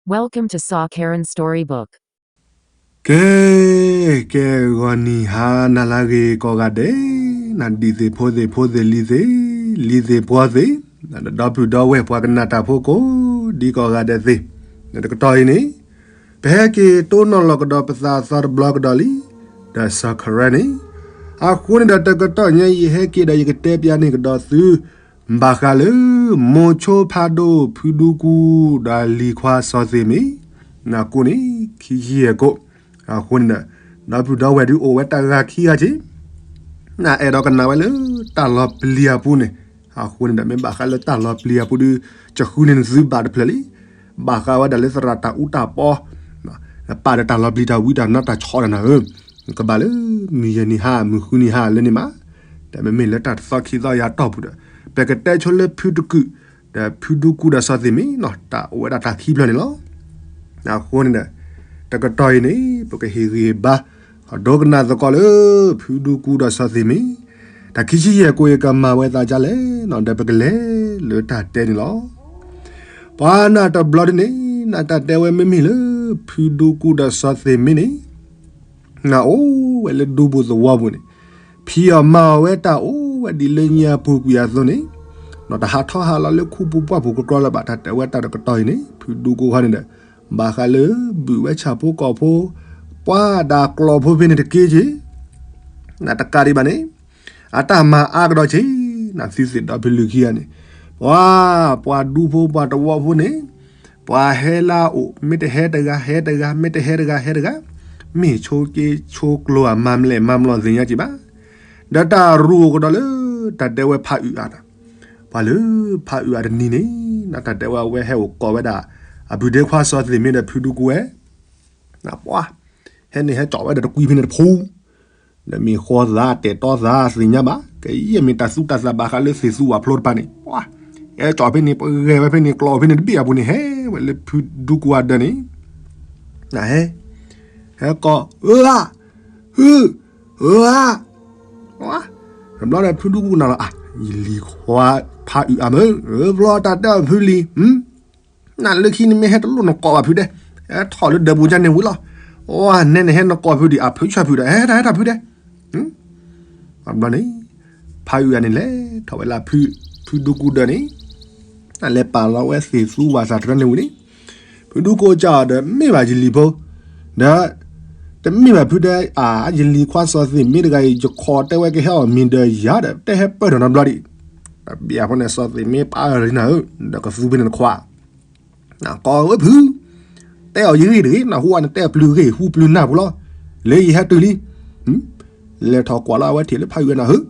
Welcome to Saw Karen Storybook. ကဲ, ကဲဂီၤနံၤဟါနၤလၢအဂ့ၤကိးဂၤဒဲး, နဒံးသ့ၣ်ဖိသ့ၣ်ဖိသ့ၣ်လံၤသ့ၣ်, လံၤသ့ၣ်ပှီၤသ့ၣ်, ဒီပုၢ်ဒီဝဲၢ်ပှၤကနၣ်တၢ်ဖိကိးဒံကိးဂၤဒဲးသ့ၣ်, တကတီၢ်အံၤန့ၣ်, ပဟဲက့ၤတိၢ်နီၣ်လီၤကဒီးပသးအသီတဘျီကဒီးလံ, ဒီးစီၤခရဲန့ၣ်, အဃိန့ၣ်ဒီးတကတီၢ်ညါအံၤယဟဲက့ၤဒီးယကတဲပျးန့ၢ်ကဒီးသု ဘၣ်ဃးလၢ မိၤဆိဖးဒိၣ်ဖုဒူကူ ဒီးလံၤခွါစီၤသ့ၣ်မ့ၢ်, နကိးန့ၣ် ခံဆံယဲၢ်ကိး, အဃိန့ၣ်ဒီး, ဒီပုၢ်ဒီဝဲၢ်ဒုးအိၣ်ဝဲတဂၤခံဂၤက့ၤ, နအဲၣ်ဒိးကနၣ်ဝဲလၢတၢ်လီၤပျံၤအပူၤန့ၣ်, အဃိန့ၣ်ဒီး မ့ၢ်ဘၣ်ဃးလၢတၢ်လီၤပျံၤအပူၤဒုး, ယဃုန့ၢ်နသုဘၣ်တဖျၢၣ်လံ, ဘၣ်ဃးဝဲဒၣ်လၢသရၣ်တၢ်အူတၢ်ပီ ပာ်ဒီးတၢ်လီၤပျံၤတၢ်ဝံတၢ်နါတၢ်ဆီတၢ်နၤဧၢ, ကဘၣ်လၢမုၢ်ယဲၢ်နံၤဟါ မုၢ်ဃုနံၤဟါလၢန့ၣ်မး, ဒီးမ့မ့ၢ်လၢတၢ်တသီခံသီယၤတီၢ်ပူၤဒီး, ပကတဲဆိလၢဖုတကုာ်, ဒီးဖုဒူကူဒီးစီၤသ့ၣ်မ့ၢ်နီၤ တၢ်အိၣ်ဝဲဒၣ်တၢ်ခံဖျၢၣ်န့ၣ်လီၤ. အဃိန့ၣ်ဒီး, တကတီၢ်အံၤန့ၣ် ပကဟ့ၣ်ဂံၢ်ဘါ, ဒီးကနၣ်သကိးလၢ ဖုဒူကူဒီးစီၤသ့ၣ်မ့ၢ်, တၢ်ခံဆံယဲၢ်ကိးယကမၤဝဲသးဒ်လဲၣ်နီၤ ဒီးပကလဲၤလၢတၢ်တဲန့ၣ်လီၤ. ပှၤနၢ်တဘျီဒ်န့ၣ်, နတၢ်တဲဝဲမ့မ့ၢ်လၢ ဖုဒူကူဒီးစီၤသ့ၣ်မ့ၢ်န့ၣ်, နအိၣ်ဝဲလၢဒူပူၤသဝီပူၤန့ၣ်, ဖံးအီၣ်မၤအီၣ်ဝဲတၢ်အိၣ်ဝဲဒ်လၢညါပူၤကွံာ်အသိးန့ၣ်, နတဟးထီၣ်ဟးလီၤလၢခူပူၤပှၢ်ပူၤကကျီလၢၤဘၣ် တၢ်တဲဝဲတၢ်တကတီၢ်အံၤန့ၣ် ဖုဒူကူခီန့ၣ်ဒီး, ဘၣ်ဃးလၢဘုၣ်ဝဲဆၣ်ဖိကီၢ်ဖိ, ပှၤဒၣ်ကျီၢ်ဖိဖဲန့ၣ်တက့ၢ်က့ၢ်, နတကးဒံးဘၣ်န့ၣ်, အတၢ်မၤအါကဒီးက့ၤ, နသုသ့ၣ်ဒီဖုလုၢ်ခံဂၤန့ၣ်, ပှၤ, ပှၤဒူဖိပှၤတဝီဖိန့ၣ်, ပှၤဟဲလၢအအိၣ် မ့ၢ်တဟဲတဂၤ ဟဲတဂၤ မ့ၢ်တဟဲတဂၤ ဟဲတဂၤ, မ့ၢ်ဆိက့ဆိကျိၤဧါ မၤမလဲၣ်မၤမလီၢ်သ့ၣ်ညါက့ၤဘၣ်, ဒီးတၢ်ရူအိၣ်ကဒီးလၢ တၢ်တဲဝဲဖးအုးအါဒီး, ပှၤလၢဖးအုးအါတနံၤန့ၣ်, နတၢ်တဲဝဲအဝဲဟဲအိၣ်ကိးဝဲဒၣ်, အဘုၣ်ဒ့ခွါစီၤသ့ၣ်မ့ၢ်ဒီးဖုဒူကူဝဲ, ပှၤ, ဟဲန့ၣ်ဟဲကၠီၣ်ဝဲဒီးတကွံဖဲန့ၣ်တဖု ဒီးမ့ၢ်ဃီသးတဲာ်တီသးသ့ၣ်ညါဘၣ် ကယဲၢ်မ့ၢ်တၢ်သူတၢ်သၣ်ဘၣ်ဃးလၢသ့ၣ်သူဝၣ်ဖျိတဖၣ်န့ၣ်, ဟဲကၠီၣ်ဖဲန့ၣ် ပဂဲၤဝဲဖဲန့ၣ် ကျီၢ်ဖဲန့ၣ်တဘ့ၣ်အပူၤန့ၣ် ဟဲဝဲလၢဖုဒူကူအဒၢးန့ၣ်, နဟဲ, ဟဲကိး, အၢ, ဟု, အၢ, တဘျီဒီးဖုဒူကူနၤလီၤ, ယလံၤခွါဖးအုးအါမး, ဘျီတၢ်တဲအီၤဖုလံၤ နလၢခံန့ၣ်မ့ၢ်ဟဲတလိၣ်နကိးဘၣ်ဖုဒဲး, ဟဲထီၣ်လၢဒၢးပူၤကန့ၣ်ဝံၤလီၤ, ဝဲနဲန့ၣ်ဟဲနကိးဖုဒံး အဖုဆၢဖုဒီး ဟဲတၢ်ဟဲတၢ်ဖုဒဲး, ဘျီန့ၣ်, ဖးအုးအါန့ၣ်လဲၤထီၣ်ဝဲလၢ ဖုဒူကူဒၢးန့ၣ်, အလဲၤပာ်လီၤဝဲသ့ၣ်သူဝၣ်သၣ်တဖၣ်န့ၣ်ဝံၤန့ၣ်, ဖုဒူကူကဒီးမ့ၢ်ဘၣ်ယလံၤဖိ, ဒီး, တမ့ၢ်ဘၣ်ဖုဒဲးအါ ယလံၤခွါစီၤသ့ၣ်မ့ၢ်တဂၤအံၤ ယခိးတဲဝဲကဟဲအီၣ်မ့ၤဒီးယၤဒီး တဲဟဲပၢၢ်ထီၣ်နီတဘျီဒံး, တဘ့ၣ်အဃိန့ၣ် စီၤသ့ၣ်မ့ၢ်ပာ်အၢၣ်လီၤနၤဧၢ, ဒီးကသူဖဲန့ၣ်တခွါ ကိးဝဲဖု, တဲအီၤယဂ့ၢ်တဂ့ၤ နဟူအါန့ၣ် တဲပျုၤဂ့ၢ်ဟူပျုၤနၢ်ပူၤလီၤ, လၢယဟဲတုၤလံ, လဲၤထီၣ်ကွၢ်လီၤအဝဲထံးလၢဖးယံၤနၤဧၢ,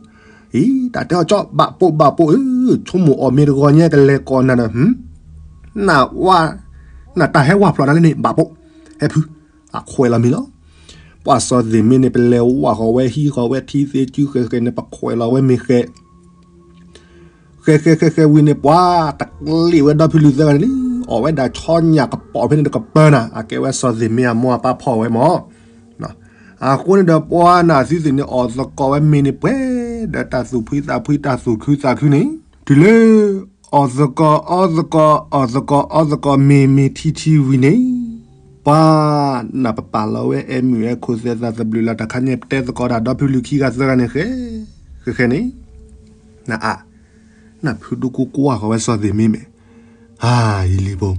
အံၤ တၢ်တဲအီၤကၠီ ဘၣ်ပိာ်ဘၣ်ပိာ်ဧၢ, ဆိကမိၣ်အီၣ်မ့ၤတဂီၤညါကလဲၤကိးနၤဒီး, နဝါ, နတၢ်ဟဲဝါဖျိးနၤလၢန့ၣ် ဘၣ်ပိာ်, ဟဲဖု, အခွဲးလီၤမ့ၤလီၤ ပှၤစီၤသ့ၣ်မ့ၢ်န့ၣ် ပလဲၤဝါဃီၤဝဲဟံးဃီၤဝဲထံသ့စုဃဲၤဃဲၤန့ၣ် ပခွဲးလီၤဝဲမ့ၤဃဲၤ ဃဲၤဃဲၤဃဲၤဃဲၤဝံၤန့ၣ် ပှၤတကျ့ၣ်ဝဲဒီဖုလုၢ်သၢဂၤန့ၣ်လံ, အီၣ်ဝဲဒၣ်ဆီညၣ်ကပီၤဖဲန့ၣ်တကပၢၤနၤ, အကဲဝဲစီၤသ့ၣ်မ့ၢ်အမိၢ်အပၢ်ဖီၣ်ဝဲမၢ်, အဃိန့ၣ်ဒီးပှၤနသုသ့ၣ်န့ၣ် အီၣ်သကိးဝဲမ့ၤန့ၣ်ပှဲၤ, ဒီးတၢ်သူၣ်ဖှံသးဖှံတၢ်သူၣ်ခုသးခုန့ၣ်, တုၤလၢ, အီၣ်သကိးအီသကိး အီၣ်သကိးအီသကိးမ့ၤမ့ၤထံထံဝံၤန့ၣ်, ပှၤ, နပပာ်လီၤဝဲအဲၣ်မုၣ်အဲၣ်ခိၣ်သဲးသးသဘျုးလၢတၢ်ခါန့ၣ် ပတဲသကိးတၢ်ဒီဖုလုၢ်ခံဂၤသၢဂၤန့ၣ်ဃဲ, ဃဲဃဲန့ၣ်, နအါ, နဖုဒူကူကွၢ်ဃီၤဝဲစီၤသ့ၣ်မ့ၢ်မ့ၢ်, ဟါ, ယလံၤဖိ,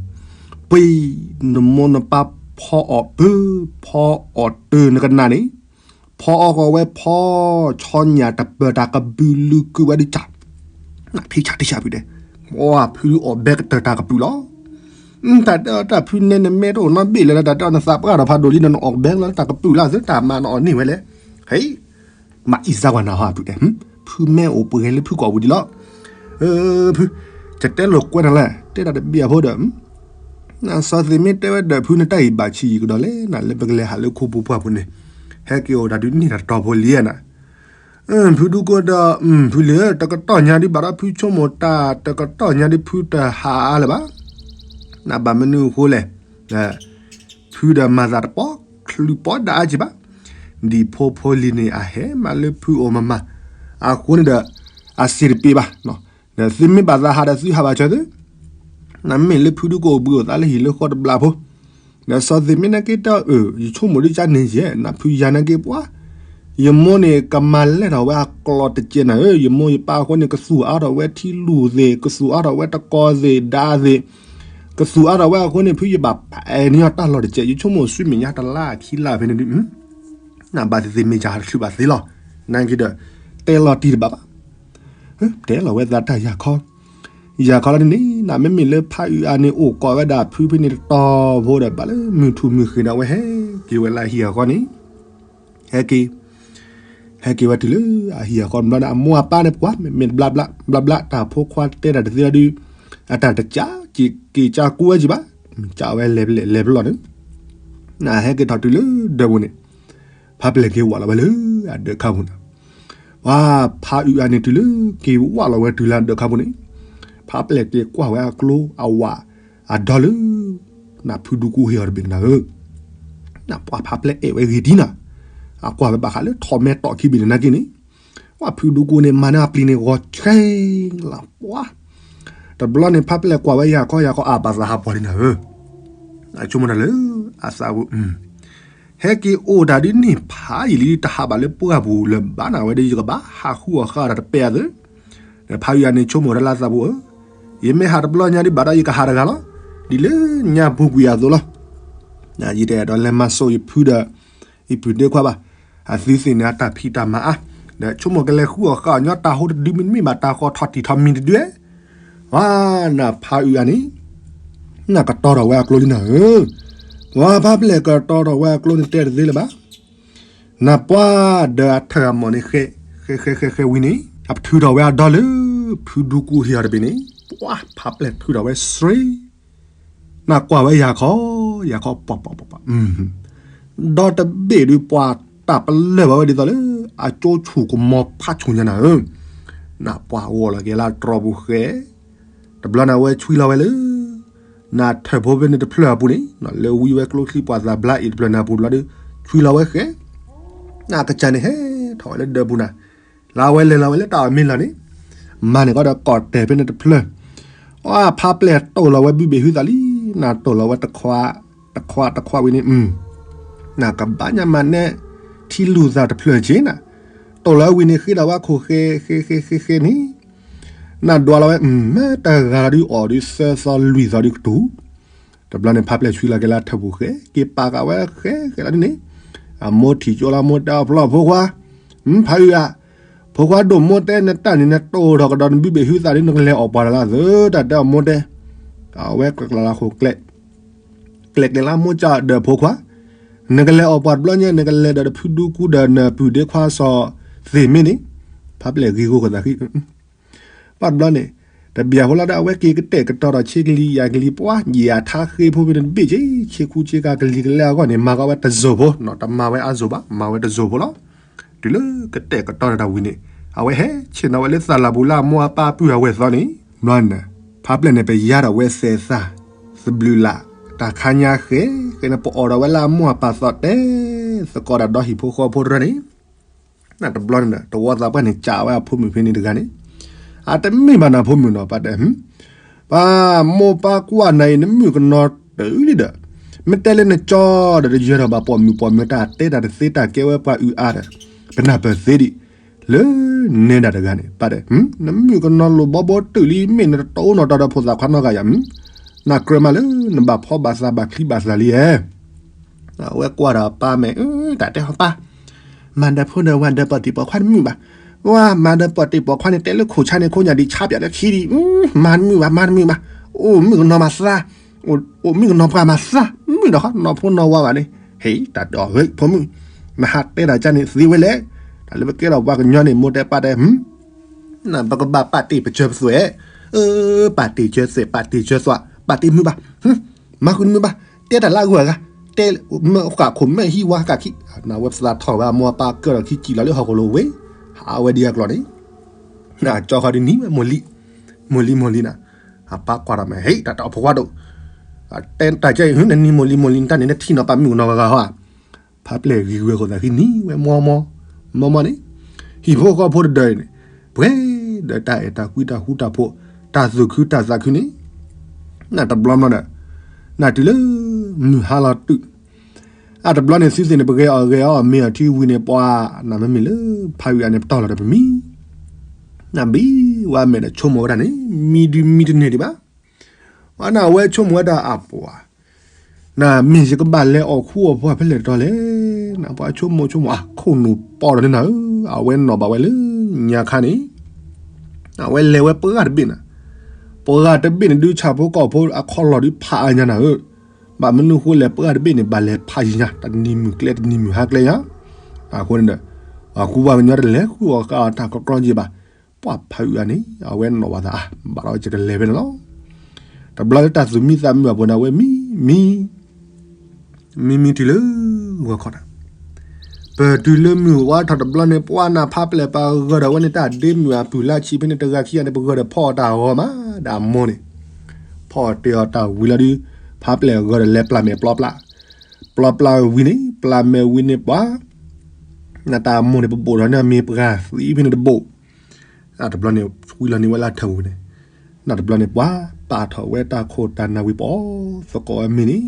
ပှၤ, နမိၢ်နပၢ်ဖီအီၣ်ပၢ, ဖီအီၣ်တၢ်နကနၣ်န့ၣ်, ဖီအီၣ်ဃီၤဝဲဖီ, ဆီညၣ်တပၢၤတၢ်ကပုာ်လုာ်ကုာ်ဝဲဒုးကၢ်, နထံဆၣ်ထံဆၣ်ဖုဒဲး, ပှၤဖုအီၣ်ဘဲကတၢၢ်တၢ်ကပုာ်လီၤ တၢ်တဲအီၤတၢ်ဖုနဲနမဲတအိၣ်နီတဘ့ၣ်လၢၤ တၢ်တဲအီၤနသးပှၢ်ဒီးဖးဒိၣ်လံ နအီၣ်ဘဲလီၤ တၢ်ကပုာ်လၢ်သု တၢ်မၤနအီၣ်န့ၢ်ဝဲလဲၣ်, ဟဲ, မၤအံၤစၢ်ကွၢ်နၤဟီဖုတဲ, ဖုမဲအိၣ်ပှဲၤလၢဖုကိာ်ပူၤဒံးလီၤ, ဖု, ကတဲလိာ်ကွဲနၤလဲၣ် တဲတၢ်တဘၣ်အဖိဒီး, နစီၤသ့ၣ်မ့ၢ်တဲဝဲဒီးဖုနတၢ်အံၤဘၣ်ဆံးယံာ်ကဒီးလဲၣ် နလဲၤပကလဲၤဟးလၢခိပူၤပှၢ်ပူၤန့ၣ်, ဟဲက့ၤအိၣ်တၢ်ဒုးန့ၢ်တၢ်တတီၤဖိလံနၤ ဖုဒူကိဒီး, ဖုလံဧၢ တကတီၢ်ညါဒံးဘၣ်ဒီးဖုဆိကမိၣ်တၢ် တကတီၢ်ညါဒံးဖုတဟးအါလၢၤဘၣ်, နဘၣ်မနုၤအဃိလဲၣ်, ဖုဒီးမၤသးတပီၤချုးပီၤဒၣ်အါက့ၤဘၣ်, ဒ်ဖိဖိလံၤန့ၣ် အဟဲမးလၢဖုအိၣ်မးမး, အဃိန့ၣ်ဒီး, အစ့ၢ်တပ့ၤဘၣ်, ဒီးသုမ့ၢ်ဘၣ်သးဟးဒီးသုဟးဘၣ်ဆၢသု, နမ့ၢ်လၢဖုဒူကိအိၣ်ဘှံးအိၣ်သါလၢဟံၣ်လၢဃီတဘျီဖိ ဒီးစီၤသ့ၣ်မ့ၢ်နာ်က့တဲအီၤ အၢ ယဆိကမိၣ်ဒ်ကန့ၣ်ယဲၢ် နဖုယၤနာ်က့ပှၤ, ယမိၢ်န့ၣ် ကမၤလဲၢ်ထီၣ်ဝဲအကျိာ်တကဲးနၤဧၢ, ယမိၢ်ယပၢ်အဃိန့ၣ် ကသူၣ်အါထီၣ်ဝဲထံလူၢ်သ့ၣ်, ကသူၣ်အါထီၣ်ဝဲတကီၢ်သ့ၣ်ဒါသ့ၣ်, ကသူၣ်အါထီၣ်ဝဲအဃိန့ၣ် ဖုယဘၣ်ပအဲၣ်န့ၢ်အီၤတၢ်လီၢ်တကဲး, ယဆိကမိၣ်ဆူမဲာ်ညါတလါခံလါဖဲန့ၣ်ဒုး နဘၣ်သ့ၣ်သ့ၣ်မ့ၢ်ယၤတချုးဘၣ်သ့လီၤ. နာ်က့ဒီး တဲလီၤတံၢ်တဘၣ်ဘၣ်, တဲလီၤဝဲသးတၢ်ယၤခီ, ယၤခီလီၤန့ၣ် နမ့မ့ၢ်လၢဖးအုးအါန့ၣ် အိၣ်ကိးဝဲဒၣ်ဖုဖဲန့ၣ်တတီၤဖိဒီး ဘၣ်လၢမုၢ်ထူၣ်မုၢ်ဃ့ဒီး အဝဲဟဲက့ၤဝဲလၢအဟံၣ်အဃီန့ၣ် ဟဲက့ၤ, ဟဲက့ၤဝဲတုၤလၢအဟံၣ်အဃီတဘျီန့ၣ် အမိၢ်အပၢ်န့ၣ်ပှၤ မ့ၢ်တဘျါဘျါ ဘျါဘျါ တၢ်ဖိခွါတဲတၢ်တသ့လီၤဒုး အတၢ်တကးက့ၤက့ၤကးကူဝဲကံဘၣ်, ကးဝဲလဲၤပလဲၤလဲၤပလီၢ်န့ၣ် နဟဲက့ၤထီၣ်တုၤလၢဒၢးပူၤန့ၣ် ဖးပျဲၢ်က့ၤဝးလီၤဝဲလၢအဒၢးခါပူၤန့ၣ်, ပှၤဖးအုးအါန့ၣ်တုၤလၢက့ၤဝးလီၤဝဲတုၤလၢအဒၢးခါပူၤန့ၣ်, ဖးပျဲၢ်က့ၤကွၢ်ဝဲအကျိအဝးအဒီလၢ နဖုဒူကူဟ့ၣ်အီၤတဘ့ၣ်န့ၣ်နၤဧၢ, နပှၤဖးပျဲၢ်အဲၣ်ဝဲဂ့ၤဒ်နၤ, အကွၢ်ဝဲဘၣ်ဃးလၢထိးမဲတီၢ်ခံဘ့ၣ်န့ၣ်နာ်က့န့ၣ် ပှၤဖုဒူကူန့ၣ် မၤန့ၢ်အပျံၤန့ၣ် ဂီၤဆဲးလီၤပှၤ, တဘျီန့ၣ် ဖးပျဲၢ်ကွၢ်ဝဲယၤခီယၤခီ အဘၣ်သးဟးပှၤလံနၤဧၢ, အဆိကမိၣ်တၢ်လၢ အသးပူၤ ဟဲက့ၤအိၣ်တၢ်ဒ်န့ၣ်ဖးယံာ်လံ တဟးဘၣ်လၢပှၢ်ပူၤလၢၤဘၣ်နၤဝဲဒီး ယကဘၣ်ဟးဃုအီၣ်ဃာ်တၢ်တပဲာ်အသး, ဒီးဖးအုးအါန့ၣ် ဆိကမိၣ်တၢ်လၢအသးပူၤဧၢ, ယမ့ၢ်ဟးတဘျီညါဒ်ဘၣ်ဒီးယကဟးတဂၤလီၤ, ဒ်လၢညါပူၤကွံာ်အသိးလီၤ. ယတအဲၣ်ဒိးလဲၤမၤစိာ်ယဖုဒီး ယပုၢ်ဒ့ခွါဘၣ်, အသုသ့ၣ်န့ၣ်အတၢ်ဖံးတၢ်မၤအါ, ဒီးဆိကမိၣ်ကလဲၤဃုအီၣ်ဃာ်အီၣ်ညီတၢ်ဟိတဒုမ့တမ့ၢ်ဘၣ် တၢ်ဃီထီၣ်တံၢ်ထီၣ်မံၤတဒု, ဝါ, နဖးအုးအါန့ၣ် နကတီထီၣ်ဝဲအကျိလံနၤဧၢ, ပှၤဖးပျဲၢ်ကတီထီၣ်ဝဲအကျိန့ၣ်တဲတသ့လၢၤဘၣ်, နပှၤဒီးအထၢၣ်အမီၢ်န့ၣ်ဃဲ, ဃဲဃဲဃဲဃဲဝံၤန့ၣ် အထုးထီၣ်ဝဲအဒီလၢ ဖုဒူကူဟ့ၣ်အီၤတဘ့ၣ်န့ၣ် ပှၤဖးပျဲၢ်ထုးထီၣ်ဝဲစှ့, နကွၢ်ဝဲယၤခီ, ယၤခီပှၤပှၤပှၤပှၤ, ဒီတဘ့ၣ်ဒုးပှၤတၢ်ပလၢၢ်ဘၣ်ဝဲဒ်သိးလၢ အကၠိဆူၣ်ကမီၤဖးဆူၣ်ညါနၤဧၢ, နပှၤဂီၢ်လီၤက့ၤလၢတြီပူၤဃဲ, တဘျီန့ၣ်အဝဲဆွံလီၤဝဲလၢ နထၢၣ်ဖိဖဲန့ၣ်တဖျၢၣ်အပူၤန့ၣ် လၢဝံဝဲကျိချံပှၤသးဘျါအံၤတဖျၢၣ်န့ၣ်အပူၤတဘျီဒီး ဆွံလီၤဝဲဃဲ, နကစၢ်န့ၣ်ဟဲထီၣ်ဝဲလၢဒၢးပူၤနၤ, လၢအဝဲလဲၤလီၤဝဲလၢတၢ်အီၣ်မ့ၤလီၤန့ၣ်, မၤန့ၢ်ကီဒီးကိးတဲာ်ဖဲန့ၣ်တဖျၢၣ်, အဖးပျဲၢ်တိၢ်လီၤဝဲဘုဘ့ၣ်ဟုသးလံ, နတိၢ်လီၤဝဲတခွါ, တခွါတခွါဝံၤန့ၣ် နကဘၣ်ညါမၤနဲ ထံလူၤသးတဖျၢၣ်က့နၤ, တိၢ်လီၤဝဲဝံၤန့ၣ် ဃ့ဒီးဝဲခိၣ်ဃဲ, ဃဲဃဲဃဲဃဲန့ၣ် နဒွးလီၤဝဲ မ့ၢ်တဂၤလီၤဒုးအီၣ်ဒုးသၢသီလွံၢ်သီဒုးကတူၢ်, တဘျီန့ၣ် ဖးပျဲၢ်ဆွံလီၤက့ၤလၢထၢၣ်ပူၤဃဲ, က့ၤပာ်ဃာ်ဝဲဃဲဃဲလီၤဒ်န့ၣ်, အမိၢ်ထံၣ်ကၠိလီၤ မိၢ်တဲအီၤဖျီၣ်ဖိခွါ, ဖးအုးဧါ, ဖိခွါဒိၣ်မိၢ်တဲနတၢ်န့ၣ် နတိၢ်ထီၣ်ကဒီးနဘုဘ့ၣ်ဟုသးဒုး နကလဲၤအီၣ်ပှၤတၢ်လၢသၢတၢ်တဲအီၤမိၢ်တဲ, အဝဲကျဲကျဲလၢဃိာ်ကျဲ ကျဲကျဲလၢမိၢ်ကၢ်ဒီးဖိခွါ, နကလဲၤအီၣ်ပှၤတဘျီညါ နကလဲၤဒီးဖုဒူကူဒီးနပုၢ်ဒ့ခွါစီၤသ့ၣ်မ့ၢ်န့ၣ်, ဖးပျဲၢ်ဂ့ၤဂီၢ်ဃိသးဃံ, ပှၤတဘျီန့ၣ်, တဘၣ်ဖိလီၤဒီး အဝဲက့ၤကတဲာ်ကတီၤဒီးဆ့ကလံၤယၤကလံၤပှၤ ယၤထါဃ့ဖိဖဲန့ၣ်တဘ့ၣ်က့ ဆ့ခူဆ့ကၤကလံၤကလဲအဂီၢ်န့ၣ် မၤကီးဝဲတစိၢ်ဖိနီၤ တမၤဝဲအစိၢ်ဘၣ် မၤဝဲတစိၢ်ဖိလီၤ. တုၤလၢကတဲာ်ကတီၤတၢ်ဝံၤန့ၣ်, အဝဲဟဲဆ့ၣ်နီၤဝဲလၢသးလၢ်ပူၤလၢအမိၢ်အပၢ်ပုၢ်အဝဲၢ်သီန့ၣ်, ဘျီန့ၣ်, ဖးပျဲၢ်န့ၣ် ပယါထီၣ်ဝဲသဲးသၣ်, သဘျုးလၢ်, တၢ်ခါညါဃဲ, ဃဲန့ၣ် ပအီၣ်ဒီးဝဲလၢအမိၢ်အပၢ်သီတဲ, သကိးတၢ်ဒီဟံၣ်ဖိဃီဖိတရၢန့ၣ် နတဘျီန့ၣ်ဒီး တဝီသးပှၢ်န့ၣ် ကးဝဲအဖိမုၣ်ဖဲန့ၣ်တဂၤန့ၣ်, အတမ့ၢ်ဘၣ်နၤဖိမုၣ်နီၤ ပၢ်တဲ, ပၢ်မိၢ်ပၢ်ကွၢ်နၤအံၤ နမုၣ်ကနီၤတုၤလံဒီး, မ့ၢ်တဲလၢနကၠီဒီးတယၢၤထီၣ်ဘၣ်ပိာ်မုၣ်ပိာ်မၢၤတၢ်တဲတၢ်တသ့တၢ်ကဲဝဲပှၤအုးအါဒီး, ပနၢ်ပၢၢ်သ့ဒံး, လၢနဲဒၣ်တဂၤန့ၣ် ပၢ်တဲ, နမုၣ်ကနီၤလိာ်ဘီဘီတုၤလံ မ့ၢ်နတအိၣ်နီၢ်တီဒီးဖိသၣ်ခွါနီတဂၤယၤ, နကြၢးမးလၢနဘၣ်ဖီဘၣ်သးဘၣ်ချံဘၣ်သၣ်လံဧါ အဝဲကွၢ်ဒီးပၢ်မဲာ်, တၢ်တဲဟီပၢ်, မၤဒီးဖိဒီးဝၤဒီးပိာ်တံၢ်ပိာ်ခွါတမုာ်ဘၣ်. ဝၤမၤဒီးပိာ်တံၢ်ပိာ်ခွါန့ၣ် တဲလၢခိၣ်ဆါန့ၣ် ခိၣ်ညၣ်ဒံးဆါပၠးလၢခံဒံး, မၤတမုာ်ဘၣ် မၤတမုာ်ဘၣ်. အိၣ်မုၣ်ကနီၤမၤသး, အိၣ်မုၣ်ကနီၤပှၢ်မၤသး, မုာ်ဒီးဃီနီၢ်ဖိနီၢ်ဝၤဘၣ်န့ၣ်, ဟဲ တၢ်တဲအီၤ ဖိမုၣ်, မဟါတဲတၢ်ကၢ်န့ၣ်သ့ဝဲလဲၣ်. တၢ်လၢပကဲထီၣ်ပှၤကညီန့ၣ် မိၢ်တဲပၢ်တဲ ပကဘၣ်ပာ်တ့ၢ်ပစၢၤပသွဲၣ်, ပာ်တ့ၢ်စၢၤသွဲၣ် ပာ်တ့ၢ်စၢၤသွဲၣ် ပာ်တ့ၢ်မုာ်ဘၣ်, မၤဃုာ်တမုာ်ဘၣ်, တဲတၢ်လၢအဂုၤအဂၤ, တဲမ့ၢ်ဃာ်ခိၣ်မဲာ်ဟံးဝါကၢ်ခံ, နဝဲသးထီၣ်ဝဲအမိၢ်အပၢ်ကၢထီၣ်ခံစံၣ်လီၤလၢဟီၣ်ခိၣ်လိၤဝဲ, ဟးဝဲဒ်အကျိၤန့ၣ်, နကၠီဃီဒ်နံၤဝဲမိၢ်လံ, မိၢ်လံမိၢ်လံနၤ, အပၢ်ကွၢ်ထီၣ်မဲာ် ဟဲ တၢ်တဲအီၤဖိခွါဒိၣ်, တဲတၢ်ကၢ်အံၤ နနံၤမိၢ်လံမိၢ်လံ နတၢ်န့ၣ် နထံၣ်နီၤပာ်မုၣ်ကနီၤဂၤဂၤဟီဧါ. ဖးပျဲၢ်ဂ့ၤဝဲဃိသးဃံနံၤဝဲမိၢ်မိၢ်, မိၢ်မိၢ်န့ၣ်, ဟံၣ်ဖိဃီဖိတဒၢးန့ၣ်, ပှဲၤဒီးတၢ်အဲၣ်တၢ်ကွံတၢ်ဃူတၢ်ဖိး, တၢ်သူၣ်ခုတၢ်သးခုန့ၣ်, နတဘျီဘျီဒီး, နတုၤလၢ မုၢ်ဟါလီၤတုၤ, အတဘျီန့ၣ် သုသ့ၣ်န့ၣ် ပဂဲၤအီၤဂဲၤအီၤ မ့ၢ်အီၤထံဝံၤန့ၣ် ပှၤ နမ့မ့ၢ်လၢ ဖးအုးအါန့ၣ် ပတီၢ်လီၤဒီးပမံ နဘံဝဲမဲာ်ဒီးဆိကမိၣ်ဝဲဒၣ်န့ၣ် မံဒုမံတန့ၢ်ဒံးဘၣ်. အနဝဲဆိကမိၣ်ဝဲဒၣ်အပှၤ, နမ့ၢ်ယကဘၣ်လဲၤအီၣ်ခူအီၣ်ဖှိၣ်ဖဲလဲၣ်တတီၤလဲၣ်. နပှၤဆိကမိၣ်ဆိကမိၣ်အခိၣ်နူာ်ပီဒီးန့ၣ်နၤဧၢ, အဝဲနီၣ်ဘၣ်ဝဲလၢညါခါန့ၣ် အဝဲလဲၤဝဲပှၢ်တဘ့ၣ်နၤ, ပှၢ်တဘ့ၣ်န့ၣ် ဒုးဆၣ်ဖိကီၢ်ဖိအခီၣ်လီၢ်ဒုးဖးအါညါနၤဧၢ. ဘၣ်မနုၤဃိလဲၣ် ပှၢ်တဘ့ၣ်န့ၣ် ဘၣ်လဲၤဖးယံၤညါ တနံၤမုၢ်ကျဲတနံၤမုၢ်ဟါကျဲညါ. အဃိန့ၣ်ဒီး ပှၤကူပှၤကညီတလဲၤဃုအီၣ်ဃုအီတၢ်ကီကီက့ၤဘၣ်. ပှၢ်ဖးအုးအါန့ၣ် အဝဲနီၣ်ဘၣ်သးအါ ဘၣ်ဒီးယကလဲၤဖဲန့ၣ်လီၤ. တဘျီလၢတၢ်သူၣ်မံသးမုာ်အပူၤန့ၣ် အဝဲမံ မံ မံမံတုၤလၢ ဂီၤခီတၢ် ပတုၤလၢမုၢ်ဝါထီၣ်တဘျီန့ၣ် ပှၢ်နၤဖးပျဲၢ်ပှၤဂၢၢ်ဒီးဝဲန့ၣ် တၢ်ဒ့မုၣ်အပုၢ်လၢဆံးဖဲန့ၣ် တဂၤခံဂၤန့ၣ် ပဂၢၢ်ဒီးဖီအီၣ်တၢ်အဂီၢ်မး ဒီးအမိၢ်န့ၣ် ဖီအီၣ်တဲအီၤတၢ်ဝံၤလီၤဒုး ဖးပျဲၢ်ဂၢၢ်ဒီးလဲၤပျၢ်မဲာ်ပျီပျၢ်, ပျီပျၢ်ဝံၤန့ၣ် ပျၢ်မဲာ်ဝံၤန့ၣ်ပှၤ နတၢ်အမိၢ်န့ၣ် ပဘိၣ်ထီၣ်န့ၢ်မ့ၢ်ပှၤသံဖဲန့ၣ်တဘိၣ် အတဘျီန့ၣ် ဝံၤလီၤန့ၢ်ဝဲလၢထၢၣ်ပူၤန့ၣ်, နတဘျီန့ၣ် ပှၤပာ်ထီၣ်ဝဲတၢ်ခိၣ်တၢ်နၢ်ဝံၤပီသကိးဝဲမ့ၢ်န့ၣ်,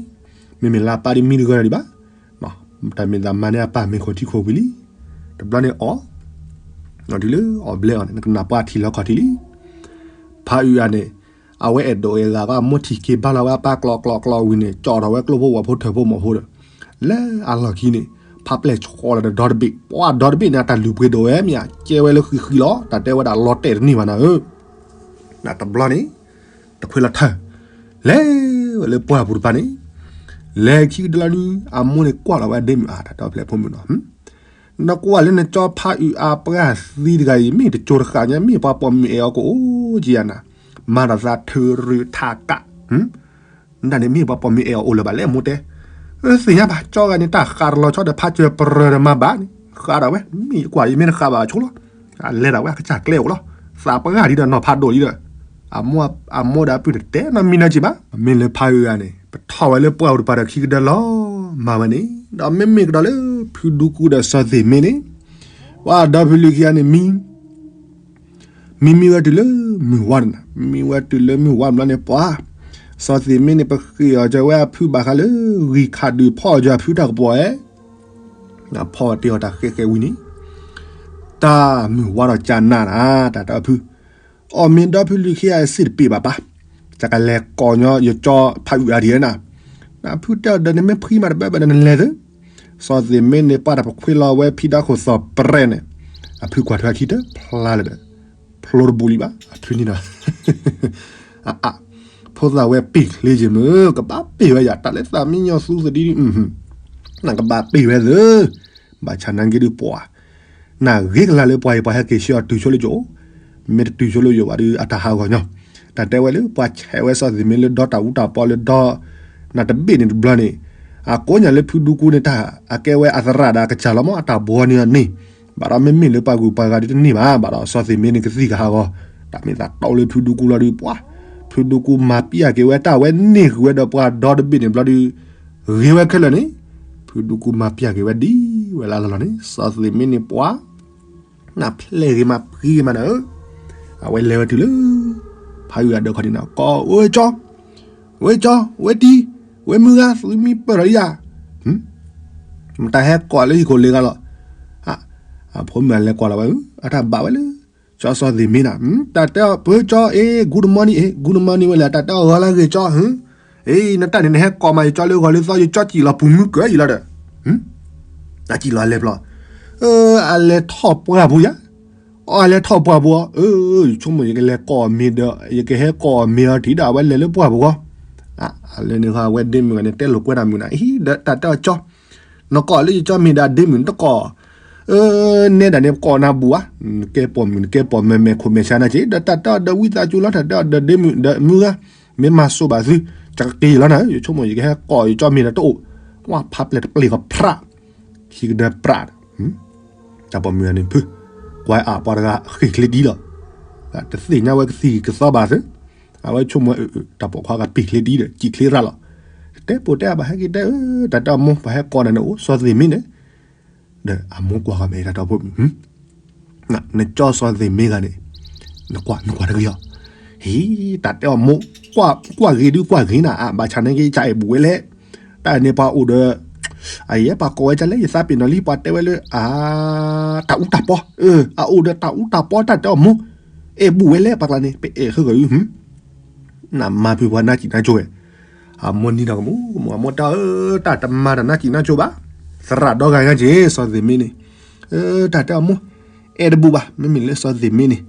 မ့မ့ၢ်လၢအပၢ်ဒ်မံတဂၢၢ်ဒံးဘၣ်, တၢ်မ့ၢ်သးမါန့ၢ်အပၢ်မ့ၢ်ခိၣ်ထံခိၣ်ဝံၤလံ, တဘျီန့ၣ်အီၣ်, တုၤလၢအီၣ်ဘျဲအီၤန့ၣ် နကနၣ်ပှၤထံၣ်လီၤခီၣ်ထံးလံ, ဖးအုးအါန့ၣ်, အဝဲအဲၣ်ဒိးအဲၣ်ဂၤကီၢ်မိၢ်ထံၣ်က့ၤဘါလီၤဝဲအပၢ်ကျီကျီကျီဝံၤန့ၣ် ကၠီၣ်ထီၣ်ဝဲကျိဖိဝီဖိထၢၣ်ဖိမီၢ်ဖိဒီး လၢအလီၢ်ခံန့ၣ်, ဖးပျဲၢ်ဆီလီၤဒီးဒီတဘ့ၣ်, ပှၤဒီတဘ့ၣ်န့ၣ် အတၢ်လုၢ်ပှ့ၤဒိၣ်ဝဲမ့ၢ်ဧါ, ကဲဝဲလၢဃံဃံလီၤ, တၢ်တဲဝဲဒၣ်လီၤတဲာ်တန့ၢ်ဘၣ်နၤဧၢ, နတဘျီန့ၣ်, တခွဲးလီၤထၢၣ်, လဲၤဝဲလၢပှၢ်ပူၤတပၤန့ၣ်, လဲၤခံကတၢၢ်လီၤဒုး အမိၢ်န့ၣ်ကွၢ်လီၤဝဲဒ့မုၣ်အါ တၢ်တဲဖျဲၣ်ဖိမုၣ်နီၤ နကွၢ်လၢနကၠီဖးအုးအါပှၢ်သံတဂၤအံၤ မ့ၢ်တကၠိတဃာ်ညါ မ့ၢ်ပှၤပိာ်မုၣ်အဲၣ်အီၤကအိၣ်ကယၤနၤ, မၤဒီးသးထုးရုးထးကး, နတၢ်န့ၣ်မ့ၢ်ပှၤပိာ်မုၣ်အဲၣ်အီၤအိၣ်လၢၤဘၣ်လဲၣ် အမိၢ်တဲ, သ့ၣ်ညါဘၣ် ကၠီဂၤန့ၣ် တၢ်ဃးတလီၤဆီဒီးဖးစၢၤပရၢၤဒီးမၤဘၣ်န့ၣ် ဃးဒီးဝဲ မ့ၢ်ကွၢ်ယမ့ၢ်တဃးဘၣ်ဆိလီၤ, အလဲၤဒၣ်ဝဲအကစၢ်ကျဲအိၣ်လီၤ, သးပှၢ်ဒ်ဒီးနီၢ်ဖးဒိၣ်လံဒီး အမိၢ်ဒီးအပုၢ်တတဲနီတမံၤနီတစဲးဘၣ်, မ့ၢ်လၢဖးအုးအါန့ၣ် ပထီၣ်ဝဲလၢပှၢ်ပူၤတပၤဒီးခံကတၢၢ်လီၤ, မၤဝဲန့ၣ် ဒီးမ့မ့ၢ်ကဒီးလၢ ဖုဒူကူဒီးစီၤသ့ၣ်မ့န့ၣ်, ပှၤဒီဖုလံၤခံဂၤန့ၣ်မံ မံမံဝဲတုၤလၢမုၢ်ဝါတနၤ, မံဝဲတုၤလၢမုၢ်ဝါဘျီန့ၣ်ပှၤ, စီၤသ့ၣ်မ့န့ၣ် ပဃ့ၢ်အီၤကၢၤဝဲအဖုဘၣ်ဃးလၢ ဂံၢ်ခးဒုးဖီအီၤကၢၤအဖုတၢ်ကပီၤဧဲ, ဖီအီၤတ့ၢ်အီၤတၢ်ဃဲးဃဲးဝံၤန့ၣ်, တၢ်မုၢ်ဝါထီၣ်ကနးနၤ တၢ်တဲအဖု, အီၣ်မ့ၢ်ဒီဖုလံၤခံဂၤစ့ၢ်တပ့ၢ်ဘၣ်ပၢ်, ယကလဲၤကိးညီယကၠီဖးအုးအါဒံးဧါနၤ, နဖုတဲအီၤဒီးနမ့ၢ်ဖှံမးတဘၣ်ဘၣ်ဒီးနလဲၤသု, စီၤသ့ၣ်မ့န့ၣ် ပှၤတၢ်ပခွ့လီၤဝဲဖံးတၢ်ခိၣ်သီၣ်ပြဲန့ၣ်, အဖုကွၢ်ထွဲခံတဖျါလၢၤဒီး, ဖျိတဘူးလံဘၣ် အဖုန့ၣ်ဒီး အအ, ဖိသၣ်ဝဲပ့ၢ်ချ့က့ၤမုၢ် ကဘၣ်ပ့ၢ်ဝဲယၤ တၢ်လၢသးမံညီသူသဒံ, နကဘၣ်ပ့ၢ်ဝဲသု, ဘၣ်ဆၣ်နာ်က့ဒုးပှၤ, နဂ့ၤကလါလၢပှၤအံၤ ပှၤဟဲက့ၤဆှၢအီၤတုၤဆိလၢယအိၣ်, မ့ၢ်တတုၤဆိလၢယအိၣ်ဘၣ်ဒီး အတၢ်ဟးဂီၤညီ, တၢ်တဲဝဲလၢပှၤဆဲးဝဲစီၤသ့ၣ်မ့လၢဒီတၢ်အူတၢ်ပီလၢဒီ နတဘ့ၣ်န့ၣ်တဘျီန့ၣ်, အကိးညါလၢဖုဒူကူန့ၣ် တၢ်အကဲဝဲအသရၣ်ဒီးအကစၢ်လီၤမး အတၢ်ဘှီန့ၢ်အီၤန့ၣ်, ဘၣ်ဒီးမ့မ့ၢ်လၢပှၤဂုၤပှၤဂၤဒုးတန့ၢ်ဘၣ်, ဘၣ်ဒီးစီၤသ့ၣ်မ့န့ၣ်ကသံၣ်ကဟးဂီၤ, တၢ်မ့ၢ်သးတီလၢဖုဒူကူလီၤဒုးပှၤ, ဖုဒူကူမၤပျဲက့ၤဝဲတၢ်ဝဲန့ၢ်ဃုာ်ဝဲဒီးပှၤဒီတဘ့ၣ်န့ၣ်ဘျီဒုး, ဂ့ၤဝဲခဲလၢာ်န့ၣ်, ဖုဒူကူမၤပျဲက့ၤဝဲဒ်ဝဲလၢအလီၢ်န့ၣ် စီၤသ့ၣ်မ့န့ၣ်ပှၤ နဖျဲၣ်ဂ့ၤမးပှံၤဂ့ၤမးနၤဧၢ, အဝဲလဲၤဝဲတုၤလၢ ဖးအုးအါဒၢးခီၣ်ထံးန့ၣ် ကိးဝဲကၠီ, ဝဲကၠီ, ဝဲတံၤ, ဝဲမုၢ်ဂၤ သုမံပၢၢ်ထီၣ်ယၤ, မတၤဟဲကိးလၢဟံၣ်ခိၣ်လ့ၤဂၤလီၤ, အဖိမုၣ်အလဲၤကိးလီၤဝဲ, အတၢ်ဘၣ်ဝဲလၢ ကၠီစီၤသ့ၣ်မ့နၤ, တၢ်တဲအီၤ ပၢၤကၠီ အ့ good morning အ့ good morning ဝဲလဲၣ် တၢ်တဲအီၤဂီၤလၢဂ့ၤကၠီ, အ့ နတၢ်န့ၣ် နဟဲကိးမးယကၠီလၢဂီၤလၢသီ ယကၠီစံၣ်လီၤပူၤမုၢ်ကၢၤယံၤလီၤဒီး, တၢ်စံၣ်လီၤအလဲၤဖျီ, အလဲၤထီၣ်ပှၢ်ပူၤယၤ, အလဲၤထီၣ်ပှၢ်ပူၤအီၤ, ယဆိကမိၣ်ယကလဲၤကိးအီၤမ့ၤဒီး ယကဟဲကိးအီၤမ့ၤအီၤထံၣ်ဒီး အဝဲလဲၤလၢပှၢ်ပူၤဂီၢ်, အလဲၤန့ၣ်ဃီ အဝဲဒ့မုၣ်ဂၤန့ၣ် တဲလိာ်ကွဲတၢ်မုၣ်နၤ အံၤ တၢ်တဲအီၤကၠီ နကိးလၢယကၠီမ့ၤဒီး ဒ့မုၣ်နတကိး, နဲဒၣ်န့ၣ်ကိးနၤဘူးဧါ, နကဲပိာ်မုၣ် နကဲပိာ်မုၣ်မဲာ်ခိၣ်မဲာ်ဆါနၤက့ ဒီးတၢ်တဲအီၤဒီးဝံသးစူၤလီၤ တၢ်တဲအီၤဒီးဒ့မုၣ်ဒီးမုၢ်ဂၤ, မ့ၢ်မၤစိးဘၣ်သု, ယကက့ၤလီၤနၤ, ယဆိကမိၣ်ယကဟဲကိးယကၠီမ့ၤဒီးတအိၣ်, ဝဲဖးပျဲၢ်တပျ့ၤဃီဖျး, ခံကဒၢပြး တၢ်ပိာ်မုၣ်ဂၤန့ၣ်ဖု, ကွၢ်အပှၤတဂၤဃ့ၢ်ချ့ဒ်လီၤ, တသ့ၣ်ညါဝဲကသံၣ်ကသီဘၣ်သု, အဝဲဆိကမိၣ် တၢ်ပိာ်ခွါဂၤပ့ၢ်ချ့ဒ်ဒီး စံၣ်ချ့ရၣ်လီၤ, တဲပိာ်တဲအဘၣ်ဟဲက့ၤတဲ တၢ်တဲအီၤမိၢ် ပှၤဟဲကိးနၤန့ၣ်အိၣ် စီၤသ့ၣ်မ့န့ၣ်, ဒီးအမိၢ်ကွၢ်ဃီမဲာ်တၢ်တီဖိမုၣ်, နကၠီစီၤသ့ၣ်မ့ဂၤန့ၣ်, နကွၢ် နကွၢ်တဂ့ၤအီၤ, ဟ့ၣ် တၢ်တဲအီၤမိၢ်, ကွၢ်ဂ့ၤဒုကွၢ်ဂ့ၤနၤ, အဘၣ်ဆၣ်န့ၣ်က့ ကအဲၣ်ဘူးဝဲလဲၣ်. တၢ်န့ၣ်ပှၤအိၣ်ဒီး, အယဲပှၤကိးဝဲဒ်လဲၣ် ယသးပ့ၤနီၣ်လံ ပှၤတဲဝဲလၢ အ, တၢ်အူတၢ်ပီ, အအိၣ်ဒီးတၢ်အူတၢ်ပီ တၢ်တဲအီၤမိၢ်, အဲၣ်ဘူးဝဲလဲၣ် ပှၤကျါန့ၣ် ပအဲၣ်ဃုာ်ဂီၤအု, နမၤဖုပှၤနါစံၣ်နါကၠိဝဲ, အမိၢ်နံၤဒီးကမိၢ်ကမိၢ်အမိၢ်တၢ်ဧၢ, တၢ်တမၤတၢ်နါစံၣ်နါကၠိဘၣ်, သရၣ်ဒီဂၤဂၤက့ၤ စီၤသ့ၣ်မ့န့ၣ်, တၢ်တဲအီၤမိၢ်, အဲၣ်တဘူးဘၣ် မ့မ့ၢ်လၢစီၤသ့ၣ်မ့န့ၣ်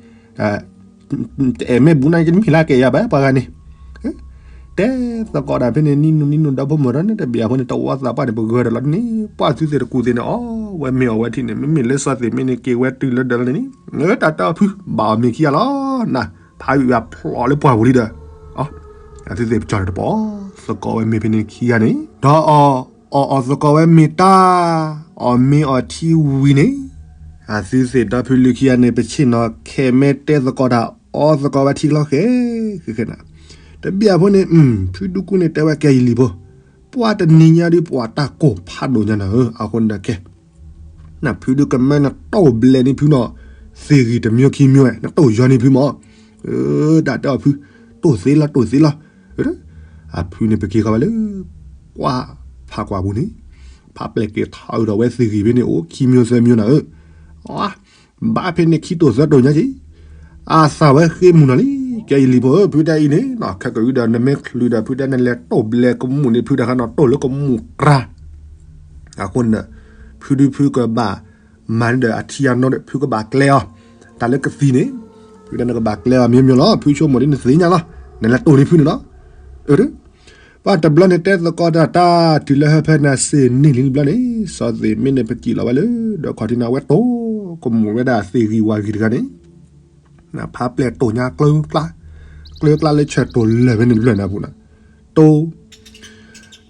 တအဲၣ်မ့ၢ်ဘူးန့ၣ် ယတမ့ၢ်လၢကဲယၤဘၣ် ပှၤဂၤန့ၣ်, တဲသကိးတၢ်ဖဲန့ၣ် နံၣ်နူနံၣ်နူ ဒီဖိမိၢ်ဒီးန့ၣ် တဘ့ၣ်အဃိန့ၣ် တဝီသးပှၢ်န့ၣ် ပဂၢၢ်ဒီးလီၤန့ၣ် ပှၢ်သုသ့ၣ်တကူၣ်သ့ၣ်န့ၣ် အီၣ်ဝဲမ့ၤအီၣ်ဝဲထံန့ၣ် မ့မ့ၢ်လၢစီၤသ့ၣ်မ့န့ၣ် က့ၤဝဲတုၤလၢဒၢးလီၤန့ၣ်, တၢ်တဲအီၤဖု ဘၣ်အီၣ်မ့ၤခံဂၤလီၤ, နဖးအုၣ်အဖျိးလၢပှၢ်ပူၤလံဒီး, အသုသ့ၣ်ပကၠီၣ်တပီၢ် သကိးဝဲမ့ၤဖဲန့ၣ်ခံဂၤန့ၣ် ဒီးအီၣ် အီၣ်အီၣ်သကိးဝဲမ့ၤတၢ်, အီၣ်မ့ၤအီၣ်ထံဝံၤန့ၣ်, အသုသ့ၣ်ဒီဖုလၢခံဂၤန့ၣ် ပဆ့ၣ်နီၤခဲမ့ၢ်တဲသကိးတၢ် အီၣ်သကိးဝဲထံလီၤဃဲ, ဃဲဃဲနၤ, တဘ့ၣ်အဖိန့ၣ် ဖုဒူကူန့ၣ်တဲဝဲကဲယလံၤဖိ, ပှၤတနံၤညါဒုးပှၤတၢ်ကိၢ်ဖးဒိၣ်ညါနၤဧၢ အဃိန့ၣ်ဒီးကဲ နဖုဒုကမၢနတိၢ်ဘျဲးန့ၢ်ဖုနီၤ, သ့ၣ်ဂံၢ်တမျိုးခံမျိုးဝဲ နတိၢ်ယီၤန့ၢ်ဖုမၢ်, တၢ်တဲအီၤဖု, တိၢ်သ့လီၤ တိၢ်သ့လီၤ, အဖုန့ၣ်ပက့ၤဃီၤဝဲလၢ ကွၢ်ဖးကွၢ်ပူၤန့ၣ်, ဖးပျဲၢ်က့ၤထီၣ်အုးဒီးဝဲသ့ၣ်ဂံၢ်ဖဲန့ၣ် အိၣ်ခံမျိုးသၢမျိုးနၤဧၢ, ဘၣ်ဖဲန့ၣ်ခံတိၢ်သၢတိၢ်ညါက့ၤ, အသးဝဲဃ့မုၢ်နီၤလံ, ကဲယလံၤဖိဧၢ ဖုတဲအံၤန့ၣ် ခဲကအုဒီးနမ့ၢ်ချုးဒီးဖုတဲနလဲၤတိၢ်ဘျဲးကမူၣ်န့ၣ် ဖုတခါနီၤတိၢ်လၢကမူၣ်ကြၤ အဃိန့ၣ် ဖုဒုဖုကဘၣ်မၤန့ၣ်ဒီးအထံအနီၣ်ဒီး ဖုကဘၣ်ကျဲအီၤ, တၢ်လၢကသံၣ်န့ၣ် ဖုဒုနကဘၣ်ကျဲအီၤ မျိုးမျိုးလီၤ, ဖုဆိကမိၣ်ဒ်နသ့ၣ်ညါလီၤ, နလဲၤတိၢ်န့ၢ်ဖုန့ၣ်လီၤ, ပှၤတဘျီန့ၣ်တဲသကိးတၢ် တၢ်တုၤလၢဟၢဖၢနၤစ့ၣ်န့ၢ်လံတဘျီန့ၣ် စီၤသ့ၣ်မ့န့ၣ် ပကံၣ်လီၤဝဲလၢ ဒီးခီၣ်ထံးန့ၣ် အဝဲတိၢ်ကမူၣ်ဝဲဒၣ်သ့ၣ်ဂံၢ်ဝၣ်ဂံၢ်တဂၤန့ၣ် ဖးပျဲၢ်တိၢ်ညါ ကျၢကျါ, ကျၢကျါလၢဆၢၣ်တိၢ်လၢာ်ဖဲန့ၣ်တဘျီန့ၣ်အပူၤန့ၣ်, တိၢ်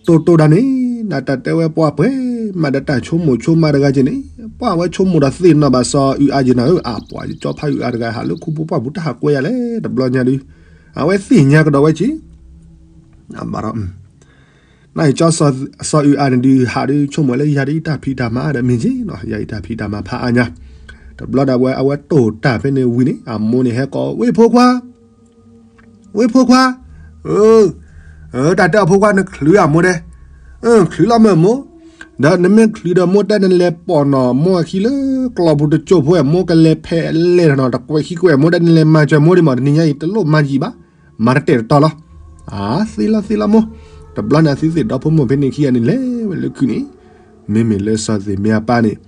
တိၢ်တိၢ်ဒၣ်န့ၣ် နတၢ်တဲဝဲပှၤပှဲၤမးဒီးတၢ်ဆိကမိၣ်ဆိကမးတဂၤက့ၤန့ၣ်, ပှၤဝဲဆိကမိၣ်ဒီးသ့ၣ်နီၣ်ဘၣ်စီၤအုးအါက့ၤနၤဧၢ, အပှၤကၠီဖးအုးအါတဂၤ ဟးလၢခူပူၤပှၢ်ပူၤတၢ်ဟးကွဲးယၤလဲၣ် တဘျီညါဒုး, အဝဲသ့ၣ်ညါကဒီးဝဲက့ၤ, ဘၣ်ဒီး နယကၠီ စီၤအုးအါန့ၣ်ဒုး ဟးဒုးဆိကမိၣ်လၢယၤဒ်အံၤတၢ်ဖံးတၢ်မၤဒီးမ့ၢ်က့ၤနီၤ, ယၤအံၤတၢ်ဖံးတၢ်မၤဖးအါညါ, တဘျီဒၣ်ဝဲအဝဲတိၢ်တၢ်ဖဲန့ၣ်ဝံၤန့ၣ် အမိၢ်န့ၣ်ဟဲကိး ဝ့ၢ်ဖိခွါ ဝ့ၢ်ဖိခွါ, တၢ်တဲအီၤဖိခွါနချုးအမိၢ်ဒဲး, ချုးလီၤမ့ၢ်မိၢ်, ဒီးနမ့ၢ်ချုးဒီးမိၢ်တဲနလဲၤပိာ်နီၣ်မိၢ်အခံလၢကျီၢ်ပူၤတစိၢ်ဖိ မိၢ်ကလဲၤဖဲလဲၣ်နီၤ တကွဲးခံကွဲးမိၢ်ဒဲး နလဲၤမၤစၢၤမိၢ်ဒံးမး တနံၤညါအံၤတလိၣ်မၤယံာ်ဘၣ်, မၤတတဲာ်တတီၤလီၤ, အသ့လီၤသ့လီၤမိၢ်, တဘျီန့ၣ်သုသ့ၣ်ဒီဖိမိၢ်ဖဲန့ၣ်ခံဂၤန့ၣ်လဲၤဝဲလၢခုးန့ၣ်, မ့မ့ၢ်လၢစီၤသ့ၣ်မ့အပၢ်န့ၣ်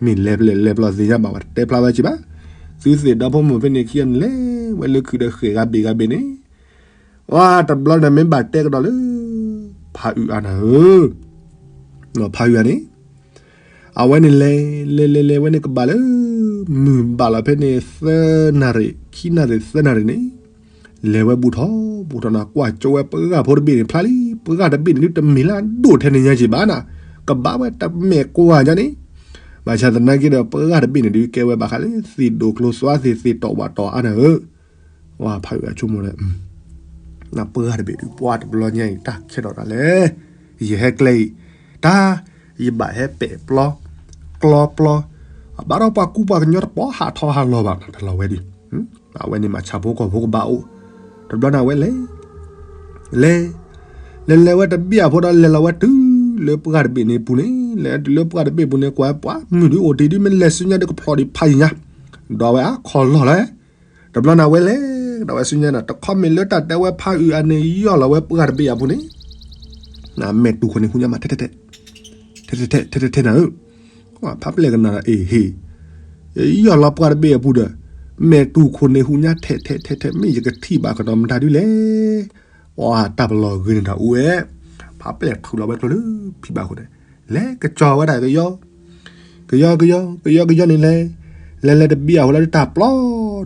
မ့ၢ်လဲၤဖဲလဲၣ်လဲၤဖဲလဲၣ်သ့ၣ်ညါဘၣ် ပှၤတတဲဖျါဝဲက့ၤဘၣ်, သုသ့ၣ်ဒီဖိမိၢ်ဖဲန့ၣ်ခံဂၤန့ၣ်လဲၤဝဲလၢခုးဒီး ဃဲၤဂၤဘ့ၣ်ဂၤဘ့ၣ်န့ၣ်, ဝဲတဘျီန့ၣ်မ့ၢ်ဘၣ်တဲကဒီးလၢ ဖးအုးအါနၤဧၢ, ဖးအုးအါန့ၣ် အဝဲန့ၣ်လဲၤ လဲၤလဲၤလဲၤ ဝဲန့ၣ်ကဘၣ်လၢ မုၢ်ဘၣ်လီၤဖဲန့ၣ် သၢနၣ်ရံၣ် ခံနၣ်ရံၣ် သၢနၣ်ရံၣ်န့ၣ်, လဲၤဝဲဘူးထီၣ်ဘူးထီၣ်နၤ ကွၢ်ကၠိဝဲပှၢ်ဖိတဘ့ၣ်န့ၣ်ဖျါလံ, ပှၢ်တဘ့ၣ်န့ၣ်ဒုး တမ့ၢ်လၢအဒိၣ်ထဲန့ၣ်ညါက့ၤဘၣ်နၤ, ကဘၣ်ဝဲတမဲာ်ကွၢ်ညါန့ၣ်, ဘၣ်ဆၣ်သနာ်က့ဒီး ပှၢ်တဘ့ၣ်န့ၣ်ဒုး ကဲဝဲဘၣ်ဃးလၢသ့ၣ်ဒိၣ်ကျိၤသွါသ့ၣ် သ့ၣ်တီၢ်ဝၣ်တီၢ်အါနၤဧၢ ဝဲဖးအုးအါဆိကမိၣ်ဒီး ပှၢ်တဘ့ၣ်ဒုး ပှၢ်တဘျီညါအံၤ တၢ်ခဲထီၣ်တၢ်လဲၣ်, ယဟဲကျဲအံၤ တၢ် ယဘၣ်ဟဲပဲာ်ပျီ ကျီပျီ, အဘၣ်ဒီးပှၤကူပှၤကညီတပီၤဟးထီၣ်ဟးလီၤဘၣ် တလီၤဝဲဒံး, အဝဲန့ၣ်မၤဆၣ်ဖိကီၢ်ဖိကဘၣ်အိၣ်, တဘျီန့ၣ်အဝဲလဲၤ လဲၤ လဲၤလဲၤဝဲတဘ့ၣ်အဖိဒီး လဲၤလီၤဝဲတုၤလၢပှၢ်တဘ့ၣ်န့ၣ်ပူၤန့ၣ်, လဲၤတုၤလၢပှၢ်တဘ့ၣ်ပူၤန့ၣ် ကွၢ်ပှၤမုၢ်ဒုးအိၣ်တ့ၢ်ဒုး မ့ၢ်လဲၤဆူညါဒီးကဖျိးဒံးဖးယံၤညါ, ဒီးအဝဲအခီၣ်လီၢ်လီၤ တဘျီန့ၣ်အဝဲလဲၤ ဒီးဝဲဆူညါန့ၣ် တခီမ့ၢ်လၢတၢ်တဲဝဲဖးအုးအါန့ၣ် ယီၢ်လီၤဝဲပှၢ်တဘ့ၣ်အပူၤန့ၣ်, မဲာ်တူၢ်ခိၣ်န့ၣ်ဟူညါမး ထဲထဲထဲ ထဲထဲထဲထဲနၤဧၢ, ဖးပျဲၢ်ကနၣ်ဒီး အ့ၣ်ဟ့ၣ်, ယီၢ်လီၤပှၢ်တဘ့ၣ်အပူၤဒီး မဲာ်တူၢ်ခိၣ်န့ၣ်ဟူညါထဲထဲထဲထဲ မ့ၢ်ယကထံၣ်ဘၣ်ကဒီးမတၤဒုးလဲၣ်, ပှၤတၢ်ပလီၢ်ဂ့ၤန့ၣ်တၢ်အိၣ်ဝဲ, ဖးပျဲၢ်ထုးလီၤဝဲကျိၤလၢဖံဘၣ်အဃိန့ၣ်, လဲၤကစီၤဝဲဒၣ်ကယီ ကယီကယီ ကယီကယီန့ၣ်လဲၤ, လဲၤလဲၤတဘ့ၣ်အဃိလၢတၢ်ပျီ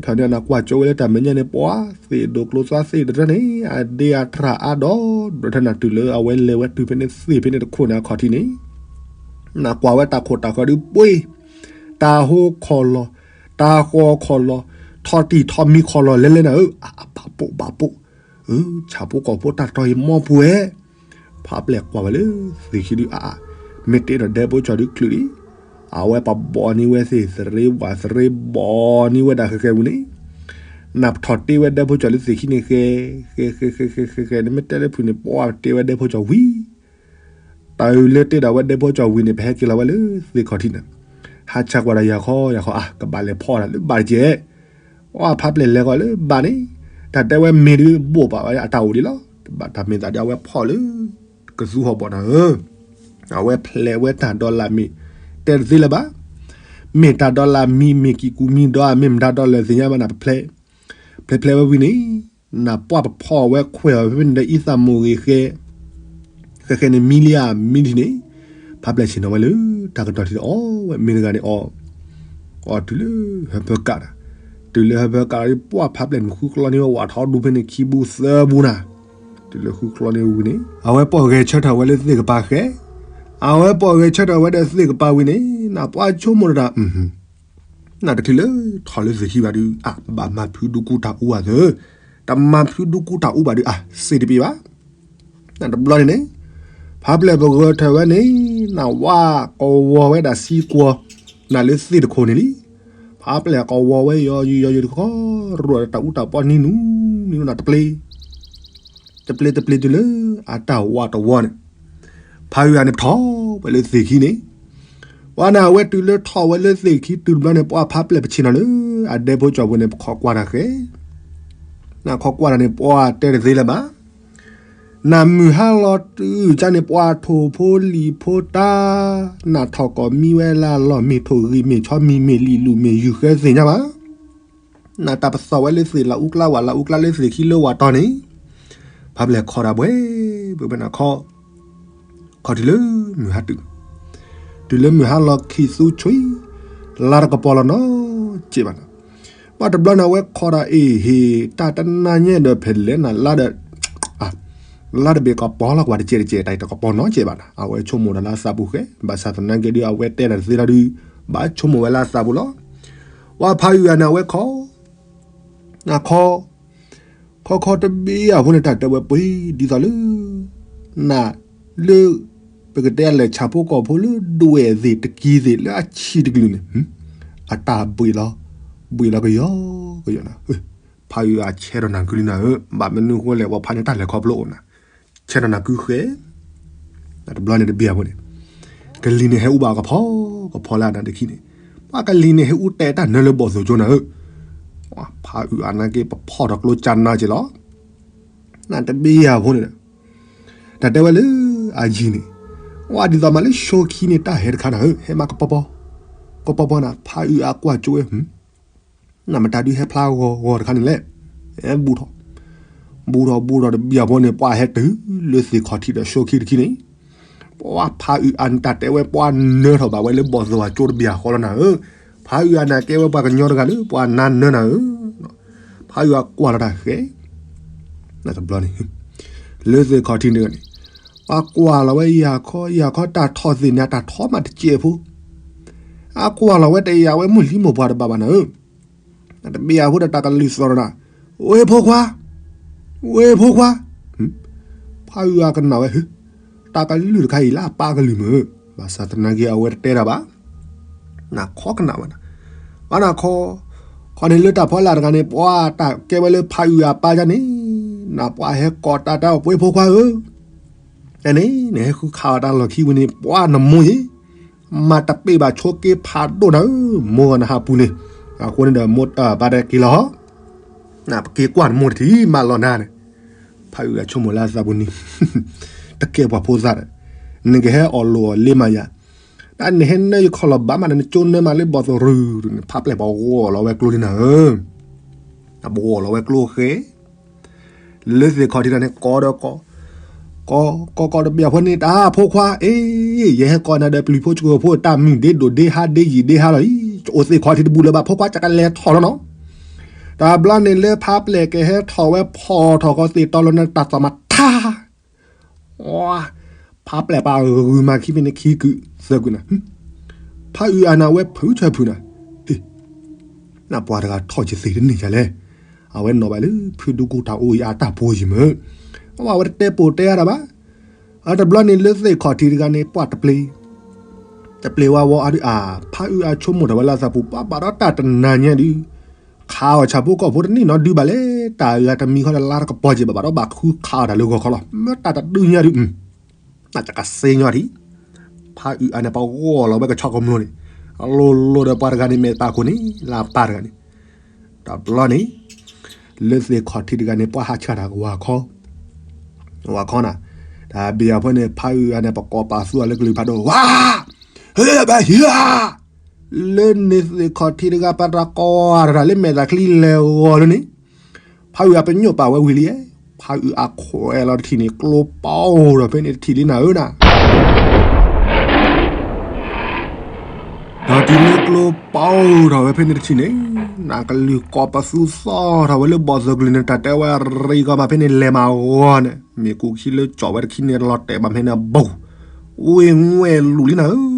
ထီၣ်န့ၣ် နကွၢ်ကၠိဝဲလၢတၢ်မဲာ်ညါန့ၣ် ပှၤသ့ၣ်ဒိၣ်ကျိၤသွါသ့ၣ်တရၢန့ၣ် အဒ့အထရၣ်အါဒီး ဒီးထဲနၤတုၤလၢအဝဲလဲၤဝဲတုၤဖဲန့ၣ်သ့ၣ်ဖဲန့ၣ်တခိၣ်န့ၣ်အခီၣ်ထံးန့ၣ်, နကွၢ်ဝဲတၢ်ခိၣ်တၢ်ဃၢၤဒုးပှ့ၤ, တၢ်ဟိခီၣ်လီၢ်, တၢ်ဃီခီၣ်လီၢ်, ထီၣ်တံၢ်ထီၣ်မံၤခီၣ်လီၢ်လဲၤလဲၤနၤဧၢ, အဘၣ်ပိာ်ဘၣ်ပိာ် ဆၣ်ဖိကီၢ်ဖိတၢ်တီၤယံၤမီပူၤဝဲ, ဖးပျဲၢ်ကွၢ်ဝဲလၢသ့ၣ်ခံဒုးအါအါ, မ့ၢ်တ့ဒီးဒဲဘိကၠီဒုးချုးလံ, အဝဲပှၤဘီန့ၢ်ဝဲသ့ၣ်သရ့ဝးသရ့ဘီန့ၢ်ဝဲဒၣ်ဃဲဃဲပူၤန့ၣ်, နပထီၣ်တ့ဝဲဒဲဖိကၠီၤလၢသ့ၣ်ခံန့ၣ် ဃဲ ဃဲ ဃဲ ဃဲ ဃဲ ဃဲ ဃဲ နမ့ၢ်တဲလၢဖုၣ်န့ၣ် ပှၢ်ပတ့ဝဲဒဲဖိကၠီၤဝံၤ တၢ်အုးလၢတ့ဒီးဝဲဒဲဖိကၠီၤဝံၤန့ၣ် ပဟဲက့ၤလီၤဝဲလၢသ့ၣ်ခီၣ်ထံးန့ၣ် ဟးဆါကွၢ်ဒီးယၤခီယၤခီ အါ ကဘၣ်လဲၤဖီၣ်တၢ်လၢဘၣ်တက့ၢ် အဖးပျဲၢ်လဲၤဃီၤလၢဘၣ်န့ၣ် တၢ်တဲဝဲမ့ၢ်ဒုးဘိၣ်ဘၣ်ဝဲအတၢ်အိၣ်ဒံးလီၤ တဘၣ်တၢ်မ့ၢ်သးဒ်အဝဲဖီၣ်လၢ ကသူဟီၣ်ဘီၣ်နၤဧၢ အဝဲဖျဲးဝဲတၢ်ဒီလၣ်မ့ၢ် တဲတသ့လၢၤဘၣ် မ့ၢ်တၢ်ဒီလၣ်မံၤ မ့ၢ်ကံၢ်ကူမံၤဒီး မ့ၢ်မတၤဒီလၣ်သ့ၣ်ညါဘၣ်နၤ ပဖျဲး ဖျဲးဖျဲးဝဲဝံၤန့ၣ် နပှၢ်ပဖီၣ်ဝဲခွဲးအီၤဖဲန့ၣ်ဒီး အံသၣ်မိၢ်ဂ့ၤဃဲ ဃဲဃဲန့ၣ် မံလံဧါ မံလံန့ၣ် ဖးပျဲၢ်ဆ့ၣ်နီၤဝဲလၢ တၢ်ကတီၢ်ထံးဒီးအီၣ်ဝဲ မ့ၢ်တဂၤန့ၣ်အီၣ် အီၣ်တုၤလၢဟၢဖၢကးတၢ် တုၤလၢဟၢဖၢကးဒီး ပှၢ်ဖးပျဲၢ်န့ၣ်ဃုကျီန့ၢ်ဝဲဝးထီၣ်ဒူဖဲန့ၣ် ခံဘူးသၢဘူးနၤ တုၤလၢဃုကျီန့ၢ်ဝံၤန့ၣ် အဝဲပိာ်ဂဲၤဆၢထၢၣ်ဝဲလၢသ့ၣ်ကပၤဃဲ အဝဲပိာ်ဂဲၤဆၢထၢၣ်ဝဲဒီးသ့ၣ်ကပၤဝံၤန့ၣ် နပှၢ်ဆိကမိၣ်တၢ် နတချုးလၢထီၣ်လၢသ့ၣ်ခံဘၣ်ဒုး အါ ဘၣ်မၤဖုဒူကူတၢ်အူဘၣ်သၢ တမၤဖုဒူကူတၢ်အူဘၣ်ဒုး အါ စ့တပ့ၤဘၣ် နတဘျီန့ၣ်န့ၣ် ဖးပျဲၢ်ပဂၢၢ်ထၢၣ်ဝဲန့ၣ် နဝါကဝီၤဝဲဒၣ်သံကွီၤ နလၢသ့ၣ်တခိၣ်န့ၣ်လံ ဖးပျဲၢ်ကဝီၤဝဲယီၤယံၤယီၤယံၤတခီ ရိၣ်ဒီးတၢ်အူတၢ်ပီနံၤနူနံၤနူနၤတပျ့ၤ တပျ့ၤတပျ့ၤတုၤလၢအတၢ်ဝးတဝီန့ၣ် ဖးအုးအါန့ၣ်ပထီၣ်ဝဲလၢသ့ၣ်ခံန့ၣ် ပှၤန့ၣ်အဝဲတုၤလၢထီၣ်ဝဲလၢသ့ၣ်ခံတုၤတဘျီန့ၣ် ပှၢ်ဖးပျဲၢ်ပဆ့ၣ်နီၤလၢ အဒဲဖိကၠီၤပူၤန့ၣ် ပခီကွၢ်တၢ်ဃဲ နခီကွၢ်တၢ်န့ၣ် ပှၢ်တဲတသ့လၢၤဘၣ် နမုၢ်ဟါလီၤတုၤကၢ်န့ၣ် ပှၢ်ထိၣ်ဖိလံာ်ဖိတၢ် နထီၣ်ကိးမံဝဲလၢအလီၢ် မ့ၢ်ထိၣ်ဂံၢ်မ့ၢ်ဆီမံၤမ့ၢ်လံာ်လူၢ်မ့ၢ်ယုၢ်ဃဲသ့ၣ်ညါဘၣ် နတၢ်ပသီၣ်ဝဲလၢသ့ၣ်လၢအူကျါဝးလၢအူကျါလၢသ့ၣ်ခံလၢဝးတီၤန့ၣ် ဖးပျဲၢ်ခီတၢ်ဘှဲ ဘှဲဘှဲနၤခီ ခီတုၤလၢမုၢ်ဟါတုၤ တုၤလၢမုၢ်ဟါလီၤခံသူဆွံ လါတကပီၤလီၤနီၤ ကဲးဘၣ်နၤ ပှၢ်တဘျီန့ၣ်အဝဲခီဒၣ်အ့ၣ်ဟ့ၣ် တၢ်တနါညါဒီးဖဲလဲၣ်နၤ လါဒီး လါတဘ့ၣ်ကပီၤလီၤကွၢ်တကဲးတကဲး တၢ်တကပီၤနီၤကဲးဘၣ်နၤ အဝဲဆိကမိၣ်ဒီးလၢအသးပူၤဃဲ ဘၣ်ဆၣ်သနာ်က့ဒီး အဝဲတဲတၢ်တသ့လီၤဒုး ဘၣ်ဆိကမိၣ်ဝဲလၢအသးပူၤလီၤ ပှၢ်ဖးအုးအါန့ၣ် အဝဲခီ နခီ ခီခီတဘ့ၣ်အဖိန့ၣ် တၢ်တဲဝဲပှ့ၤဒ်သိးလၢ နၤ လၢ ပကတဲအလဲၤဆၣ်ဖိကီၢ်ဖိလၢဒွဲၣ်သ့ၣ်တကံၤသ့ၣ်လၢအဆံးတကလုာ်န့ၣ် အတၢ်ဘှံးလီၤ ဘှံးလီၤကယီကယီနၤ ဖးအုးအါဆဲးဒီးနၤကုလံနၤဧၢ ဘၣ်မနုၤဃိလဲၣ် ပှၤဖးန့ၣ်တၢ်လဲၤခီဖျိအိၣ်နၤ ဆဲးဒီးနၤကုဃဲ တဘျီန့ၣ်တဘ့ၣ်အဖိန့ၣ် ကလံၤန့ၣ်ဟဲအူဘၣ်ကဖီ ကဖီလၢအနၤတခံန့ၣ် ပှၤကလံၤန့ၣ်ဟဲအူတဲတၢ်နၢလၢဘီၣ်သိၣ်ကၠိနၤဧၢ ဖးအုးအါနာ်က့ ပဖီၣ်ထီၣ်ကျိကၢ်နါက့ၤလီၤ နတဘ့ၣ်အဖိန့ၣ် တၢ်တဲဝဲလၢ အယံၤန့ၣ် ဝဲဒ်သိးမးလၢဆိခံန့ၣ် တၢ်ဟဲတခါနၤဧၢ ဟဲမးကပီၤပီၤ ကပီၤပီၤနၤ ဖးအုးအါကွၢ်ကၠိဝဲ နမတၤဒုးဟဲဖျါဂီၤဂီၤတခါန့ၣ်လဲၣ် ဟဲဘူးထီၣ် ဘူးထီၣ်ဘူးထီၣ်တဘ့ၣ်အဖိန့ၣ် ပှၤဟဲတုၤလၢသ့ၣ်ခီၣ်ထံးဒီးဆိခံတခံန့ၣ် ပှၤဖးအုးအါန့ၣ် တၢ်တဲဝဲ ပှၤနၢထီၣ်ဘၣ်ဝဲလၢဘီၣ်သိၣ်အကၠိတဘ့ၣ်အဃီလီၤနၤဧၢ ဖးအုးအါန့ၣ် ကဲဝဲပှၤကညီတဂၤလၢ ပှၤနါနၢနၤဧၢ ဖးအုးအါကွၢ်လီၤတၢ်ဃဲ တဘျီန့ၣ် လၢသ့ၣ်ခီၣ်ထံးန့ၣ်န့ၣ် ပှၤကွၢ်လီၤဝဲယၤခီ ယၤခီ တၢ်ထီၣ်သ့ၣ်န့ၣ် အတၢ်ထီမးတစဲးဖိ အကွၢ်လီၤဝဲတယာ်ဝဲမိၢ်လံမိၢ်ပှၢ်တဘၣ်ဘၣ်နၤဧၢ တဘ့ၣ်အဖိဒီးတၢ်ကလုၢ်သီၣ်ဒီးနၤ ဝ့ၢ်ဖိခွါ ဝ့ၢ်ဖိခွါ ဖးအုးအါကနၣ်ဝဲ တၢ်ကလုၢ်တခါအံၤလၢအပၢ်ကလုၢ်မ့ၢ် ဘၣ်ဆၣ်သနာ်က့အဝဲတတဲတၢ်ဘၣ် နခီကနၣ်ဝဲနၤ ဘၣ်နၤခီ ခီန့ၣ်လၢတၢ်ဖီလာ်တဂၤန့ၣ် ပှၤတၢ်ကဲဝဲလၢဖးအုးအါပၢ်ယါန့ၣ် နပှၤဟဲကိးတၢ်တၢ် ဝ့ၢ်ဖိခွါဧၢ န့ၣ် နဟဲဃုခးအီၤတၢ်လီၢ်ခံဝံၤန့ၣ် ပှၤနမိၢ်အံၤ မၤတပ့ၢ်ဘၣ်ဆိက့ဖးဒိၣ်နၤဧၢ မိၢ်ဂီၤနဟးပူၤန့ၣ် အဃိန့ၣ်ဒီး မိၢ်ပၢ်တဲက့ၤလီၤ ပက့ၤကွၢ်နမိၢ်တထံၣ် မၤလီၤနၤန့ၣ် ဖးအုးအါဆိကမိၣ်လၢအသးပူၤန့ၣ် တကဲပှၤဖိသၣ်ဒီး နကဟဲအီၣ်လိၣ်အီၣ်လ့မးယၤ တၢ်နဟဲနၢယခီၣ်လီၤဘၣ်မး နကၠိနၢမးလၢဘီၣ်သိၣ်ရုၢ်န့ၣ် ဖးပျဲၢ်ပှၤဂီၢ်လီၤဝဲကျိလံနၤဧၢ ပှၤဂီၢ်လီၤဝဲကျိဃဲ လၢသ့ၣ်ခီၣ်ထံးတၢ်န့ၣ် ကိးဒီးကိး ကိးကိးကိးတဘ့ၣ်အဖိန့ၣ် တၢ်ဖိခွါ အ့ ယဟဲကိးနၤဒီးပျုၤဖိဆှၢဖိ တၢ်မုၢ်ဒ့ဒိၣ်ဒ့ဟါဒ့ယံာ်ဒ့ဟါလီၤအံၤ အိၣ်သ့ၣ်ခီၣ်ထံးတဘူးလၢၤဘၣ် ဖိခွါ ကကလဲၤထီၣ်လီၤနီၤ တဘျီန့ၣ်လၢဖးပျဲၢ်ကဟဲထီၣ်ဝဲဖီၣ်ထီၣ်ဃီသ့ၣ်တီလီၤန့ၣ် တၢ်သီၣ်မးထါ ဖးပျဲၢ်ပာ်ဂုာ်မၤခံဖဲန့ၣ်ခံကုာ်သၢကုာ်နၤ ဖးအုးအါန့ၣ် အဝဲဖုးဆၢဖုးနၤ နပှၤတဂၤထီၣ်ကသ့တန့ၢ်ယၤလဲၣ် အဝဲနီၣ်ဘၣ်လၢဖုဒူကူတၢ်အိၣ်အံၤအတၢ်ဖိယံၤမ့ၢ် အဝဲတတဲပိာ်တဲအါတၢ်ဘၣ် အတဘျီန့ၣ်လၢသ့ၣ်ခီၣ်ထံးတဂၤန့ၣ် ပှၤတပျ့ၤ တပျ့ၤဝါဝီအါဒုးအါ ဖးအုးအါဆိကမိၣ်ထီၣ်ဝဲလၢအသးပူၤ ပှၤဘၣ်ဒီးတၢ်တနၤညါဒုး ခးအီၣ်ဆၣ်ဖိကီၢ်ဖိတန့ၢ်နီတဒုဘၣ်လဲၣ်, တၢ်အဂၤတမံၤဃီတလါတကပီၤက့ၤဘၣ်ဘၣ်ဒီးဘၣ်ဃုခးအီၣ်တၢ်လၢဂီၤခီလီၤ. မ့ၢ်တၢ်တဒုညါဒုး တၢ်ကစ့ညီထံး, ဖးအုးအါန့ၣ် ပဂီၢ်လီၤဝဲကဆီကမျိန့ၣ်, အလိၤလိၤဒီးပှၤတဂၤန့ၣ် မဲာ်သးခိၣ်န့ၣ် လၢပၢ်တဂၤန့ၣ်, တဘျီန့ၣ် လၢသ့ၣ်ခီၣ်ထံးတဂၤန့ၣ် ပှၤဟးဆှၣ်တၢ်ကဝၤခီ, ဝၤခီနၤ, တၢ်ဘၣ်အဖၢန့ၣ် ဖးအုးအါန့ၣ် ပကိးပာ်သူအီၤလၢကလုၢ်ဖးဒိၣ် ဝါ, ဟဲဘၣ်ဟံးဧါ, လၢန့ၣ်သ့ၣ်ခီၣ်ထံးတဂၤ ပတၢ်ကိးတၢ်လၢမဲာ်သးချံလဲၤဂီၤလၢန့ၣ်, ဖးအုးအါပညိၣ်ပာ်ဝဲဝံၤလံ, ဖးအုးအါခွဲးလီၤတထံၣ်န့ၣ် ကျိပီၢ်ထီၣ်ဖဲန့ၣ်တထံၣ်လံနၤဧၢနၤ ဒီးတုၤလၢကျိပီၢ်ထီၣ်ဝဲဖဲန့ၣ်တထံၣ်န့ၣ်, နကလုၢ်ကိးပသူသီၣ်ထီၣ်ဝဲလၢဘီၣ်သိၣ်ကလုၢ်န့ၣ် တၢ်တဲဝဲရံကီမး ဖဲန့ၣ်လဲၤမးဂီၤန့ၣ် မ့ၢ်ကူခံလၢကၠီၣ်ဝဲတခံန့ၣ် လီၤတဲာ်ဘၣ်ဖဲန့ၣ်ဘိၣ်, ဝ့ၢ်ငွဲၣ်လူၤလံနၤဧၢ,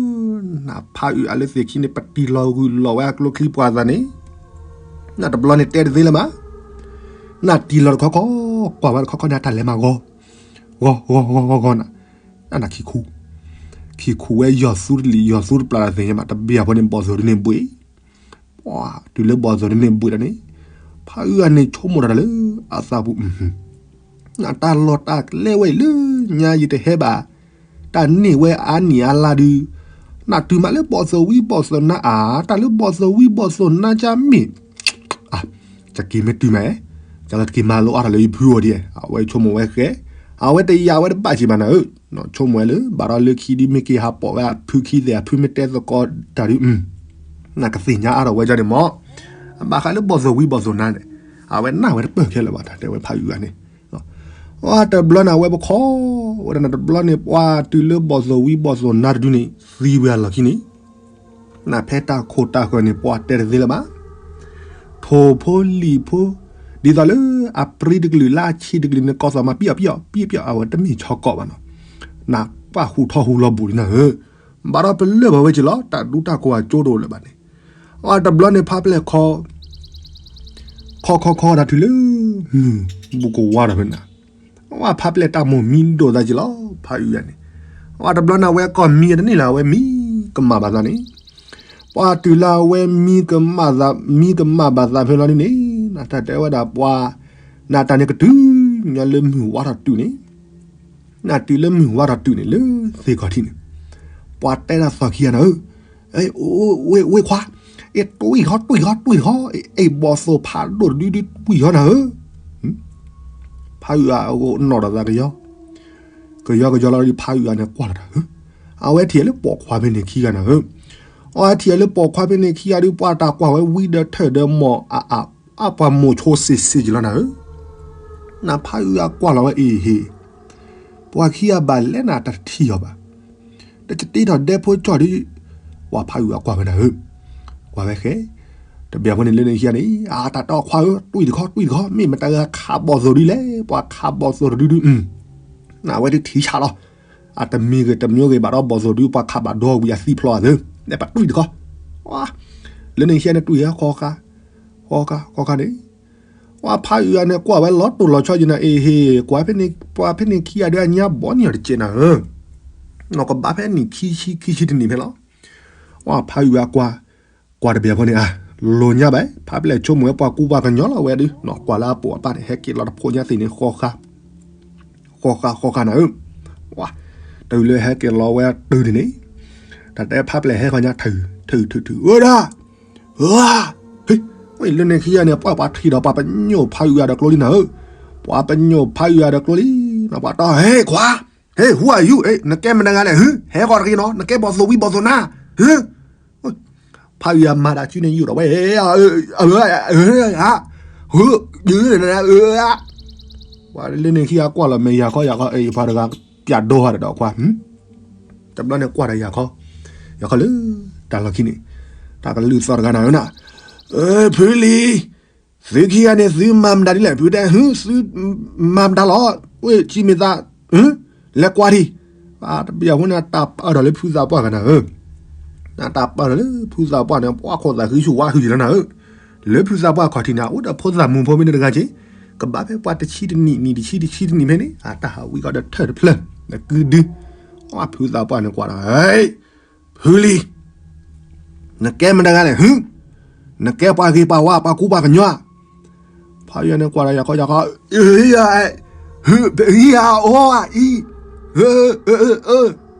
နဖးအုးအါလၢသ့ၣ်ခံန့ၣ် ပတံၢ်လီၤဂုာ်လီၤဝဲအကျိချံပှၤသးန့ၣ်, နတဘျီန့ၣ်တဲတသ့လၢၤမး, နတံၢ်လီၤတခီခီ, ကွၢ်ဝဲတခီခီန့ၣ် အတၢ်လဲၤမးဂီၤ, ဂီၤဂီၤဂီၤဂီၤဂီၤနၤ, နနၢ်ခံခူ, ခံခူဝဲယီၢ်သူတလံာ် ယီၢ်သူတပျၢ်တၢ်သ့ၣ်ညါမး တဘ့ၣ်အဖီန့ၣ် ဘီၣ်သိၣ်ဒုန့ၣ်ဘှံး, ပှၤတုၤလၢဘီၣ်သိၣ်ဒုန့ၣ်ဘှံးဒီးန့ၣ်, ဖးအုးအါန့ၣ်ဆိကမိၣ်တၢ်လၢအသးပူၤ, နတၢ်လီၢ်တၢ်ကျဲဝဲအံၤလၢညါယတဟဲဘၣ်, တၢ်န့ၢ်ဝဲအါနံၣ်အါလါဒုး, နတုၤမးလၢဘီၣ်သိၣ်ဝံဘီၣ်သိၣ်နါအါ, တၢ်လၢဘီၣ်သိၣ်ဝံဘီၣ်သိၣ်နါကၢ်မ့ၢ် ကက့ၤမ့ၢ်တုၤမး, ကလီၤတက့ၤမၤလိအါထီၣ်လၢယဖုအီၤဒ်, အဝဲဆိကမိၣ်ဝဲဃဲ, အဝဲတယာ်ဝဲတဘၣ်က့ၤဘၣ်နၤဧၢ, ဆိကမိၣ်ဝဲလၢ ဘၣ်ဒီးလၢခံဒုမ့ၢ်က့ၤဟးပိာ်ဝဲအဖုခံသ့ၣ်အဖုမ့ၢ်တဲသကိးတၢ်ဒုး, နကသ့ၣ်ညါအါထီၣ်ဝဲဒ်န့ၣ်မး, အဘၣ်ဃးလၢဘီၣ်သိၣ်ဝံဘီၣ်သိၣ်နါန့ၣ်, အဝဲနၢ်ဝဲတပၢၢ်ခဲလၢာ်ဘၣ် တၢ်တဲဝဲဖးအုးဂၤန့ၣ် အတဘျီန့ၣ် အဝဲပခီ, ဝဲဒၣ်နတဘျီန့ၣ် ပှၤတုၤလၢဘီၣ်သိၣ်ဝံဘီၣ်သိၣ်နါတဒုန့ၣ် သံဝဲအလီၢ်ခံန့ၣ်, နဖဲတၢ်ခိၣ်တၢ်ဃၢၤန့ၣ် ပှၤတဲတသ့လၢၤဘၣ်, ထိၣ်ဖိလံာ်ဖိ, ဒ်သိးလၢအပြံတကလုာ်လၢအဆံးတကလုာ်န့ၣ် ကိးသီၣ်မးပံအီၣ်ပံအီၣ်ပံအီၣ်ပံအီၣ် အဝဲတမ့ၢ်ဆီကီၢ်ဘၣ်နီၤ, နပၣ်ဟူးထီၣ်ဟူးလီၤဘူးလံနၤဧၢ, ဘၣ်ဒီးပလၢၢ်ဘၣ်ဝဲက့ၤလီၤ တၢ်ဒူတၢ်ကိးအကၠိတအိၣ်လၢၤဘၣ်န့ၣ်, အတဘျီန့ၣ် ဖးပျဲၢ်ခီ ခီခီခီဒၣ်တုၤလၢ မုၢ်ဘူးကဝါဒီးဖဲန့ၣ်, အဝဲဖးပျဲၢ်တၢ်မိၢ်မံဒိၣ်သးက့ၤလီၤ ဖးအုးဂၤန့ၣ်, အတဘျီန့ၣ် အဝဲကီၢ်မံအတန့ၢ်လၢၤ အဝဲမံကမၣ်ဘၣ်သးန့ၣ်, ပှၤတုၤလၢအဝဲမံကမၣ်သး မံကမၣ်ဘၣ်သးဖဲလီၤဒ်န့ၣ်, နတၢ်တဲဝဲဒၣ်ပှၤ, နတၢ်န့ၣ်ကတုၤညီလၢမုၢ်ဝါထီၣ်တုၤန့ၣ်, နတုၤလၢမုၢ်ဝါထီၣ်တုၤန့ၣ် လၢသ့ၣ်ခီၣ်ထံးန့ၣ်, ပှၤတဲဒၣ်သီၣ်ခံဂၤနၤဧၢ, ဝ့ၢ်ခွါ, အဲၣ်တွံၢ်ဃီတွံၢ်ဃီတွံၢ်ဃီ, အဲၣ်ဘီၣ်သိၣ်ဖးဒိၣ်တဒုဒုတွံၢ်ဃီနၤဧၢ, ဖးအုးဂၤအဂီၢ်နီၣ်ဒီးသးကယီ, ကယီကယီလီၤဒီးဖးအုးဂၤန့ၣ်ကွၢ်လီၤတၢ်ဧၢ, အဝဲထံၣ်လၢပိာ်ခွါဖဲန့ၣ်ခံဂၤနၤဧၢ, အဝဲထံၣ်လၢပိာ်ခွါဖဲန့ၣ်ခံဂၤဒုး ပှၤတၢ်ကွၢ်ဝဲဝံဒီးထၢၣ်ဒီးမီၢ်အါအါ, အပှၤမိၢ်ဆိစ့ၣ်စ့ၣ်က့ၤလီၤနၤဧၢ, နဖးအုးဂၤကွၢ်လီၤဝဲအံၤဟ့ၣ် ပှၤခံဂၤဘၣ်လဲၣ်နၤတထံၣ်အီၤဘၣ်, တတ့ထီၣ်ဒဲဖိကၠီၣ်ဒု, ပှၤဖးအုးအကွၢ်ဝဲနၤဧၢ, ကွၢ်ဝဲဃဲ, တဘျီဖိန့ၣ်လၢန့ၣ်ခံဂၤန့ၣ် အတၢ်တီခွါဧၢ တွံၢ်တခီတွံၢ်တခီ မ့ၢ်မတၤဂၤခးဘီၣ်သိၣ်ဒုလဲၣ် ပှၤခးဘီၣ်သိၣ်တဒုဒု, နဝဲဒုထံဆးလီၤ, အတမံၤဂ့ၤတမံၤဂ့ၤဘၣ်ဒီးဘီၣ်သိၣ်ဒု ပှၤခးဘၣ်ဒီဝံၤအသံဖျိအသၢ, လဲၤပတွံၢ်တခီ, လၢန့ၣ်ခံဂၤန့ၣ်တွံၢ်ဃီဃါ, ဃီဃါဃီဃါန့ၣ် ပှၤဖးအုးဂၤန့ၣ် ကွၢ်ဝဲလီၤတိၢ်လီၤဆီက့ၤနၤ အ့ဟ့ၣ် ကွၢ်ဖဲန့ၣ် ပှၤဖဲန့ၣ်ခံဂၤဒီးအညါဘီန့ၢ်အီၤတကဲးနၤဧၢ, နီၢ်ကဘၣ်ဖဲနံၣ်ခံဆံခံဆံတနံၣ်ဖဲလီၤ, ပှၤဖးအုးဂၤကွၢ်, ကွၢ်တဘျီဖိန့ၣ် အလိၤညါဘၣ် ဖးပျဲၢ်ဆိကမိၣ်ဝဲပှၤကူပှၤကညီလီၤဝဲဒုး ကွၢ်လၢအပိာ်အပၢ်န့ၣ် ဟဲက့ၤလီၤတဖိးညါသ့ၣ်န့ၣ် ဃီဃါ ဃီဃါဃီဃါနၤဧၢ, တုၤလၢဟဲက့ၤလီၤဝဲတုၤန့ၣ်န့ၣ်, တၢ်တဲဖးပျဲၢ်ဟဲဃီညါထုးထုးထုးထုး အၢဒၣ် ဧၢ, လၢန့ၣ်ခံဂၤန့ၣ် ပှၤပှၤထံၣ်ဒီးပှၤပညိၣ်ဖးအုးဂၤဒီးကျိလံနၤဧၢ, ပှၤပညိၣ်ဖးအုးဂၤဒီးကျိလံ, ပှၤတီ ဟဲခွါ, ဟဲ who are you, နကဲမတၤဂၤလဲၣ်, ဟဲဃီတဂ့ၤနီၤ နကဲဘီၣ်သိၣ်ဝံဘီၣ်သိၣ်နါ, ဖးအုးဂၤမၤတၢ်စုန့ၣ်ယိာ်ဒီးဝဲ, ဧ ပှၤလၢန့ၣ်ခံဂၤကွၢ်လီၤမဲာ်ယၤခီယၤခီ အ့ၣ် ပှၤတဂၤပျးဒိဟးဒီးခွါ တဘျီန့ၣ်ကွၢ်ဒီးယၤခီ, ယၤခီလၢ တၢ်လီၢ်ခံန့ၣ်, တၢ်ကလုၢ်သီၣ်တဂၤနၤဧၢနၤ, ဖုလံၤ, သုခံဂၤန့ၣ် သုမၤမတၤဒ်လဲၣ် ဖုတဲ သုမၤမတၤလီၤ, ဝဲၢ်ဆံမ့ၢ်သး, လဲၤကွၢ်ထံၣ်, တဘျီဖိန့ၣ် တၢ်ပၢၢ်ထီၣ်လၢဖုသးပှၢ်ဂၤနၤဧၢ, တၢ်ပၢၢ်ထီၣ်လၢဖုသးပှၢ်န့ၣ် ပှၤခိၣ်သးဃံဆူၣ်ဝါဃံဆူၣ်လီၤနၤဧၢ, လၢဖုသးပှၢ်ခီၣ်ထံးန့ၣ် အိၣ်ဒီးဖိသၣ်မုၣ်ဖိမ့ၢ်န့ၣ်တဂၤက့ၤ, ကဘၣ်ဖဲပှၤတဆံတနံၣ် နံၣ်တဆံတဆံတနံၣ်ဖဲန့ၣ် အတၢ်ဟးဝံကီဒီးထၢၣ်တဖျၢၣ်, နကုဒု, ဖုသးပှၢ်န့ၣ်ကွၢ်ဒီး, ဖုလံၤ, နကဲမတၤဂၤလဲၣ် ဟု နကဲပှၤဂ့ၤပှၤဝါ ပှၤကူပှၤကညီ. ဖးယံၤန့ၣ်ကွၢ်ဒီးယၤခီယၤခီ, အ့, အ့, အ့, အ့, အ့,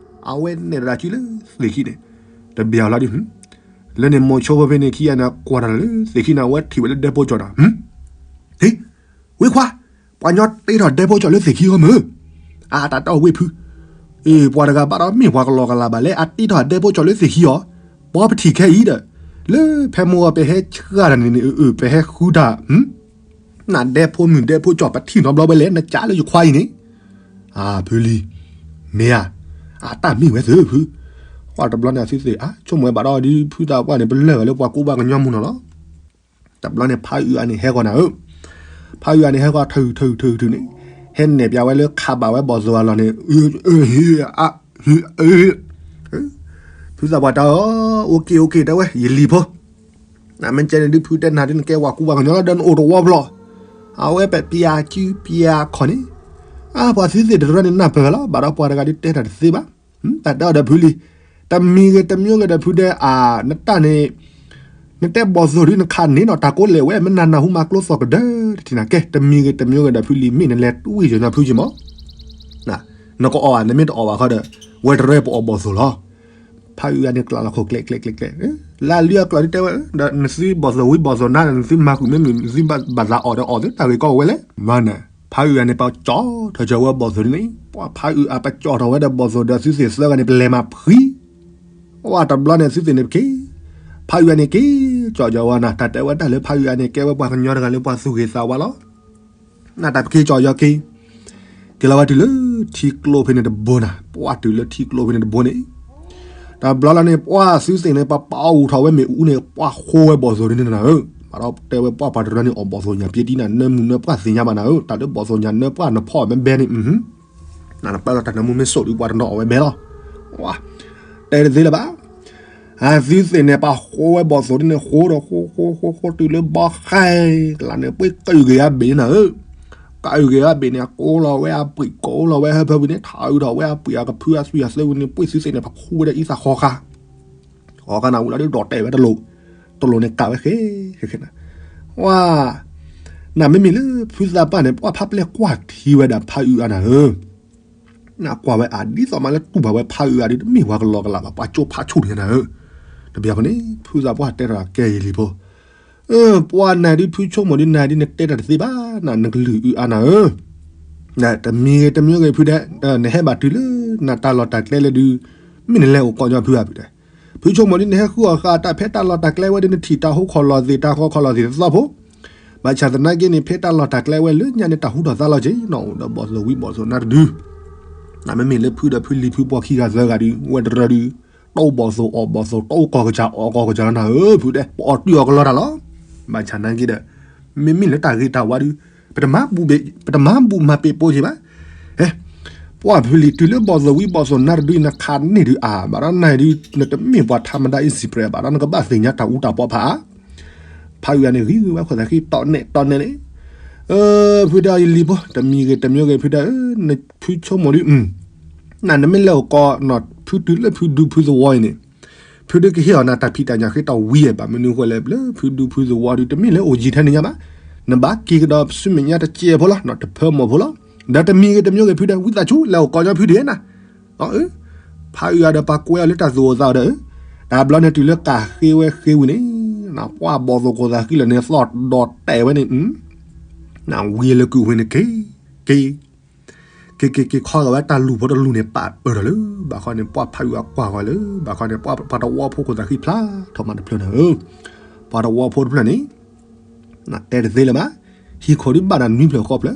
အဝဲနဲၣ်တၢ်စုလၢသ့ၣ်ခံန့ၣ်, တဘၣ်လီၤဒု, လၢန့ၣ်မိၤဆိဖိဖဲန့ၣ်ခံဂၤန့ၣ် ကွၢ်တၢ်လၢသ့ၣ်ခံန့ၣ် အဝဲထံၣ်ဝဲလၢဒဲဖိကၠီၤတၢ်, ဟ့, ဝံခွါ, ပှၤညီတ့ထီၣ်ဒဲဖိကၠီၤလၢသ့ၣ်ခံအီၤမ့ၢ်, အတၢ်တဲအီၤဝ့ၢ်ဖု, အ့ ပှၤတဂၤဘၣ်ဒီးမ့ၢ်ပှၤကလီကလးဘၣ်လဲၣ် အတ့ထီၣ်ဒဲဖိကၠီၤလၢသ့ၣ်ခံအီၤ, ပီပထံၣ်ခဲအံၤဒီး, လၢဖဲမိၢ်အီၤပဟဲဆှၢတၢ်န့ၣ်န့ၣ် အၢ ပဟဲဃုတၢ် နဒဲဖိမုၣ်ဒဲဖိကၠီၤ ပထံၣ်နီတဘျီဝဲလဲၣ် နကးလၢယခွါအံၤန့ၣ်, ဖုလံၤ, မ့ၢ်ဧါ, အတၢ်မ့ၢ်ဝဲသ့ၣ်ဖု, ပှၤတဘျီန့ၣ်အသုသ့ၣ် အါ ဆိကမိၣ်ဝဲဘၣ်ဒီးဒ်ဖုသးပှၢ်န့ၣ် ပလၢၢ်ဝဲလၢပှၤကူပှၤကညီမူနီၤလီၤ. တဘျီန့ၣ်ဖးအုးအါန့ၣ်ဟဲဃီၤနၤဧၢ, ဖးအုးအါန့ၣ်ဟဲဃီၤ ထုထုထုထုန့ၣ်, ဟဲနဲၣ်ပၠးဝဲလၢခးဘၣ်ဝဲဘီၣ်သိၣ်အလီၢ်န့ၣ်, ဖုသးပှၢ်တဲအီၤ, အိၣ်က့ၣ်အိၣ်က့ၣ် တဲဝဲ ယလံၤဖိ နမ့ၢ်ကဲန့ၣ်ဒုးဖုတဲနၤဒုးနကဲပှၤကူပှၤကညီလီၤ ဒီးနအိၣ်တဝီဖျီၣ်, အဝဲပပျးကုပျးခီၣ်န့ၣ်, အါ ပှၤသုသ့ၣ်တရၢန့ၣ်နၢ်ပၢၢ်လီၤ ဘၣ်ဒီးပှၤတဂၤဒုးတဲတၢ်တသ့ဘၣ်, တၢ်တဲအီၤဒီးဖုလံၤ, တမံၤဂ့ၤတမံၤဂ့ၤဒီးဖုဒဲအါ, နတၢ်န့ၣ်, နတဲဘီၣ်သိၣ်ဒုးနခးန့ၢ်နီၤ တၢ်ကိးလဲၣ်ဝဲ မ့ၢ်နၤနၢ်ဟူမၤကျိသီၣ်ကဒၢ, တထံၣ်နၤကဲ တမံၤဂ့ၤတမံၤဂ့ၤဒီးဖုလံၤမ့ၢ်နလဲၤတွံၢ်ယိာ်ညီဖုက့မး နကအီၣ်ဘၣ် နမ့ၢ်တအီၣ်ဘၣ်ခီဒီး, ဝဲတရၢပအီၣ်ဘီၣ်သိၣ်လီၤ. ဖးအုးအါန့ၣ်ကျးလီၤခိၣ်ကျဲကျဲကျဲကျဲ, လၢအလုၢ်အကျိၤဒုးတဲဝဲ, ဒီးနသုဘီၣ်သိၣ်ဝံဘီၣ်သိၣ်နါဒီး နသုမၤကွံာ်မ့ၢ်မ့ၢ် နသုဘၣ်သးအီၣ်ဒီးအီၣ်သုတၢ်ဂ့ၢ်ကီဝဲလဲၣ်, မၤနၤ, ဖးအုးအါန့ၣ် ပကၠီထီၣ်ကၠီဝဲဘီၣ်သိၣ်ဒုးန့ၣ်, ပှၤဖးအုးအါပကၠီထီၣ်ဝဲဒီးဘီၣ်သိၣ်ဒီးသုသ့ၣ်သၢဂၤန့ၣ် ပလဲၤမၤဖှံ, အဝဲတဘျီန့ၣ်သုသ့ၣ်န့ၣ်ပက့ၤ, ဖးအုးအါန့ၣ်က့ၤ, ကၠီကၠီဝဲနၤ တၢ်တဲဝဲတၢ်လၢဖးအုးအါန့ၣ် ကဲဝဲပှၤကညီတဂၤလၢပှၤသူၣ်ဂ့ၤသးဝါလီၤ နတၢ်ပက့ၤကၠီယီၤက့ၤ, က့ၤလီၤဝဲတုၤလၢထံကျိဖဲန့ၣ်တဘိနၤ, ပှၢ်တုၤလၢထံကျိဖဲန့ၣ်တဘိန့ၣ်, တဘျီလီၤန့ၣ် ပှၢ်သုသ့ၣ်န့ၣ် ပပာ်အီၣ်အူထီၣ်ဝဲမ့ၣ်အူန့ၣ် ပှၢ်ဃိဝဲဘီၣ်သိၣ်ဒုးန့ၣ်နၤဧၢ, ဘၣ်ဒီးတဲဝဲပှၢ်ပှၤတရၢန့ၣ် အီၣ်ဘီၣ်သိၣ်ညၣ်ပျ့တံၢ်နၤ နၢမူနၢပှၢ်သ့ၣ်ညါဘၣ်နၤဧၢ, တၢ်လၢဘီၣ်သိၣ်ညၣ်နၢပှၢ်နဖီၣ်အီၤမ့ၢ်ဘဲန့ၣ် နပာ်လီၤတၢ်နၢမူမ့ၢ်စိာ်ဒုးပှၤတနီၤအီၣ်ဝဲဘဲလီၤ, တဲတသ့လၢၤဘၣ် အသုသ့ၣ်န့ၣ် ပှၢ်ဃိဝဲဘီၣ်သိၣ်ဒ်န့ၣ် ဃိဒီးဃိဃိဃိဃိတုၤလၢဘီဃဲကလးန့ၣ် ပှ့ၤကအုၣ်က့ၤအါဘ့ၣ်နၤဧၢ, ကအုၣ်က့ၤအါဘ့ၣ်န့ၣ် အကိးလီၤဝဲအပှ့ၤ ကိးလီၤဝဲဟၢဖၢဝံၤန့ၣ် ထးအုးထီၣ်ဝဲအပှ့ၤအကဖုအသွံၣ်အသၢဝံၤန့ၣ် ပှ့ၤသုသ့ၣ်န့ၣ် ပခူဝဲဒီးအံသၣ်ဃီဃါ ဃီဃါနၤဝံၤလီၤဒုးဒီးတဲာ်ဝဲတလိၤ, တလိၤန့ၣ်ကးဝဲဃဲဃဲဃဲနၤ, ဝါ နမ့မ့ၢ်လၢဖုသးပှၢ်န့ၣ် ပှၢ်ဖးပျဲၢ်ကွၢ်ထံဝဲဒၣ်ဖးအုးအါနၤဧၢ နကွၢ်ဝဲအါ ဒ်သိးမးလၢတူၢ်ဘၣ်ဝဲဖးအုးအါဒုး တမ့ၢ်ပှၤကလီကလးဘၣ် ပှၤကၠိဖးဆူၣ်န့ၣ်နၤဧၢ, တဘျီန့ၣ် ဖုသးပှၢ်တဲထီၣ်ကဲယလံၤဖိ, ပှၢ်နၤဒုးဖုဆိကမိၣ်ဒုးနၤဒုး နတဲတၢ်တသ့ဘၣ် နကလုၢ်အုးအါနၤဧၢ, တမံၤဂ့ၤတမံၤဂ့ၤဖုဒဲး နဟဲဘၣ်တုၤလၢ နတၢ်လီၢ်တၢ်ကျဲလၢဒုး မ့ၢ်နလဲၤအိၣ်ကီၢ်ညီဖုဧါဖုဒဲး, ဖုဆိကမိၣ်ဒုးနဟဲဃုအီၣ်ဃာ်တၢ်ဖဲတၢ်လီၢ်တၢ်ကျဲဝဲဒုး နထံၣ်တၢ်ဟူခီၣ်လီၢ်သ့ၣ် တၢ်ဃီခီၣ်လီၢ်သ့ၣ်တသီဖိ, ဘၣ်ဆၣ်သနာ်က့န့ၣ် ဖဲတၢ်လီၢ်တၢ်ကျဲဝဲလၢညါန့ၣ် တၢ်ဟူထီၣ်သါလီၤက့ၤ နအိၣ်ဒီးဘီၣ်သိၣ်ဝံဘီၣ်သိၣ်နါတဒု နမ့မ့ၢ်လၢဖုဒီးဖုလံၤဖုပှီၢ်ခံဂၤသၢဂၤဒုး ဝဲတရၢဒုး တအိၣ်ဘီၣ်သိၣ်အီၣ်ဘီၣ်သိၣ် တအိၣ်ကီၢ်ကစၢ်အီၣ်ကီၢ်ကစၢ်နၤဧၢ ဖုဒဲး ပအီၣ်တုၤအီၣ်ကလီတၢ်လီၤ. ဘၣ်ဆၣ်နာ်က့ဒီး မ့မ့ၢ်လၢတၢ်ဂ့ၤတၢ်ဝါဒုး ပတမၤဘူၣ်ဘ့ၣ် ပတမၤဘူၣ်မၤပ့ၤပိက့ၤဘၣ်. ပှၢ်ဖုလံၤတုၤလၢဘီၣ်သိၣ်ဝံဘီၣ်သိၣ်နါတဒု နခးန့ၢ်ဒုးအါ ဘၣ်ဒီးနၤဒုး နတမ့ၢ်ပှၤထးမဒၣ်အံၤစံးပြဲးဘၣ်ဒီး နကဘၣ်သ့ၣ်ညါတၢ်အူတၢ်ပီဖးအါ ဖးအုးအါန့ၣ်ဂံၤဝဲခိၣ်သးဃံတီၢ်နဲၣ်တီၢ်နဲၣ်န့ၣ်, ဖုဒဲးအီၤယလံၤဖိ တမံၤဂ့ၤတမံၤဂ့ၤ ဖုဒဲး ဖုဆိကမိၣ်ဒုး နနမ့ၢ်လဲၤအိၣ်ကီၢ် ဖုတုၤလၢဖုဒူဖုသဝီအံၤန့ၣ်, ဖုဒုးကဟ့ၣ်အီၤနၤတၢ်ဖံးတၢ်ညၣ်ဃ့တၢ်ဝံၤဘၣ် မနုၤဃိလဲၣ် လၢဖုဒူဖုသဝီဒုး တမ့ၢ်လၢအိၣ်ယံၤထဲန့ၣ်ညါဘၣ်, နဘၣ်က့ၤကဒီးဆူမဲာ်ညါတစဲးဖိလီၤ တဖၢမီၢ်ဖိလီၤ, ဒီးတမံၤဂ့ၤတမံၤဂ့ၤ ဖုဒဲး ဝံသးစူၤ လဲၤအိၣ်ကီၢ်ညီဖုဒုးနၤ ဖးအုးအါဒီးပှၤကွဲအီၤလၢတၢ်သူၣ်အိၣ်သးအိၣ်ဒီး, တဘျီန့ၣ်တုၤလၢကးဃ့ဝဲဃ့ဝံၤန့ၣ်, ပှၢ်ဘီၣ်သိၣ်ခိၣ်သးဃံလၢာ်န့ၣ် သီၣ်ဒီးတဲာ်ဝဲန့ၣ်, ဝံၤလၢကုၢ်ဝံၤန့ၣ်က့ၤ, က့ၤ, က့ၤက့ၤက့ၤခီဂာ်ဝဲတၢ်လူၢ်ဖိတလူၢ်န့ၣ် ပာ်အၢၣ်ထီၣ်လၢ, ဘၣ်ခီန့ၣ် ပှၢ်ဖးအုးအါကွၢ်ဂီၤလၢ, ဘၣ်ခီန့ၣ် ပှၤတဝီဖိခိၣ်သးဃံဖျါထီၣ်မးတဖျၢၣ်နၤဧၢ, ပှၤတဝီဖိတဖျၢၣ်န့ၣ် တဲတသ့လၢၤဘၣ်, ဟံၣ်ခိၣ်ဒုးဘၣ်နၤနွံဖျၢၣ်ဃိးဖျၢ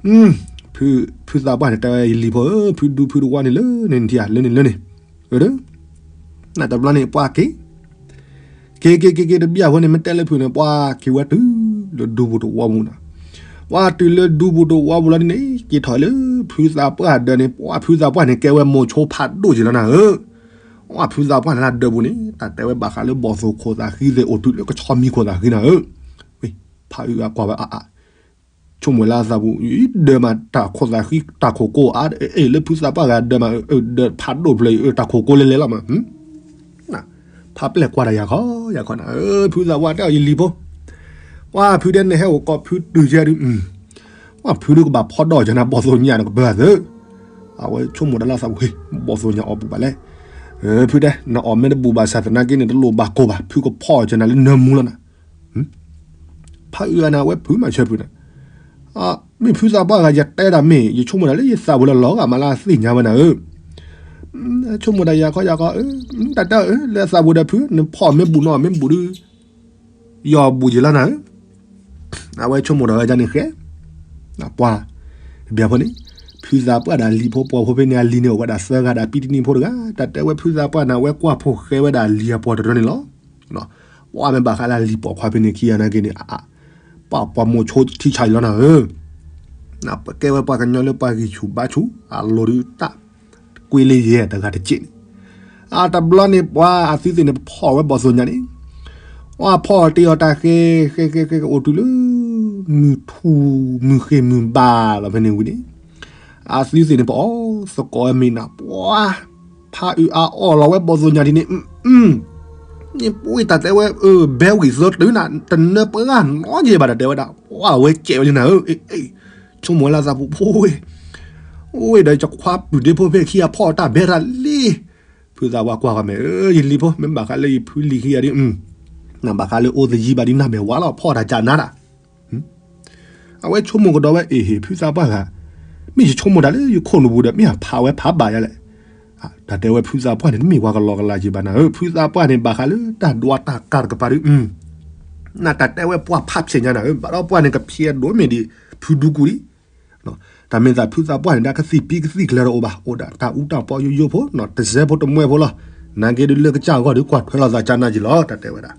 ၣ်, ဖုသးပှၢ်န့ၣ် တဲဝဲယလံၤဖိဧၢ, ဖုဒူဖုတဝီန့ၣ်လၢန့ၣ်ထံဧါ လၢန့ၣ်လၢန့ၣ်, တဘျီန့ၣ်ပှၢ်က့ၤ, က့ၤက့ၤက့ၤက့ၤ တဘျီအဃိန့ၣ် မ့ၢ်တဲလၢဖုန့ၣ် ပှၢ်က့ၤဝဲတုၤလၢဒူပူၤတဝီပူၤနၤ, ပှၢ်တုၤလၢဒူပူၤတဝီပူၤလီၤဒ်န့ၣ် က့ၤထီၣ်လၢဖုသးပှၢ်ဒၢးန့ၣ် ပှၢ်ဖုသးပှၢ်န့ၣ် ကဲဝဲမိၤဆိဖးဒိၣ်က့ၤလီၤနၤဧၢ ပှၢ်ဖုသးပှၢ်န့ၣ်လၢဒၢးပူၤန့ၣ် တၢ်တဲဝဲဘၣ်ဃးလၢဘီၣ်သိၣ်ခိၣ်သးဃံသ့ၣ်အိၣ်တုၤလၢကဆီမံခိၣ်သးဃံနၤဧၢ, ဖးအုးအါကွၢ်ဝဲအါအါ, ဆိကမိၣ်လၢအသးပူၤ ဒၢးမးတၢ်ခိၣ်သးဃံတၢ်ခိၣ်ကိးအါ, အ့ၣ်လၢဖုသးပှၢ်ဂၤဒၢးမး ဒၢးဖးဒိၣ်ဖျၢၣ်အံၤ တၢ်ခိၣ်ကိးလဲၤလဲၤလီၤမး, ဖးပျဲၢ်ကွၢ်တၢ်ယၤခီ ယၤခီနၤဧၢ, ဖုသးပှၢ်တဲအီၤ ယလံၤဖိ, ပှၤဖုတဲနဟဲအိၣ်ကိးဖုတုၤကဲဒုး, ပှၤဖုဒုးကဘၣ်ဖီဒီးကနၤ ဘီၣ်သိၣ်ညါန့ၣ် ကပၢၢ်သၢ, အဝဲဆိကမိၣ်တၢ်လၢသးပူၤ, ဘီၣ်သိၣ်ညါအီၣ်ဘူးဘၣ်လဲၣ်, ဖုတဲ နအီၣ်မ့ၢ်တဘူးဘၣ်ဆၣ်သနာ်က့န့ၣ် တလိၣ်ဘၣ်ကိၢ်ဘၣ်, ဖုကဖီအီၣ်ကနၤလၢနၢမူလီၤနၤ ဖးအုးအနၤ အဝဲဖုမၤဆၢဖုနၤ, မ့ၢ်ဖုသးပှၢ်ဂၤ ယတဲဒၣ်မ့ၢ် ယဆိကမိၣ်ဒၣ်လၢယသးပူၤလၢလီၤဂာ်မးလၢအသ့ၣ်ညါဝဲနၤဧၢ, ဆိကမိၣ်ဒၣ်ယၤခီယၤခီ, တၢ်တဲအီၤ လၢအသးပူၤဒီးဖု နဖီအီၣ်မ့ၢ်ဘူးနီၤ မ့ၢ်ဘူးဒုး ယီၢ်ဘူးယံာ်လီၤနၤဧၢ, အဝဲဆိကမိၣ်ဒီးဝဲဒ်န့ၣ်ဃဲ, ပှၤ တဘျီဖိန့ၣ် ဖုသးပှၢ်ဒီးလံၤဖိပိာ်ဖိဖဲန့ၣ် အလံၤန့ၣ်အိၣ်ဝဲဒၣ်သၢဂၤဒီးပံတနံၤဖိတဂၤ, တၢ်တဲဝဲဖုသးပှၢ်န့ၣ် အဝဲကွၢ်ဖိၣ်ဃဲဝဲဒၣ်လံၤအပှၤတရၢန့ၣ်လီၤ. ပှၤမ့ၢ်ဘၣ်ဃးလၢလံၤပိာ်ခွါဖဲန့ၣ်ခံဂၤနာ်က့န့ၣ် ပှၤပိာ်မိၣ်ဆိထံဆးအံၤလီၤနၤဧၢ, ပကဲဝဲပှၤကညီလၢပှၤဂံၢ်ဆူၣ်ဘါဆူၣ် အလိၤဒုးတၢ်ကွ့လၢယဲၢ်တဂၤတက့ၢ်န့ၣ်, အတဘျီန့ၣ် ပှၤအသုသ့ၣ်န့ၣ် ပဖီၣ်ဝဲဘီၣ်သိၣ်ညါန့ၣ်, ပှၤဖီၣ်တ့ၢ်အီၤတၢ်ဃဲ ဃဲဃဲဃဲ အိၣ်တုၤလၢ မုၢ်ထူၣ်မုၢ်ဃ့ၢ်မုၢ်ဘၣ်လီၤဖဲန့ၣ်ဝံၤန့ၣ်, အသုသ့ၣ်န့ၣ် ပအီၣ်သကိးဝဲမ့ၤနၤ ပှၤ ဖးအုးအအီၣ်လီၤဝဲဘီၣ်သိၣ်ညါဒ်န့ၣ်, န့ၣ်ပှၤတၢ်တဲဝဲ ဘဲဝံၤသၢတုၤနၤ တနၢပှၢ်နီတဂ့ၤဘၣ် တၢ်တဲဝဲဒၣ် ပှၤဝဲကဲးဝဲလံနၤဧၢ, ဆိကမိၣ်ဝဲလၢသးပူၤဖိဝဲ, အိၣ်ဒီးယခွါပုၢ်ဒ့ဖိဖဲခံဂၤဖီၣ်တၢ်ဘဲတၢ်လံ, ဖုသးပှၢ်ကွၢ်ဃီမဲာ် ယလံၤဖိ မ့ၢ်ဘၣ်ဃးလၢယဖုလံၤခံဂၤဒ် နဘၣ်ဃးလၢအိၣ်သယံၤဘၣ်ဒ်နမဲာ်ဝါလီၤ ဖီၣ်တၢ်ကနၤတၢ် အဝဲဆိကမိၣ်ကဒီးဝဲ အ့ၣ်ဟ့ၣ် ဖုသးပှၢ်ဂၤ, မ့ၢ်ယဆိကမိၣ်တၢ်လၢယခိၣ်နူာ်ပူၤဒီး မ့ၢ်အဖးဝဲဖးဘၣ်ယၤလဲၣ်, တၢ်တဲဝဲဖုသးပှၢ်န့ၣ် တမ့ၢ်ပှၤကလီကလီက့ၤဘၣ်နၤဧၢ, ဖုသးပှၢ်န့ၣ် ဘၣ်ဃးလၢတၢ်ဒွးတၢ်ကၢ်တကပၤဒ် နတၢ်တဲဝဲပှၢ်ဖးဖျဲးညါနၤဧၢ, ဘၣ်ဒီးပှၢ်န့ၣ် ကဖျဲးဒိၣ်မ့ၢ်ဒံး ဖုဒူကူဒံး တၢ်မ့ၢ်သးဖုသးပှၢ်န့ၣ် တၢ်ကသံၣ်ပံကသံၣ်ကျၢၤတအိၣ်ဘၣ်, အိၣ်ဒၣ်တၢ်အူတၢ်ပီယိယိဖိ တစဲးဖိတမှဲဖိလီၤ. နာ်က့ဒုးလၢကစၢ်အဂီၢ်ဒုး ကွၢ်ထွဲလိာ်သးကၢ်နါက့ၤလီၤ တၢ်တဲဝဲဒၣ်.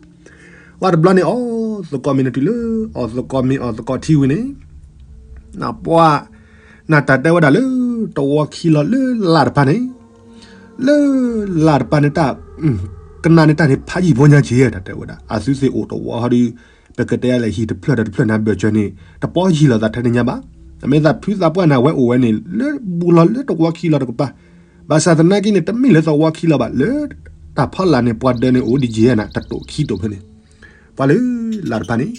ဝဲတဘျီန့ၣ် အီၣ်သကိးမ့ၤနတုၤလၢ အီၣ်သကိးမ့ၤအီၣ်သကိးထံဝံၤန့ၣ် နပှၢ် နတၢ်တဲဝဲဒၣ်လၢ တဝီခံလီၤလၢလၢ်တပၤန့ၣ် လၢလၢ်တပၤန့ၣ်တၢ် ကနၣ်န့ၣ်တၢ်န့ၣ် ဖးယံာ်ဖိညါက့ၤ တၢ်တဲဝဲဒၣ် အသုသ့ၣ်အိၣ်တဝီဟီဒုး ပကတဲလၢဟံၣ်တဖျၢၣ်ဒီးတဖျၢၣ်န့ၣ် ဘၢၣ်စၢၤန့ၣ် တပီယံာ်လိာ်သးထဲန့ၣ်ညါဘၣ်. အမ့ၢ်သးဖုသးပှၢ်န့ၣ် အဝဲအိၣ်ဝဲန့ၣ် လၢဘူးလီၤလၢတဝီခံလီၤတကပၤ. ဘၣ်ဆၣ်သနာ်က့န့ၣ် တမ့ၢ်လၢတဝီခံလီၤဘၣ် လၢတၢ်ဖီလာ်န့ၣ် ပှၤဒၢးန့ၣ်အိၣ်ဒ်ယဲၢ်နၤ တတိာ်ခံတိာ်ဖဲန့ၣ် ပှၤလၢလၢ်တပၤန့ၣ်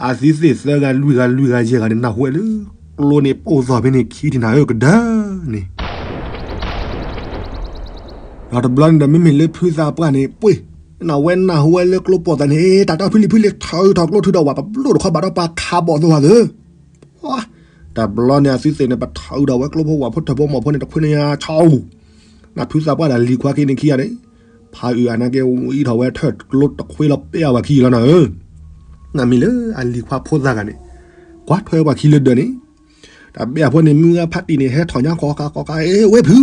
အသုသ့ၣ်သၢဂၤလွံၢ်ဂၤလွံၢ်ဂၤယဲၢ်ဂၤန့ၣ် နၢ်ဟူဝဲလၢ ကျိန့ၣ်ပိၢ်သီၣ်ဖဲန့ၣ်ခံထံၣ်နၤဧၢ ကဒၢန့ၣ် ဒီးတဘျီန့ၣ်ဒီး မ့မ့ၢ်လၢဖုသးပှၢ်န့ၣ် ပှ့ၤ နဝဲနၢ်ဟူဝဲလၢကျိပိာ်သီၣ်န့ၣ် တၢ်တီၢ်ဖုလံၤဖုလံၤ ထၢထီၣ်ကျိထုဒီးဝဲ ပဘျီၣ်တခီဘၣ်ဒီးပှၤခးဘီၣ်သိၣ်သၢ တဘျီန့ၣ် အသုသ့ၣ်န့ၣ် ပထၢအုးဒီးဝဲကျိဖိဝၣ်ဖိထၢဖိမီၢ်ဖိန့ၣ် တခွ့န့ၣ်ညါဆူ နဖုသးပှၢ်ဒီးလံၤခွါခံန့ၣ်ခံဂၤန့ၣ် ဖးအုးအနၢ်က့ ဝံထီၣ်ဝဲထၢၣ်ကျိတခွ့လီၤ ပျဲအဝဲခံလီၤနၤဧၢ. နမ့ၢ်လၢအလံၤခွါဖိသၣ်ဂၤန့ၣ် ကွၢ်ထွဲပှၤခံလၢဒၢးန့ၣ် တၢ်ဘၣ်အဖိန့ၣ် မုၢ်ဂၤဖးတံၢ်န့ၣ် ဟဲထီၣ်ညါဃီဃီဃီဃီ အ့ ဝဲဖု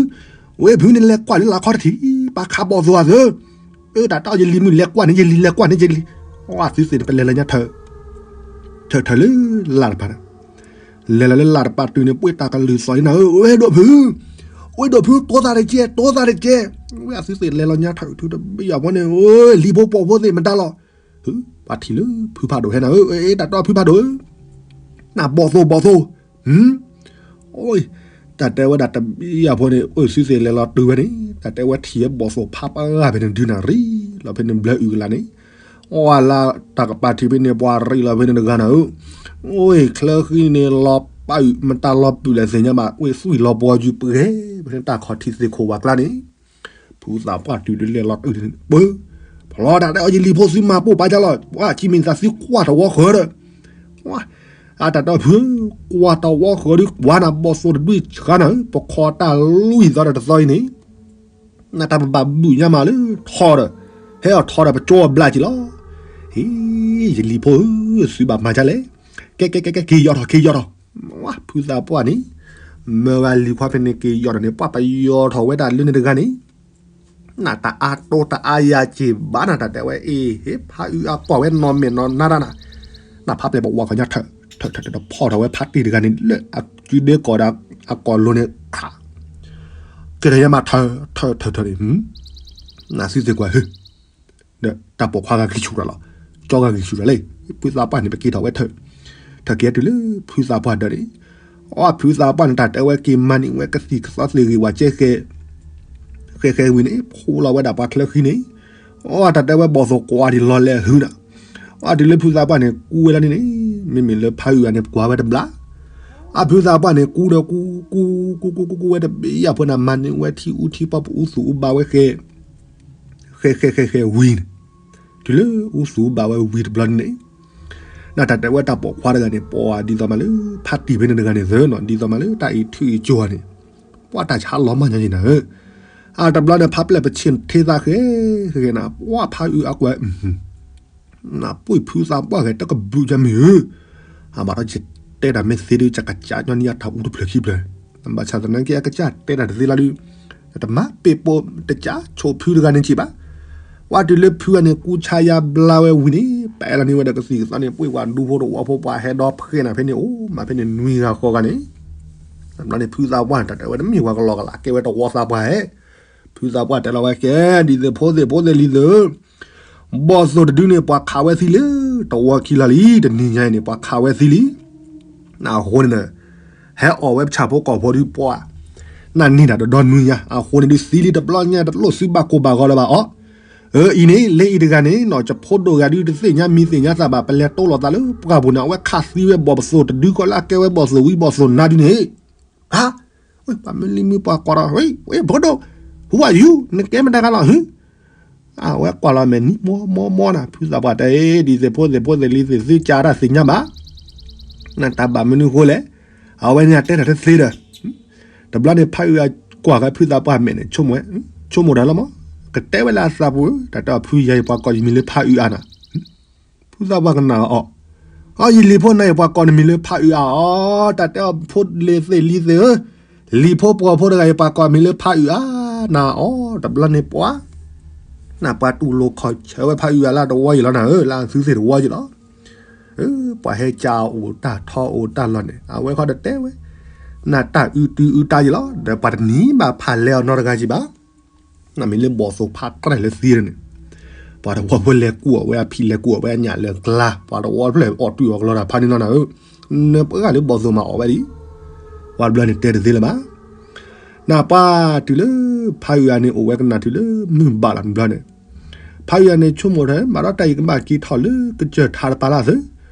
ဝဲဖုန့ၣ် လဲၤကွၢ်လၢလၢ်ခီတထံၣ် ပှၤခးဘီၣ်သိၣ်သၢ အၢ တၢ်တီၢ်ယလံၤမုၣ် လဲၤကွၢ်န့ၣ် ယလံၤလဲၤကွၢ်န့ၣ် ယလံၤ အသုသ့ၣ်န့ၣ် ပလဲၤလၢညါထၢၣ် ထၢၣ်ထၢၣ်လၢလၢ်တပၤန့ၣ် လဲၤလီၤလၢလၢ်တပၤတုၤန့ၣ် ပှ့ၤတၢ်ကလုၢ်သီၣ်အံၤနၤဧၢ ဝဲဒိၣ်ဖု ဝဲဒိၣ်ဖု တိသးတကဲ တိသးတကဲ ဝဲအသုသ့ၣ်လဲၤလီၤညါထၢၣ် ထုးတဘ့ၣ်ယၤဖိန့ၣ် လံၤဖိပိာ်ဖိသ့ၣ်မတၤလီၤ ပှၤထံၣ်လၢဖုဖးဒိၣ်ဟဲနၤဧၢ တၢ်တီၢ်ဖုဖးဒိၣ်ဧၢ နဘီၣ်သိၣ်ဘီၣ်သိၣ် တၢ်တဲဝဲဒၣ်တဘ့ၣ်ယၤဖိန့ၣ် အသုသ့ၣ်လဲၤလီၤတုၤဝဲန့ၣ် တၢ်တဲဝဲထံၣ်ဝဲဘီၣ်သိၣ်ဖးပှၢ်ဂၤဖဲန့ၣ်ဒုးနၤရံၣ်လီၤဖဲန့ၣ်ဘျၢအုၣ်ကလါန့ၣ် အီၣ်လၢတၢ်ကပၤထံးဖဲန့ၣ် ပှၤရံၣ်လီၤဖဲန့ၣ်တဂၤနၤဧၢ အိၣ်ချၢဃံန့ၣ်လီၤပာ်အုၣ် မတၤလီၤပုၢ်လဲၣ်သ့ၣ်ညါဘၣ် အိၣ်သွံၣ်လီၤပှီၤယုၢ်ပှဲၤ ဖဲန့ၣ်တၢ်ခီၣ်ထံးသ့ၣ်ခိၣ်ဝၤကျါန့ၣ် ဖုသးပှၢ်တုၤဒုးလဲၤလီၤတုၤန့ၣ် ပၢ ဖျီတၢ်တဲအီၤ ယလံၤဖိသုမၤပိာ်ပာ်ယါလီၤ ပှၤခံမံၤသးသုကွၢ်တဝီဃၢၤဒီး အတၢ်တီၢ်ဖု ကွၢ်တဝီဃၢၤဒုး ကွၢ်နၤဘီၣ်သိၣ်တဒုဆှါနၤဧၢ ပခီတၢ်လွံၢ်သီဒီးတသီအံၤန့ၣ် နတၢ်ပဘၣ်ဘုၣ်ညါမးလၢထီဒီး ဟဲအီၣ်ထီဒီးပကၠီအဘျါက့ၤလီၤ. ဟ့ ယလံၤဖိဧၢ သုဘၣ်မၤဒ်လဲၣ်. ကဲ ကဲ ကဲ ကဲ က့ၤယီၤထီၣ် က့ၤယီၤထီၣ်. ဖုသးပှၢ်န့ၣ် မၢဝဲလံၤခွါဖဲန့ၣ်က့ၤယီၤထီၣ်န့ၣ် ပှၤပယီၤထီၣ်ဝဲဒၣ်လၢန့ၣ်တဂၤန့ၣ် နတၢ်အါတိတၢ်အါယၤက့ၤဘၣ်နတၢ်တဲဝဲ အ့ၣ် ဟ့ၣ်ဖးအုးအကွၢ်ဝဲနီၢ်မဲာ်နီၢ်နါတၢ်နၤ နဖးပျဲၢ်ပဝါခီညါထၢၣ် ထၢၣ်ထၢၣ်ထၢၣ်ဒီးဖီၣ်ထီၣ်ဝဲဖးတံၢ်တဂၤန့ၣ် လၢအစုဒ့ကီၢ်ဒီးအကီၢ်လိၤန့ၣ်ခး ကဲထီၣ်ယဲမးထၢၣ် ထၢၣ်ထၢၣ်ထၢၣ်န့ၣ် နသုသ့ၣ်ကွၢ်ဟ့ၣ် ဒီးတၢ်ပိာ်ခွါဂၤက့ၤဆူၣ်တၢ်လီၤ ကၠီဂၤက့ၤဆူၣ်တၢ်လဲၣ် ဖုသးပှၢ်န့ၣ် ပက့ၤထီၣ်ဝဲထၢၣ် ထၢၣ်က့ၤတုၤလၢဖုသးပှၢ်ဒၢးန့ၣ် အီ ဖုသးပှၢ်န့ၣ် တၢ်တဲဝဲက့ၤမၤန့ၢ်ဝဲကသံၣ်ကသီသ့ၣ်ဂ့ၤဝဲကဲဃဲ ဃဲဃဲဝံၤန့ၣ် ဖှူလီၤဝဲဒၣ်ပှၤချၢဃံန့ၣ် အတၢ်တဲဝဲဘီၣ်သိၣ်ကွၢ်ဒံးလီၤလဲၤဟုနၤ, အတုၤလၢဖုသးပှၢ်န့ၣ် ကူဝဲလီၤန့ၣ်န့ၣ်, မ့မ့ၢ်လၢဖးအုးဂၤန့ၣ် ကွၢ်ဝဲတဘျီ, အဖုသးပှၢ်န့ၣ် ကူဒီးကူ, ကူ, ကူကူကူဝဲတဘ့ၣ်အဖိန့ၣ် မၤန့ၢ်ဝဲထံအူထံပီၢ် ပအူသူၣ်အူဘၣ်ဝဲဃဲ, ဃဲဃဲဃဲဃဲဝံၤန့ၣ်, တုၤလၢအူသူၣ်အူဘၣ်ဝဲဝံၤတဘျီန့ၣ်န့ၣ်, နတၢ်တဲဝဲတၢ်ပိာ်ခွါတဂၤန့ၣ် ပှၤဒ်သိးမးလၢ ဖးတံၢ်ဖဲန့ၣ်တဂၤန့ၣ်သၢနီၤ, ဒ်သိးမးလၢတၢ်အံးထုးအံးကၠိၤန့ၣ်, ပှၤတၢ်ဆါလီၤမၢ်ညါက့ၤနၤဧၢ, အတဘျီန့ၣ် ဖးပျဲၢ်ပဆ့ၣ်ထ့သးဃဲ, ဃဲဃဲနၤ ပှၤဖးအုးအကွဲး နပှ့ၤဖုသးပှၢ်ဂဲၤတကဘုးကမ့ၢ်ဧၢ, အဘၣ်ဒီးယတဲတၢ်မ့ၢ်သ့ဒုး ယကစၢ်ညီနံၣ်အတၢ်အူတဖျၢၣ်ခံဖျၢၣ်, ဘၣ်ဆၣ်သနာ်က့ အကစၢ်တဲတၢ်တသ့လီၤဒုး, တမၤပ့ၤပိာ်တကးဆိးဖုတဂၤန့ၣ်က့ၤဘၣ်, ပှၤတုၤလၢဖုဂၤန့ၣ် ကူဆါယါဘျါဝဲဝံၤန့ၣ် ပအဲၣ်လီၤန့ၢ်ဝဲဒီးကသံၣ်ကသီန့ၣ် ပှ့ၤဝဲဒူဖိတဝီဖိ ပှၤဟဲဒီဖှဲနၤဖဲန့ၣ် အိၣ်မးဖဲန့ၣ်နွံဂၤဃိးဂၤန့ၣ်, တဘျီန့ၣ် ဖုသးပှၢ်န့ၣ် တၢ်တဲဝဲတမ့ၢ်ပှၤကလီကလး ကဲဝဲတဝီသးပှၢ်ဧဲ, ဖုသးပှၢ်တဲလီၤဝဲကဲ, ဒ်သိးဖိသ့ၣ်ဖိသ့ၣ်လံၤသ့ၣ်ဧၢ, ဘီၣ်သိၣ်တဒုန့ၣ် ပှၤခးဝဲသံလၢ တဝီခံလီၤလံ, တနံၤညါအံၤန့ၣ် ပှၤခးဝဲသံလံ, အဃိန့ၣ် ဟဲအီၣ်ဝဲပဆၣ်ဖိကီၢ်ဖိဒုးပှၤ, နန့ၢ်တၢ်တဒီနွံညါ အဃိန့ၣ်ဒုးသံလံတဘျီညါ တလိၣ်စုဘၣ်ကိၢ်ဘၣ်ဂီၤလၢၤဘၣ်အီၤ, အၢ အံၤန့ၣ် လၢအံၤတဂၤန့ၣ်နီၤ ယဖိဒိၣ်ဂၤဒုးတသ့ၣ်ညါမံၤသ့ၣ်ညါသးဘၣ် ပလဲၤတိလိာ်သးလၢပှၢ်ပူၤန့ၣ် အဝဲခးသံဝဲဘီၣ်သိၣ်တဒုကီးလၢအကဲဝဲဘီၣ်သိၣ်ဝံၤဘီၣ်သိၣ်နါဒုးန့ၣ်, ဟါ, ပှၤမ့ၢ်လံမ့ၢ်ပှၤကွၢ်ဒီး ဝဲဖိဒိၣ်, who are you နကဲမတၤတဂၤလီၤဟ့ၣ် အဝဲကွၢ်လီၤမဲာ်နံၤမီမီမီနၤ ဖုသးပှၢ်တဲ ဒ်သိးဖိသ့ၣ်ဖိသ့ၣ်လံၤသ့ၣ်သုကးတၢ်သ့ၣ်ညါဘၣ်, နတၢ်ဘၣ်မနုၤဃိလဲၣ်, အဝဲန့ၣ်အတဲတၢ်တသ့ဒီး, တဘျီန့ၣ် ဖးအုးအကွၢ်ဃီဖုသးပှၢ်မဲာ်န့ၣ် ဆိကမိၣ်ဝဲ, ဆိကမိၣ်တၢ်လီၤမး, ကတဲဝဲလၢအသးပူၤ တၢ်တဲအီၤဖုယၤယပှၤကိးယမံၤလၢဖးအုးအါနၤ ဖုသးပှၢ်ကနၣ်အီၤ, အီ ယလံၤဖိနၤ ယပှၤကိးနမံၤလၢဖးအုးအါအီၤ, တၢ်တဲအီၤဖိလံၤသ့ၣ်လံၤသ့ၣ်ဧၢ, လံၤဖိပှီၤဖိတဂၤ ယပှၤကိးမံၤလၢဖးအုးအါနၤအီၤ, တဘျီန့ၣ်ပှၤ, နပှၤတူၢ်လိာ်ခီၣ်ဆၢဝဲဖးအုးအါလၢတဝီယံၤလီၤနၤဧၢ, လၢအသုသ့ၣ်တဝီယံၤလီၤ, ပှၤဟဲကၢအိၣ်တၢ်ထီအိၣ်တၢ်လီၤန့ၣ် အဝဲခီတတဲဝဲ, နတၢ်အုးတုၤအုးတၢ်ယံၤလီၤ, ဒီးပှၤတနံၤဘၣ်ဖးလဲအီၤနီတဂၤယံၤဘၣ် နမ့ၢ်လၢဘီၣ်သိၣ်ဖးကြၢးလၢသံန့ၣ်, ပှၤတဝီဖိလဲၤကူၣ်အီၤဝဲအဖံး လဲၤကူၣ်အီၤဝဲအညၣ်လၢကျါ, ပှၤတဝီတဖျၢၣ်အီၣ်တုာ်အီၤကလီတၢ်ဖးန့ၣ်လီၤနၤဧၢ, နပှၤဂၤလၢဘီၣ်သိၣ်မၤအီၣ်ဝဲဒၣ်, ပှၤတဘျီန့ၣ်တဲတသ့လၢၤဘၣ်, နပှၤတုၤလၢ ဖးအုးအါန့ၣ်အိၣ်ဝဲကနၣ်တုၤလၢမုၢ်ဘၣ်လီၤတဘျီန့ၣ်, ဖးအုးအါန့ၣ်ဆိကမိၣ်ထီၣ် ဘၣ်ဒီးတၢ်အံၤကဘၣ်က့ၤထီၣ်လၢကစၢၢ်ထါတပၤလၢ်သၢ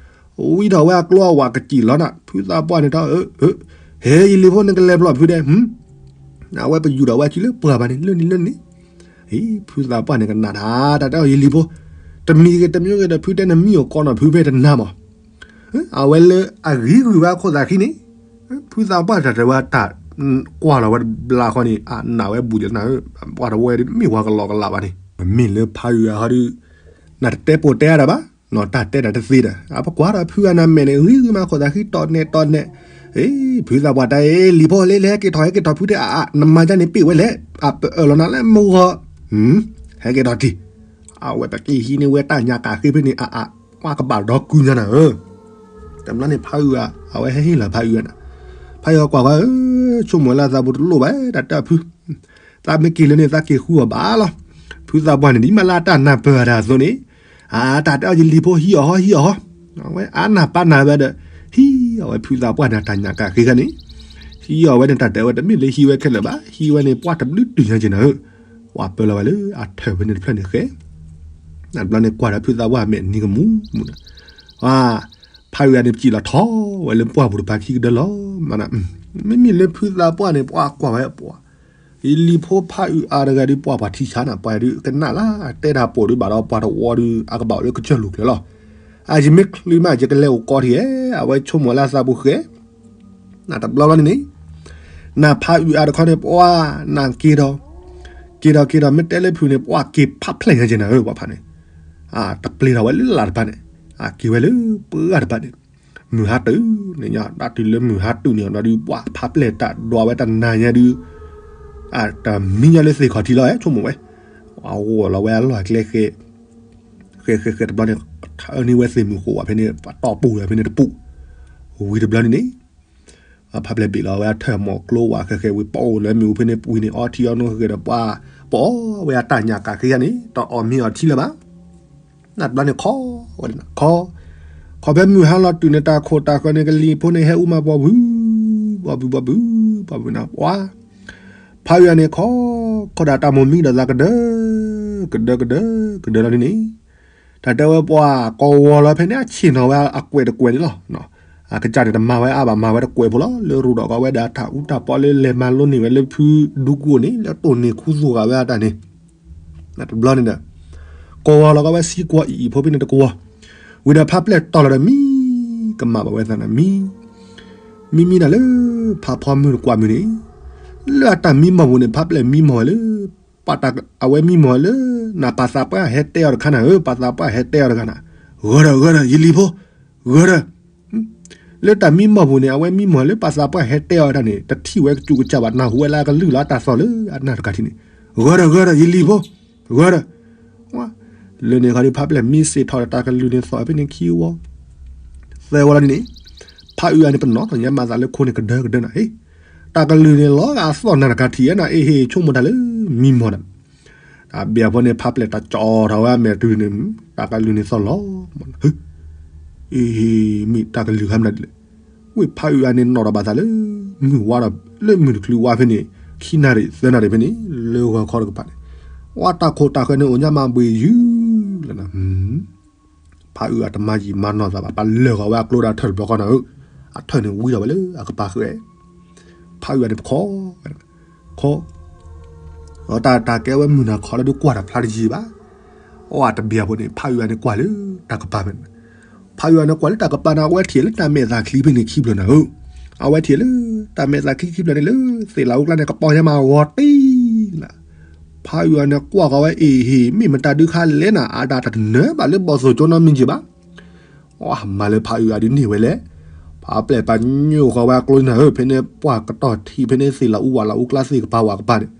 ဝံထီၣ်ဝဲအကျိအဝၤကစံၣ်လီၤနၤ ဖုသးပှၢ်န့ၣ်ထီၣ်, ဟဲယလံၤဖိနကလဲၤဖျီၣ်ဖုဒဲး, အဝဲပယူၤဒီးဝဲစုလၢပှၢ်ဘၣ်န့ၣ် လၢန့ၣ်လၢန့ၣ်, ဖုသးပှၢ်န့ၣ်ကနၣ်တၢ် တၢ်တဲအီၤယလံၤဖိ, တမံၤဂ့ၤတမံၤဂ့ၤဒီးဖုတဲနမံအီၤကီးနီၤ ဖုဖဲတနါမး, အဝဲလၢအဂံၤဂုာ်ဝဲအခိၣ်သးခံန့ၣ်, ဖုသးပှၢ်တၢ်တဲဝဲတၢ်ကွၢ်လီၤဝဲတဘျီဃီန့ၣ် အနာ်ဝဲဘူးဒီးနၤဧၢ, ပှၤတဝီဒ်မ့ၢ်ပှၤကလီကလးဘၣ်န့ၣ်, မ့မ့ၢ်လၢဖးအုးအါဃီဒီး, နတတဲပိာ်တဲအါတၢ်ဘၣ် နီၢ်တၢ်တဲတၢ်တသ့ဒီး အပကွၢ်ဒီးဖုအါနၤမဲာ်န့ၣ် ဂံၤဂံၤမးခိၣ်သးခံတီၢ်နဲၣ်တီၢ်နဲၣ်, ဖုသးပှၢ်တဲ လံၤဖိလၢလၢဟဲက့ၤထီၣ် ဟဲက့ၤထီၣ်ဖုတဲအါအါ နမၤဒ်န့ၣ်ပ့ၢ်ဝဲလဲၣ်, အပအၢၣ်လီၤနၤလၢမုၢ်ဂီၤ, ဟဲက့ၤထီၣ်တံၢ်, အဝဲပက့ၤဟံးန့ၢ်ဝဲတၢ်ညၣ်ကၣ်ဃ့ဖဲန့ၣ်အါအါ, ပှၤကဘၣ်ဒီကုညါနၤဧၢ, တဘျီန့ၣ်ဖးအုးအါ အဝဲဟဲဟ့ၣ်လီၤဖးအုးအါနၤ, ဖးအုးအါကွၢ်ဝဲ, ဆိကမိၣ်လၢသးပူၤတလိၣ်ဘၣ် တၢ်တဲအီၤဖု သးမ့ၢ်က့ၤလၢန့ၣ် သးက့ၤဃုအီၤဘၣ်လီၤ. ဖုသးပှၢ်န့ၣ် ဒ်မးလၢအတၢ်နၢ်ပၢၢ်အတၢ်အသိးန့ၣ်, အတၢ်တဲအီၤယလံၤဖိဟံးအီၤဟီ ဟံးအီၤဟီ, အဝဲအါနၢ်ပၢၢ်နၢ်ဝဲဒီး ဟံးအီၤဝဲဖုသးပှၢ်န့ၣ် တၢ်ညၣ်ကၣ်ဃ့ဂၤန့ၣ်, ဟံးအီၤဝဲန့ၣ် တၢ်တဲဝဲတမ့ၢ်လၢဟံးဝဲခဲလၢာ်ဘၣ်, ဟံးဝဲန့ၣ် ပှၢ်တဘျုးတုၤညါက့ၤနၤဧၢ, ပှၢ်ပၢလီၤဝဲလၢအထၢၣ်ဖဲန့ၣ်တဖျၢၣ်န့ၣ်ဃဲ, နဘျီန့ၣ်ကွၢ်ဒီးဖုသးပှၢ်မဲာ်နံၤကမူးမူးနၤ, ဖးအုးအါန့ၣ် ပစံးလီၤထီၣ်ဝဲလၢပှၢ်ပူၤတပၤခံကဒၢလီၤမးနၤ, မ့မ့ၢ်လၢဖုသးပှၢ်န့ၣ် ပှၤကွၢ်ဝဲပှၢ် ယလံၤဖိဖးအုးအါတဂၤဒုး ပှၤပှၤထံဆါနၤ ပှၤဒုးကနၣ်လၢ တဲတၢ်ပိာ်ဒုးဘၣ်ဒီး ပှၤတဝီဒုး အကဘၣ်အိၣ်လၢကစၢၢ်လူၤကျဲလီၤ. အယမ့ၢ်ချုးမး ယကလဲၤအိၣ်ကီးထံၣ်ဧဲ, အဝဲဆိကမိၣ်လၢသးပူၤဃဲ, နတဘျီဘျီန့ၣ်န့ၣ်, နဖးအုးအါတခီန့ၣ် ပှၤနက့ၤဒီး, က့ၤဒီးက့ၤဒီး မ့ၢ်တဲလၢဖုးန့ၣ် ပှၤက့ၤဖးဖျဲၣ်ညါက့ၤနၤဧၢ ပှၤဖးန့ၣ်, တပျ့ၤထီၣ်ဝဲလၢလၢ်တဖၣ်န့ၣ်, က့ၤဝဲလၢပှၢ်တဖၣ်န့ၣ် မုၢ်ဟါတုၤန့ၣ်ညါ တၢ်တုၤလၢမုၢ်ဟါတုၤန့ၣ်ဒီးဒုး ပှၤဖးဖျဲၣ်တၢ်ဒွးဝဲတနၤညါဒုး, တမံၤညါလၢသ့ၣ်ခီၣ်ထံးလီၤ ဆိကမိၣ်ဝဲ, အဂီၢ်လီၤဝဲအလီၢ်ကျဲဃဲ, ဃဲဃဲဃဲတဘျီန့ၣ်, ထၢန့ၢ်ဝဲသ့ၣ်မုၢ်ဃိးဝဲဖဲန့ၣ် ပတီၢ်ပူၤဝဲဖဲန့ၣ်တပူၤ, ဝံၤတဘျီန့ၣ်န့ၣ် ဖးဖျဲၣ်ဘ့ၣ်လီၤဝဲအထၢၣ်မီၢ်ကျိဝဲ ဃဲဃဲဝံၤပအိၣ်လၢမ့ၣ်အူဖဲန့ၣ်ပူၤန့ၣ် အီထံအီနိဃဲဃဲဒီးပှၤ, ပအီၣ်ဝဲအတၢ်ညၣ်ကၣ်ဃ့ဂၤန့ၣ် တအီၣ်မ့ၤအီထံလၢၤဘၣ် နတဘျီန့ၣ်ခီ, ဝဲဒၣ်ခီ, ခီဖဲမုၢ်ဟါလီၤတုၤန့ၣ် တၢ်ခိၣ်တၢ်ဃၢၤန့ၣ် ကလံၤဖိန့ၣ်ဟဲအူမးပှၤဘု, ပှၤဘု ပှၤဘု, ပှၤဘုနၤပှၤ, ဖးအုးအါန့ၣ်ခီ, ခီဒၣ်တၢ်မိၢ်မံဒီးသးကဒၢ ကဒၢကဒၢ ကဒၢလီၤဒ်န့ၣ်, တၢ်တဲဝဲပှၤကိးဝီၤလီၤဖဲန့ၣ် အဆ့ၣ်နီၤဝဲအကွဲးတကွဲးန့ၣ်လီၤ. အကစၢ်န့ၣ်တမၤဝဲအါဘၣ် မၤဝဲတကွဲးဖိလီၤ. လၢရူးဒီးကီးဝဲဒၣ်တၢ်အူတၢ်ပီလၢလဲၤမၤလိန့ၢ်ဝဲလၢဖုဒူကအိၣ်န့ၣ် လၢတိၢ်န့ၢ်ခူသူၣ်ဃာ်ဝဲအတၢ်န့ၣ် တဘျီန့ၣ်ဒီး ကိးဝီၤလီၤကီးဝဲဆံကွီၤအံၤအံၤဖိဖဲန့ၣ်တကဝီၤ, ဝံၤဒီးဖးပျဲၢ်တီၢ်လီၤဒီးမံ ကမၣ်ဘၣ်ဝဲသးန့ၣ်မံ မံမံနၤလၢ ဖးဖီမုၢ်တကွၢ်မုၢ်န့ၣ်, လၢအတၢ်မံမီၢ်ပူၤန့ၣ် ဖးပျဲၢ်မံမီၢ်ဝဲလၢ ပှၤအဝဲမံမီၢ်ဝဲလၢ နပာ်သးပှၢ်ဟဲတဲအီၤတခါနၤဧၢ, ပာ်သးပှၢ်ဟဲတဲအီၤတခါနၤ, ဂၢၢ်ဒီး ဂၢၢ်ဒီး ယလံၤဖိ, ဂၢၢ်ဒီး လၢတၢ်မံမီၢ်ပူၤန့ၣ် အဝဲမံမီၢ်လၢပာ်သးပှၢ်ဟဲတဲအီၤတၢ်န့ၣ် တထံၣ်ဝဲကစူးကစၢ်ဘၣ် နၢ်ဟူဝဲလၢအကလုၢ်လီၤအတၢ်သီၣ်လၢအနၢ်တကးထံၣ်န့ၣ်, ဂၢၢ်ဒီး ဂၢၢ်ဒီး ယလံၤဖိ, ဂၢၢ်ဒီး လၢန့ၣ်ခီဒုး ဖးပျဲၢ်မံစ့ၣ်ထီၣ်ဒီးတၢ်ကလုၢ်န့ၣ်သီၣ်ဖဲန့ၣ်ခံဝီ, သၢဝီလီၤဒ်န့ၣ်, ဖးအုးအါန့ၣ်ပနီၣ်ထီၣ်ညါမၤသးလၢခိန့ၣ်ကဒၢကဒၢနၤ, ဟ့ၣ်, တၢ်ကလုၢ်န့ၣ်လီၤဂာ်အသီၣ်နၢ်တကးထံၣ်ဧါနၤ, အ့ဟ့ၣ် ဆိကမိၣ်တၢ်လၢမံမီၢ်နၤ တၢ်ဘၣ်အဃိန့ၣ် ဖးပျဲၢ်တၢ်ကၠီထီၣ်ဝဲအမဲာ်တုၤန့ၣ်, တၢ်ကလုၢ်န့ၣ်သီၣ်လီၤ, အ့ဟ့ၣ် မ့ၢ်တၢ်ကလုၢ်ခါမနုၤလဲၣ်, ဝ့ၢ်ဖးအုးအါန့ၣ်နီၣ်ဒီးဘၣ်သးလၢ မုၢ်ဝါဒီး လၢမုၢ်တချုးဝါဖဲန့ၣ်, ခံနၣ်ရံၣ်သၢနၣ်ရံၣ်ဖဲန့ၣ်, လၢဂီၤခီတကပၤန့ၣ်, ဝါတၢ်ခိၣ်တၢ်ဃၢၤန့ၣ်အိၣ်ညါမးဘှံးယုၢ်လီၤနၤ ဖးအုးအါတမၤယံာ်မၤနီၢ်သးဘၣ်, ပလၢာ်ဃီၤဝဲအကျိဒၣ်ထၢၣ်တဘျီဃီနၤဧၢ, အထၢၣ်န့ၣ်ဝံဒီးဝဲလၢအကပၤဃဲ, ဖးအုးအါန့ၣ်ပခီ, ခီ, အတၢ်ကဲဝဲမုၢ်နၤခီလၢဒုးကွၢ်တၢ်ဖျါတယံာ်ဘၣ်, အတဘၣ်အဃိန့ၣ် ဖးအုးအါန့ၣ်ကွၢ်လၢတၢ်ကပၤဖဲန့ၣ်, ဖးအုးအါန့ၣ်ကွၢ်လၢတၢ်ကပၤန့ၣ် အဝဲထံၣ်လၢတၢ်မဲာ်သးချံဖဲန့ၣ်ခံဖျၢၣ်နၤဧၢ, အဝဲထံၣ်လၢ တၢ်မဲာ်သးချံခံဖျၢၣ်န့ၣ်လၢ သ့ၣ်လၣ်အူကျါန့ၣ် ကပီၤညါမးဂီၤတံၢ်လီၤ, ဖးအုးအါန့ၣ်ကွၢ်ဃီၤဝဲအ့ဟ့ၣ် မ့ၢ်မတၤဒုးခါလဲၣ်နၤ အတၢ်တနၢၤဘၣ်လၢဘီၣ်သိၣ်ကၠိနီတမံၤက့ၤဘၣ်, အမၤလၢဖးအုးအါဒုးန့ၢ်ဝဲလဲၣ်, ဖးပျဲၢ်ပညိၣ်ဃီၤဝဲအကျိနၤဧၢ, ဖဲန့ၣ်ပှၢ်ကတီၢ်ထံးဖဲန့ၣ် သ့ၣ်လၣ်အူဝၣ်လၣ်အူကျါသ့ၣ်ကပၤဝၣ်ကပၤန့ၣ်,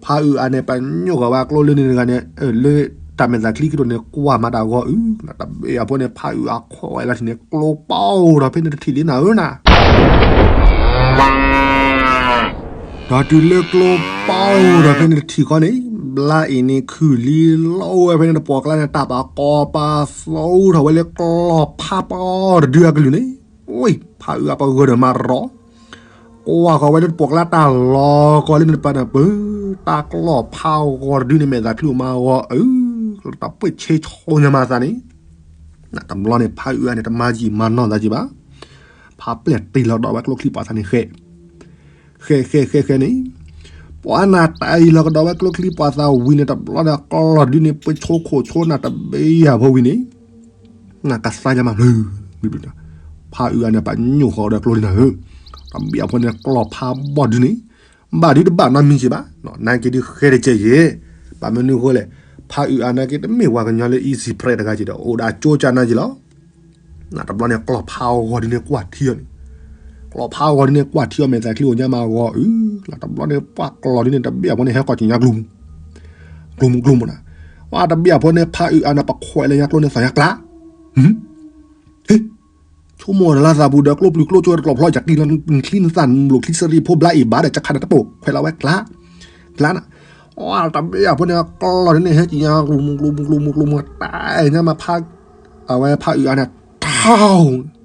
ဖးအုးအါန့ၣ်ပညိၣ်ဃီၤဝဲအကျိလၢန့ၣ်တဂၤန့ၣ် လၢတၢ်မဲာ်သးချံခံဖျၢၣ်န့ၣ် ကွၢ်မးတၢ်ဂီၤအုး, တဘၣ်အဃိန့ၣ် ဖးအုးအါခိးဝဲလီၤထံၣ်န့ၣ် ကျိပီဒီးဖဲန့ၣ်တထံၣ်လံနၤဧၢနၤ ဒီးတုၤလၢကျိပီဒီးဖဲန့ၣ်တထံၣ်ဃီန့ၣ်, ဘျါအံၤန့ၣ်ခုၣ်လံလီဝဲဖဲန့ၣ်တပိာ်ကျါန့ၣ် တၢ်ပာ်ကီၤပာ်သိထီၣ်ဝဲလၢကျီၢ်ဖးပီတဒုအကလုၢ်န့ၣ်, ဝ့ၢ် ဖးအုးအါပဂၢၢ်ဒီးမၤရီၤ, ကွၢ်ဃီၤဝဲလၢတပိာ်ကျါတၢ်လီၤကီၤလၢန့ၣ်တပၤန့ၣ်ပၢၢ်, တၢ်ကျီၢ်ဖးဂီၤတဒုန့ၣ် မဲာ်သးချံအိၣ်မးဂီၤအုး, တၢ်ပှ့ၢ်ဆ့ဆိညါမးသးန့ၣ်, တဘျီန့ၣ် ဖးအုးအါန့ၣ် တမၤယံာ်မၤနီၢ်သးက့ၤဘၣ်, ဖးပျဲၢ်တ့ၢ်လီၤကဒီးဝဲကျိချံပာ်သးန့ၣ်ဃဲ ဃဲဃဲဃဲဃဲန့ၣ်, ပှၤနၢ်တၢ်အံၤလီၤကဒီးဝဲကျိချံပာ်သးဝံၤန့ၣ် တဘျီန့ၣ် ကျီၢ်တဒုန့ၣ် ပှ့ၤဆိခိၣ်ဆိနၢ်တဘ့ၣ်ယၤဖိဝံၤန့ၣ်, နၢ်ကသါယါမးဘျုး, ဖးအုးအါန့ၣ် ပညိၣ်ဃီၤဒီးကျိလံနၤဧၢ, တဘ့ၣ်အဖိန့ၣ် ကျီၢ်ဖးဘီၣ်ဒုန့ၣ်, ဘၣ်ဒုတဘၣ်နီတမံၤက့ၤဘၣ်, နာ်က့ၤဒုဃဲတကဲယဲၢ်, ဘၣ်မနုၤအဃိလဲၣ်, ဖးအုးအါနာ်က့ၤတမ့ၢ်ပှၤကညီလၢ easy prey တဂၤက့ၤဒီး အိၣ်ဒီးအကၠိကၠါနၢ်က့ၤလီၤ တဘျီန့ၣ် ကျီၢ်ဖးဂီၤဒုန့ၣ်ကွၢ်ထံအီၤန့ၣ်, ကျီၢ်ဖးဂီၤဒုန့ၣ်ကွၢ်ထံအီၤ မဲာ်သးချံအိၣ်ညါမးဂီၤအုး, တဘျီန့ၣ် ပှၤကျီၢ်ဒုန့ၣ် တဘ့ၣ်အဖိန့ၣ် ဟဲကီၢ်က့ၤညါကျိၤမုၢ်, ကျိၤမုၢ်ကျိၤမုၢ်နၤ, ပှၤတဘ့ၣ်အဖိန့ၣ် ဖးအုးအါန့ၣ် ပခွဲးလၢညါကျိန့ၣ်သးညါကျါ, ဟ့ၣ် ဆိကမိၣ်တၢ်လၢသးပူၤဒီး ကျိပျုၤကျိကၠိတကျိာ်ဖျီ ယကံလီၤချံနသၣ်ဘျိးချံစရံဖိဘျါအံၤဘၣ်ဒီး ကခါန့ၣ်တပိာ်ခွဲးလီၤဝဲကျါ, ကျါနၤ, တဘ့ၣ်အဖိန့ၣ် ကျီၢ်ဒုန့ၣ် ဟဲက့ၤညါကျိၤမုၢ်ကျိၤမုၢ်ကျိၤမုၢ်ကျိၤမုၢ် တၢ်ညါမးဖး, အဝဲဖးအုးအါန့ၣ် ထီၣ်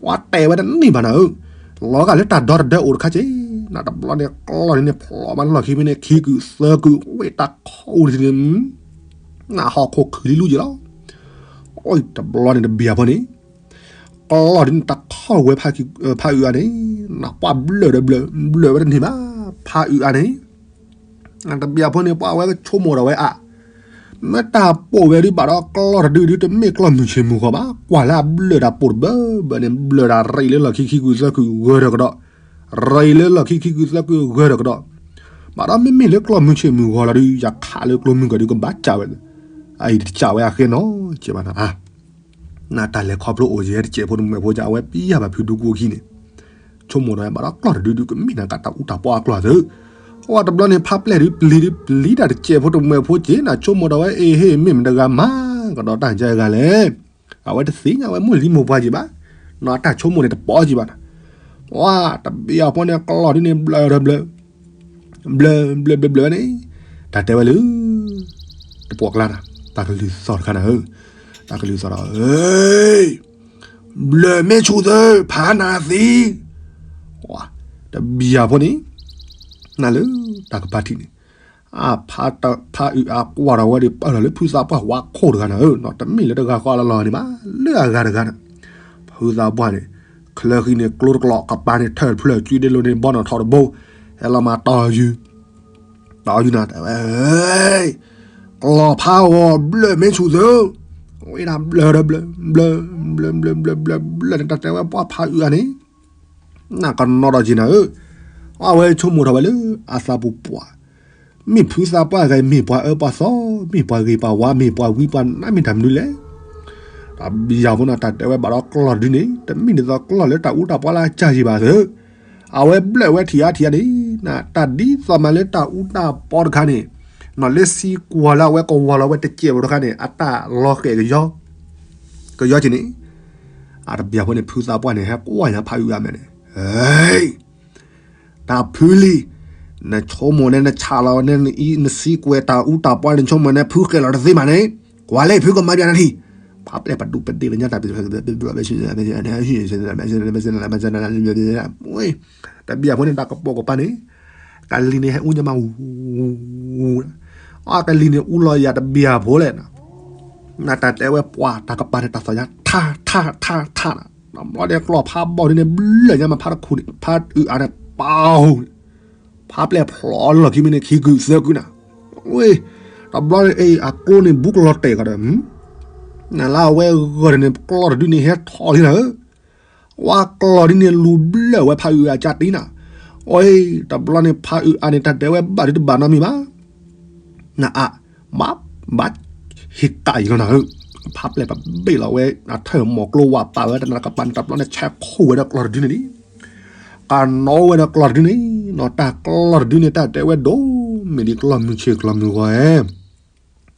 ပှၤတဲဝဲတန့ၢ်ဘၣ်နၤဧၢ, လီၤဂာ်လၢတၢ်ဒီတဒၢအိၣ်တခါက့ၤ, နတဘျီန့ၣ် ကျီၢ်ဒုန့ၣ် ဖျိးမးလီၢ်ခံဖဲန့ၣ် ခံကုာ်သၢကုာ် ဝ့ၢ်တၢ်ခီအိၣ်တထံၣ်န့ၣ်, နဟီၣ်ခိၣ်ခုၣ်လံလူက့ၤလီၤ, အိၣ်တဘျီန့ၣ် တဘ့ၣ်အဖိန့ၣ် ကျီၢ်ဒုန့ၣ် တၢ်ခီၣ်ဝဲဖးအုးအါန့ၣ်, နပှၤဘျၢၣ်ဒီးဘျၢၣ် ဘျၢၣ်ဝဲတန့ၢ်ဘၣ်, ဖးအုးအါန့ၣ် တဘ့ၣ်အဖိန့ၣ် ပှၤဝဲကဆိကမိၣ်ဒီးဝဲအါ, မ့ၢ်တၢ်ပိာ်ဝဲဒုးဘၣ်ဒီးကျီၢ်တဒုဒုး တမ့ၢ်ကျီၢ်မုၢ်ဆ့ၣ်မုၢ်ဂီၤဘၣ်, ကွၢ်လၢအဘျၢၣ်တၢ်ပိာ်တဘၢဘၢန့ၣ် ဘျၢၣ်တၢ်ရံးလၢလီၢ်ခံခံကုာ်သၢကုာ်ဂၢၤဒီးကဒီး, ရံးလၢလီၢ်ခံခံကုာ်သၢကုာ်ဂၢၤဒီးကဒီး, ဘၣ်ဒီးမ့မ့ၢ်လၢကျီၢ်မုၢ်ဆ့ၣ်မုၢ်ဂီၤလီၤဒုး ယခးလၢကျိမုၢ်ကီၢ်ဒုးကဘၣ်ကးဝဲ, အအံၤတကးဝဲအဃဲနီၤ ကဲဘၣ်နၤဧါ နတၢ်လဲၤခီဖျိအိၣ်ယဲတစဲးဖိတမှဲးဖိကၢ် အဝဲပံယၢ်ဘၣ်ဖုဒူကအိၣ်ခံန့ၣ်, ဆိကမိၣ်ဒီးဝဲဘၣ်ဒီးကျီၢ်တဒုဒုးကမ့ၢ်နၤကးတၢ်အူတၢ်ပီအကျီၢ်သု, အဝဲတဘျီန့ၣ် ဖးပျဲၢ်ဒုးပျံၤဒုးပျံၤတၢ်တစဲးဖိတမှဲးဖိကၢ် နဆိကမိၣ်ဒီးဝဲအ့ဟ့ၣ် မ့ၢ်မတဂၤမၤကဒီးတၢ်ကဲဂၤလဲၣ်, အဝဲတသ့ၣ်ညါဝဲမိၢ်လံမိၢ်ပှၢ်ကၢ်ဘၣ်, နတၢ်ဆိကမိၣ်န့ၣ်တပိာ်ကၢ်ဘၣ်နၤ, ဝါ တဘ့ၣ်အဖိန့ၣ် ကျီၢ်ဒုးန့ၣ် ဘျၢၣ်ဒီးဘျၢၣ် ဘျၢၣ်ဘျၢၣ်ဘျၢၣ်ဘျၢၣ်ဝဲန့ၣ်, တၢ်တဲဝဲလၢ တပိာ်ကျါနၤ, တၢ်ကလုၢ်သီၣ်တခါနၤဧၢ, တၢ်ကလုၢ်သီၣ်ဒီး ဘျၢၣ်မ့ၢ်ဆူၣ်သု ဖးနၤသံ, တဘ့ၣ်အဖိန့ၣ် နၤလၢ တၢ်ကပၤထံးန့ၣ်, အဖါအုးအါကွၢ်ဒီးဝဲဒီး ပၢၢ်ထီၣ်လၢဖုသးပှၢ်ဝါခိၣ်တဂၤန့ၣ်ဧၢ, တမ့ၢ်လၢတဂၤဃီလီၤလီၤန့ၣ်ဘၣ်, လၢအဂၤတဂၤန့ၣ်, ဖုသးပှၢ်န့ၣ်, ချၢဃံန့ၣ်ကျိတကျိး ကပၤန့ၣ်ထၢၣ်ဖျၢၣ်ကုဒ့လိၤန့ၣ် ဘီနီၣ်ထီၣ်တဘိ, ဟဲလီၤမၤတီၤယုၢ်, တီၤယုၢ်နၤတဲဝဲ, ကျီၢ်ဖးဂီၤဘျၢၣ်မ့ၢ်ဆူၣ်သု, ဝဲဒၣ်ဘျၢၣ်ဒီးဘျၢၣ်, ဘျၢၣ်, ဘျၢၣ်, ဘျၢၣ်, ဘျၢၣ်, ဘျၢၣ်, ဘျၢၣ်န့ၣ် တၢ်တဲဝဲပှၢ်ဖးအုးအါန့ၣ် နကနီၣ်ဒီးက့ၤနၤဧၢ, အဝဲဆိကမိၣ်ထီၣ်ဝဲလၢအသးပူၤပှၢ်, မ့ၢ်ဖုသးပှၢ်ဂ့ၤ မ့ၢ်ပှၤအၢပှၤသီ, မ့ၢ်ပှၤဂ့ၤပှၤဝါ, မ့ၢ်ပှၤဝံပှၤနါ မ့ၢ်တၢ်မနုၤလဲၣ်. တၢ်ဘံယၤဖိန့ၣ် တၢ်တဲဝဲဘၣ်ဒီးကျီၢ်တဒုန့ၣ် တမ့ၢ်ဒ်သိးကျီၢ်လၢတၢ်အူတၢ်ပီလၢအကၢ်ယံၤဘၣ်သု, အဝဲဘျၢၣ်ဝဲထံၣ်အါထံၣ်အါန့ၣ်, တၢ်ဒ်သိးမးလၢတၢ်အူတၢ်ပီတခါန့ၣ်, နီၢ်လၢစံကွၢ်လၢအဝဲကဝီၤလီၤဝဲတစဲးဖိတခါန့ၣ် အတၢ်လီၤဃဲၣ် ကယီက့ၤန့ၣ်, အတဘံယၤဖိန့ၣ် ဖုသးပှၢ်န့ၣ် ဟဲကွၢ်ညါဖးအုးအါမဲာ်န့ၣ်, တၢ်ဖုလံ, နဆိကမိၣ်န့ၣ် နဆးလီၤန့ၣ် နစံကွဲးတၢ်အူတၢ်ပီန့ၣ် ဆိကမိၣ်န့ၣ် ဖုဃဲၤလီၤတသ့မးန့ၣ်, ကွၢ်လၢဖုကမၤပျးနၤထံၣ်, ဖးပျဲၢ်ပဒူပဒ့လၢညါတၢ် တဘံယၤဖိန့ၣ် တၢ်ကပိာ်ကပၤန့ၣ်, ကလံၤန့ၣ်ဟဲအူညါမး, အကလံၤန့ၣ်အူလီၤယၤတဘံယၤဖိလဲၣ်, နတၢ်တဲဝဲပှၢ်တၢ်ကပၤန့ၣ် တၢ်သီၣ်ညါ ထးထးထးထး, တဘျီန့ၣ်ကျီၢ်ဖးဘီၣ်ဒုန့ၣ် ဘျၢၣ်ညါမး ဖးတခူၣ်န့ၣ် ဖးအုးအါန့ၣ် ပၢ်, ဖးပျဲၢ်ဖျိးလီၢ်ခံမ့ၢ်န့ၣ် ခံကုာ်သၢကုာ်နၤ, ဝဲ, တဘျီန့ၣ် အကျိန့ၣ် ဘူးကလီၤတဲာ်ကဒီး, နလၢအဝဲဂီၤန့ၣ် ကျီၢ်တဒုန့ၣ် ဟဲထီၣ်လံနၤဧၢ, ဝဲကျီၢ်ဒုန့ၣ်လူၤဘျၢၣ်ဝဲဖးအုးအါကၢ်တံနၤ, အီ, တဘျီန့ၣ် ဖးအုးအါန့ၣ် တၢ်တဲဝဲဘၣ်ဒုတဘၣ်နီတမံၤဘၣ် နအါ, ဘၣ်, ဘၣ်, ဟ့ၣ်ကၣ်ယံာ်လီၤနၤဧၢ, ဖးပျဲၢ်ပဘ့ၣ်လီၤဝဲ အထၢၣ်မီၤကျိဝးပာ်ဝဲတၢ်နးကပၤန့ၣ် တဘျီန့ၣ် ဆဲးခိၣ်ဝဲဒီးကျီၢ်တဒုန့ၣ်လံ, ကနီၣ်ဝဲဒီးကျီၢ်တဒုန့ၣ်, နီၢ်တၢ်ကျီၢ်တဒုန့ၣ် တၢ်တဲဝဲဒိၣ်, မ့ၢ်ဒ်ကျီၢ်မုၢ်ဆ့ၣ်ကျီၢ်မုၢ်ဂီၤဧဲ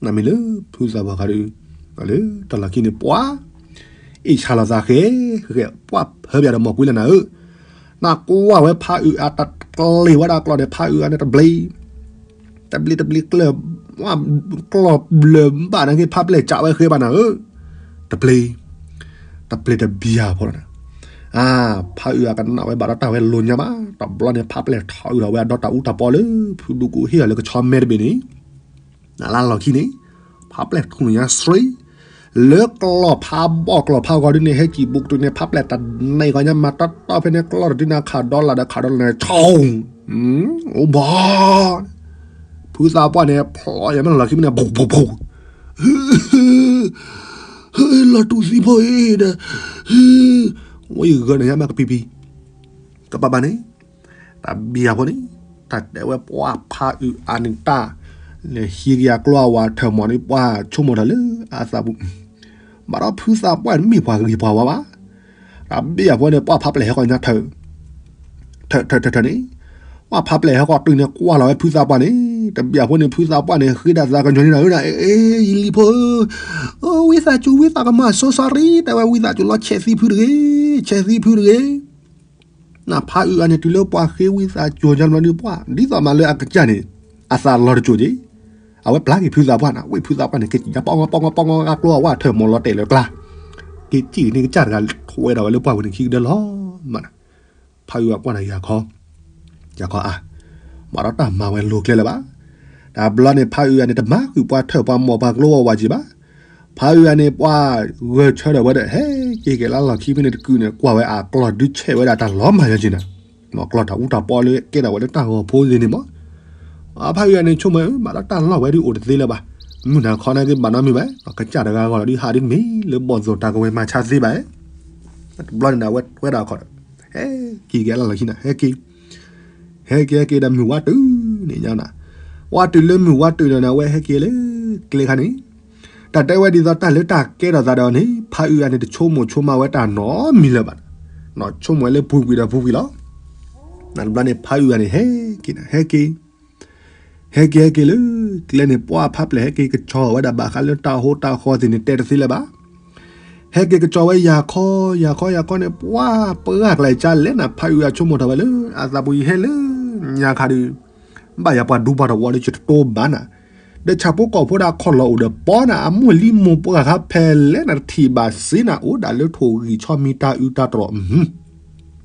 နမ့ၢ်လၢဖုသးပှၢ်ခါဒု, လၢတၢ်လီၢ်ခံန့ၣ် ပှၤ, အ့ၣ်ဆါလီၤသးဃဲ, ဃဲ, ပှၤဖၢပၠးဒီးမီၢ်ကွံလၢနၤဧၢ, နကွၢ်ဝဲဖးအုးအါတၢ်ကျ့ၤဝဲဒၣ်ကျီၢ်န့ၣ် ဖးအုးအါန့ၣ်တဘျ့, တဘျ့တဘျ့ကျၢၢ်, ကျီၢ်ဘျၢၣ်ဘၣ်န့ၣ်က့ၤ ဖးပျဲၢ်ကးဝဲဃဲဘၣ်နၤဧၢ, တဘျ့, တဘျ့တဘံယၤဖိလီၤနၤ, အါ, ဖးအုးအါကနၣ်ဝဲဘၣ်ဒီးတၢ်ဝဲလိၤညါဘၣ်, တဘျီန့ၣ် ဖးပျဲၢ်ထီၣ်အုးထီၣ်ဝဲအဒီတၢ်အူတၢ်ပီလၢ ဖုဒူကိၣ်ဟ့ၣ်အီၤလၢကဆီမဲတဘ့ၣ်န့ၣ် နလၢလီၢ်ခံန့ၣ်, ဖးပျဲၢ်ထူၣ်ညါစှ့, လၢကျီၢ်ဖးဘီၣ်ကျီၢ်ဖးဂီၤဒုန့ၣ် ဟဲကံၣ်ဘူးကတုၤန့ၣ် ဖးပျဲၢ်တန့ၢ်ဂီၤညါမး တီတီဖဲန့ၣ်ကျီၢ်တဒုန့ၣ် ခးဒီလၢ်ဒီးခးဒီလၢ်န့ၣ် ဆိ, အိၣ်ဘီ, ဖုသးပှၢ်န့ၣ် ဖျိးယၤမ့ၢ်လီၢ်ခံမ့ၢ်န့ၣ် ဘူးဘူးဘူး, လီၤတူၢ်သံဖိအံၤဒီး, ဝဲယဂၢၢ်န့ၣ်ညါမးကပံၤပံၤ, ကပၤပၤန့ၣ်, တၢ်ဘံၣ်ယၤဖိန့ၣ်, တၢ်တဲဝဲပှၢ်ဖးအုးအါန့ၣ်တၢ်, လဲၤဟံးက့ၤအကျိအဝၤထၢၣ်မီၢ်န့ၣ် ပှၢ်ဆိကမိၣ်တၢ်လၢအသးပူၤ, ဘၣ်ဒီးဖုသးပှၢ်န့ၣ်မ့ၢ်ပှၤဂ့ၤပှၤဝါဘၣ်, တၢ်ဘံၣ်ယၤဖိန့ၣ် ပှၢ်ဖးပျဲၢ်ဟဲဃီၤညါထၢၣ် ထၢၣ်ထၢၣ်ထၢၣ်ထၢၣ်န့ၣ်, ပှၢ်ဖးပျဲၢ်ဟဲဃီၤတုၤန့ၣ် ကွၢ်လီၤဝဲဖုသးပှၢ်န့ၣ်, တဘံၣ်ယၤဖိန့ၣ် ဖုသးပှၢ်န့ၣ် ဃ့ဒၣ်သးကညီၤန့ၣ်နၤဧၢ, အ့ ယလံၤဖိဧၢ, ဝံသးစူၤ ဝံသးကမၣ် so sorry တဲဝဲ ဝံသးစူၤလီၤ ဆဲးသံဖုတဂ့ၤ, ဆဲးသံဖုတဂ့ၤ နဖးအုးအါန့ၣ် တုၤလၢပှၢ်ဃ့ဝံသးစူၤညါဘျီဒုးပှၢ် ဒ်သိးမးလၢအကစၢ်န့ၣ် အသးလီၤတစိၤက့ၤ, အဝဲပျၢ်က့ၤဖုသးပှၢ်နၤ, ဝဲဖုသးပှၢ်န့ၣ် က့ၤစံၣ်ညါ ပီၢ်ငီၢ်ပီၢ်ငီၢ်ပီၢ်ငီၢ် အကျိအဝၤထၢၣ်မီၢ်လီၤတဲာ်လၢကျါ, က့ၤစံၣ်န့ၣ်ကစၢ်တဂၤ ထွဲဒီးဝဲလၢပှၢ်ပူၤန့ၣ် ခံကဒၢလီၤမးနၤ, ဖးအုးအါကွၢ်နၤ ယၤခီ, ယၤခီအါ, ဘၣ်ဒီးတၢ်မၤဝဲလိၤကျဲလၢၤဘၣ်, တဘျီန့ၣ် ဖးအုးအါန့ၣ် တမၤဃုာ်ပှၢ်ထၢၣ်ပှၢ်မီၢ်ပှၢ်ကျိအဝၤက့ၤဘၣ် ဖးအုးအါန့ၣ် ပှၢ်ဂဲၤဆၢထၢၣ်ဝဲဒီး ဟဲက့ၤက့ၤလၢလီၢ်ခံဖဲန့ၣ်တကုာ်န့ၣ် ကွၢ်ဝဲအကျီၢ်ဒုးဆဲးဝဲဒၣ်တၢ်လီၤမၢ်ယီၤက့ၤနၤ, ကျီၢ်တၢ်အူတၢ်ပီလၢကဲထီၣ်ဝဲလၢတၢ်ဂီၤဖိသ့ၣ်န့ၣ်မး, ဖးအုးအါန့ၣ်ဆိကမိၣ် ဘၣ်ဒီးတၢ်လီၢ်ဝဲဒုးအိၣ်တသ့လၢၤဘၣ်, မုၢ်နၤခီနာ်က့ၤဘၣ်နီတမံၤဘၣ်, ကစၢ်တဂၤဂီၢ်လီၤဒုးဟးဒ်မ့ၢ်လၢဘီၣ်သိၣ်တၢ်ကဝဲၤမၤဆါသ့ဘၣ်, တဘျီန့ၣ်ဒီးအဝဲထွဲဒီးခီဒီး ဟဲက့ၤက့ၤလၢလီၢ်ခံနၤ ဟဲက့ၤ ဟဲက့ၤဟဲက့ၤဒီးမုၢ်ဝါတုၤန့ၣ်ညါနၤ, ဝါတုၤလၢမုၢ်ဝါတုၤန့ၣ် အဝဲဟဲက့ၤလၢကျဲခါန့ၣ်, တၢ်တဲဝဲဒ်သိးတၢ်လၢတၢ်ကဲထီၣ်သးဒီးန့ၣ် ဖးအုးအါန့ၣ် တဆိကမိၣ်ဆိကမးဝဲတၢ်နီတမံၤလၢၤဘၣ်, နီၢ်ဆိကမိၣ်ဝဲလၢပူၤကွံာ်ဒီးပူၤကွံာ်လီၤ, နတဘျီန့ၣ် ဖးအုးအါန့ၣ် ဟဲက့ၤနၤ ဟဲက့ၤ ဟဲက့ၤဟဲက့ၤလၢကျဲန့ၣ် ပှၢ်ဖးပျဲၢ်ဟဲက့ၤကစီၤဝဲဒၣ်ဘၣ်ဃးလၢတၢ်ဟိတၢ်ဃီသ့ၣ်န့ၣ် တဲတသ့လၢၤဘၣ် ဟဲက့ၤကစီၤဝဲယၤခီ ယၤခီ ယၤခီန့ၣ် ပှၢ်ပှၢ်ကလဲၤကၠါလဲၣ်နၤ ဖးအုးအါဆိကမိၣ်ထီၣ်ဝဲလၢ အသးပူၤယဟဲလၢညါခါဒုး ဘၣ်ယၤပှၤဒူပှၤတဝီဒီး ယတတိဘၣ်နၤ, ဒီးဆၣ်ဖိကီၢ်ဖိဒၣ်ခီၣ်လီၤအိၣ်ဒီးပီနၤ အမိၢ်လံမိၢ်ပှၢ်ခါဖဲလဲၣ်နၤ တထံၣ်ဘၣ်စ့နၤ အိၣ်ဒၣ်လၢထိၣ်ဂံၢ်ဆီမံၤတၢ်အုးတၢ်တြီၢ်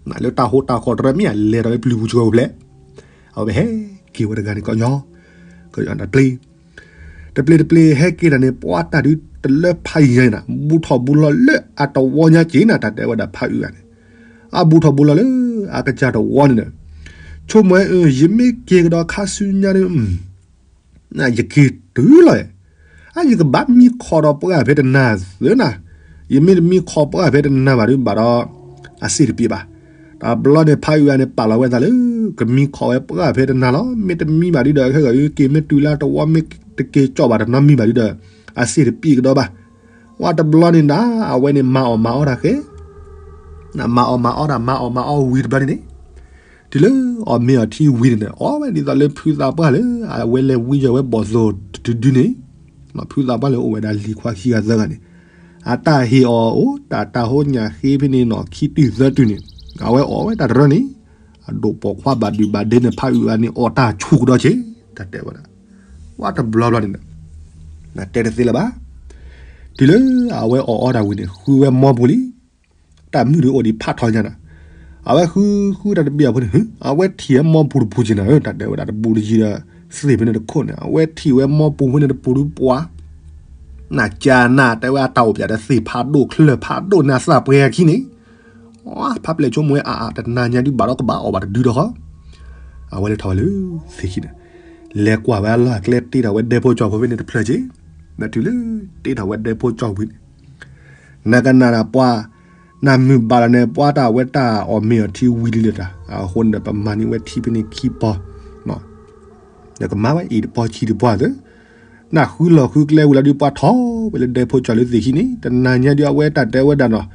နလၢတၢ်ဟိတၢ်ဃီတရၢမ့ၢ်အလဲၤဒီးလၢပျုၤပူၤစှီၤပူၤဖျဲး, အဝဲဟဲက့ၤဝဲတဂၤန့ၣ်ကညီ တပျ့ၤ တပျ့ၤတပျ့ၤဟဲက့ၤတၢ်န့ၣ် ပှၤတၢ်ဒုးတလၢဖးယံၤညါန့ၣ် ဘူးထီၣ်ဘူးလီၤလၢအတဝီညါက့ၤနၤ တၢ်တဲဝဲဒၣ်ဖးအုးဂၤန့ၣ် အဘူးထီၣ်ဘူးလီၤလၢအကစၢ်တဝီန့ၣ်ဒီး ဆိကမိၣ်ဝဲ ယမ့ၢ်က့ၤကဒီးခါဆူညါဒီး ယက့ၤတုၤလီၤ အယကဘၣ်မံခီဒီးပှၢ်ဖဲတနၤသ့နၤ, ယမ့ၢ်တမံခီပှၢ်ဖဲတနၤဘၣ်ဒုးဘၣ်ဒီး အစ့ၣ်တပံးဘၣ်. တဘျီန့ၣ်ဖးအုးဂၤန့ၣ် ပာ်လီၤဝဲသးလၢ ကမံခီဝဲပှၢ်ဖဲတနၤလီၤ. မ့တမံဘၣ်ဒုးဒီး ခဲဂၤအုက့ၤမ့ၢ်တုၤလၢတဝီ မ့ၢ်တက့ၤကၠီၣ်ဘၣ်တနီတမံဘၣ်ဒုးဒီး အစ့ၣ်တပံးကဒီးဘၣ်. ဝဲတဘျီန့ၣ်ဒၣ် အဝဲန့ၣ်မၤအီၣ်မၤအီတၢ်ဃဲ မၤအီၣ်မၤအီတၢ် မၤအီၣ်မၤအီဝံၤတဘျီန့ၣ်န့ၣ် တုၤလၢအီၣ်မ့ၤအီထံဝံၤန့ၣ်န့ၣ် အီၣ်ဝဲဒ်သိးလၢဖုသးပှၢ်လၢ အဝဲလဲၤဝံယီၤဝဲဘီၣ်သိၣ်တဒုန့ၣ်, ဖုသးပှၢ်လၢအိၣ်ဝဲဒၣ်လံၤခွါခံဂၤသၢဂၤန့ၣ် အတၢ်ဟ့ၣ်အီၤအိၣ်တၢ်တၢ်ဟိညၣ်ဃ့ဖဲန့ၣ်နီၣ် ခံတုၤသၢတုၤန့ၣ် အဝဲအီၣ်ဝဲတၢ်တရၢန့ၣ် အဒိၣ်ပိာ်ခွါဘၣ်ဒုးဘၣ်ဒ့န့ၣ် ဖးအုးဂၤန့ၣ် အီၣ်တၢ်ဆူၣ်ကဒီးက့ၤ တၢ်တဲဝဲဒၣ် ဝဲတဘျီဘျီန့ၣ် နတဲတသ့လၢၤဘၣ်. တုၤလၢအဝဲအီၣ်အီတၢ်ဝံၤန့ၣ် ဃုဝဲမီပူၤလံ တၢ်မုၣ်ဒုးအိၣ်ဒံးဖးထီညါနၤ, အဝဲဃုဃုတၢ်တဘ့ၣ်အဖိန့ၣ် အဝဲထံၣ်ဝဲမီပူၤတပူၤက့ၤနၤဧၢ တၢ်တဲဝဲဒၣ်တဘူးတယံၤဒီး သ့ၣ်ဖဲန့ၣ်တခိၣ်န့ၣ် အဝဲထံၣ်ဝဲမီပူၤဖဲန့ၣ်တပူၤဒုးပှၤ နကနၣ်တဲဝဲအတၢ်အိၣ်ပၠးဒီးသ့ၣ်ဖးဒိၣ်ချၢၣ်ဖးဒိၣ်န့ၣ်အသၣ်ပှဲၤအခံန့ၣ် ဖးပျဲၢ်ဆိကမိၣ်ဝဲအါအါ တနၤညါဒုးဘၣ်ဒီးကဘၣ်အီၣ်ဘၣ်တဒုဒီးဃီ အဝဲလဲၤထီၣ်ဝဲလၢသ့ၣ်ခံန့ၣ် လဲၤကွၢ်ဝဲအလီၢ်အကျဲ တ့ထီၣ်ဝဲဒဲဖိကၠီဖိဖဲန့ၣ်တဖျၢၣ်က့ၤ, ဒီးတုၤလၢတ့ထီၣ်ဝဲဒဲဖိကၠီဝံၤန့ၣ် နကနၣ်ဒၣ်ပှၤ နမုၢ်ဘၣ်လီၤန့ၣ် ပှၤတၢ်ဝဲတၢ်အီၣ်မ့ၤအီထံဝံၤလံလၢတၢ် အဃိန့ၣ်ဒီး ပမၤန့ၢ်ဝဲထံဖဲန့ၣ်ခံပီၤ ဒီးကမၤဝဲအံၤတပီၤဆံးတပီၤသ့ နဃုလီၢ်ဃုကျဲဝံၤလီၤဒုးပှၤထီၣ်ဝဲလၢဒဲဖိကၠီလၢ သ့ၣ်ခံန့ၣ် တနၤညါဒုးအဝဲတၢ်တဲဝဲဒၣ်နီၤ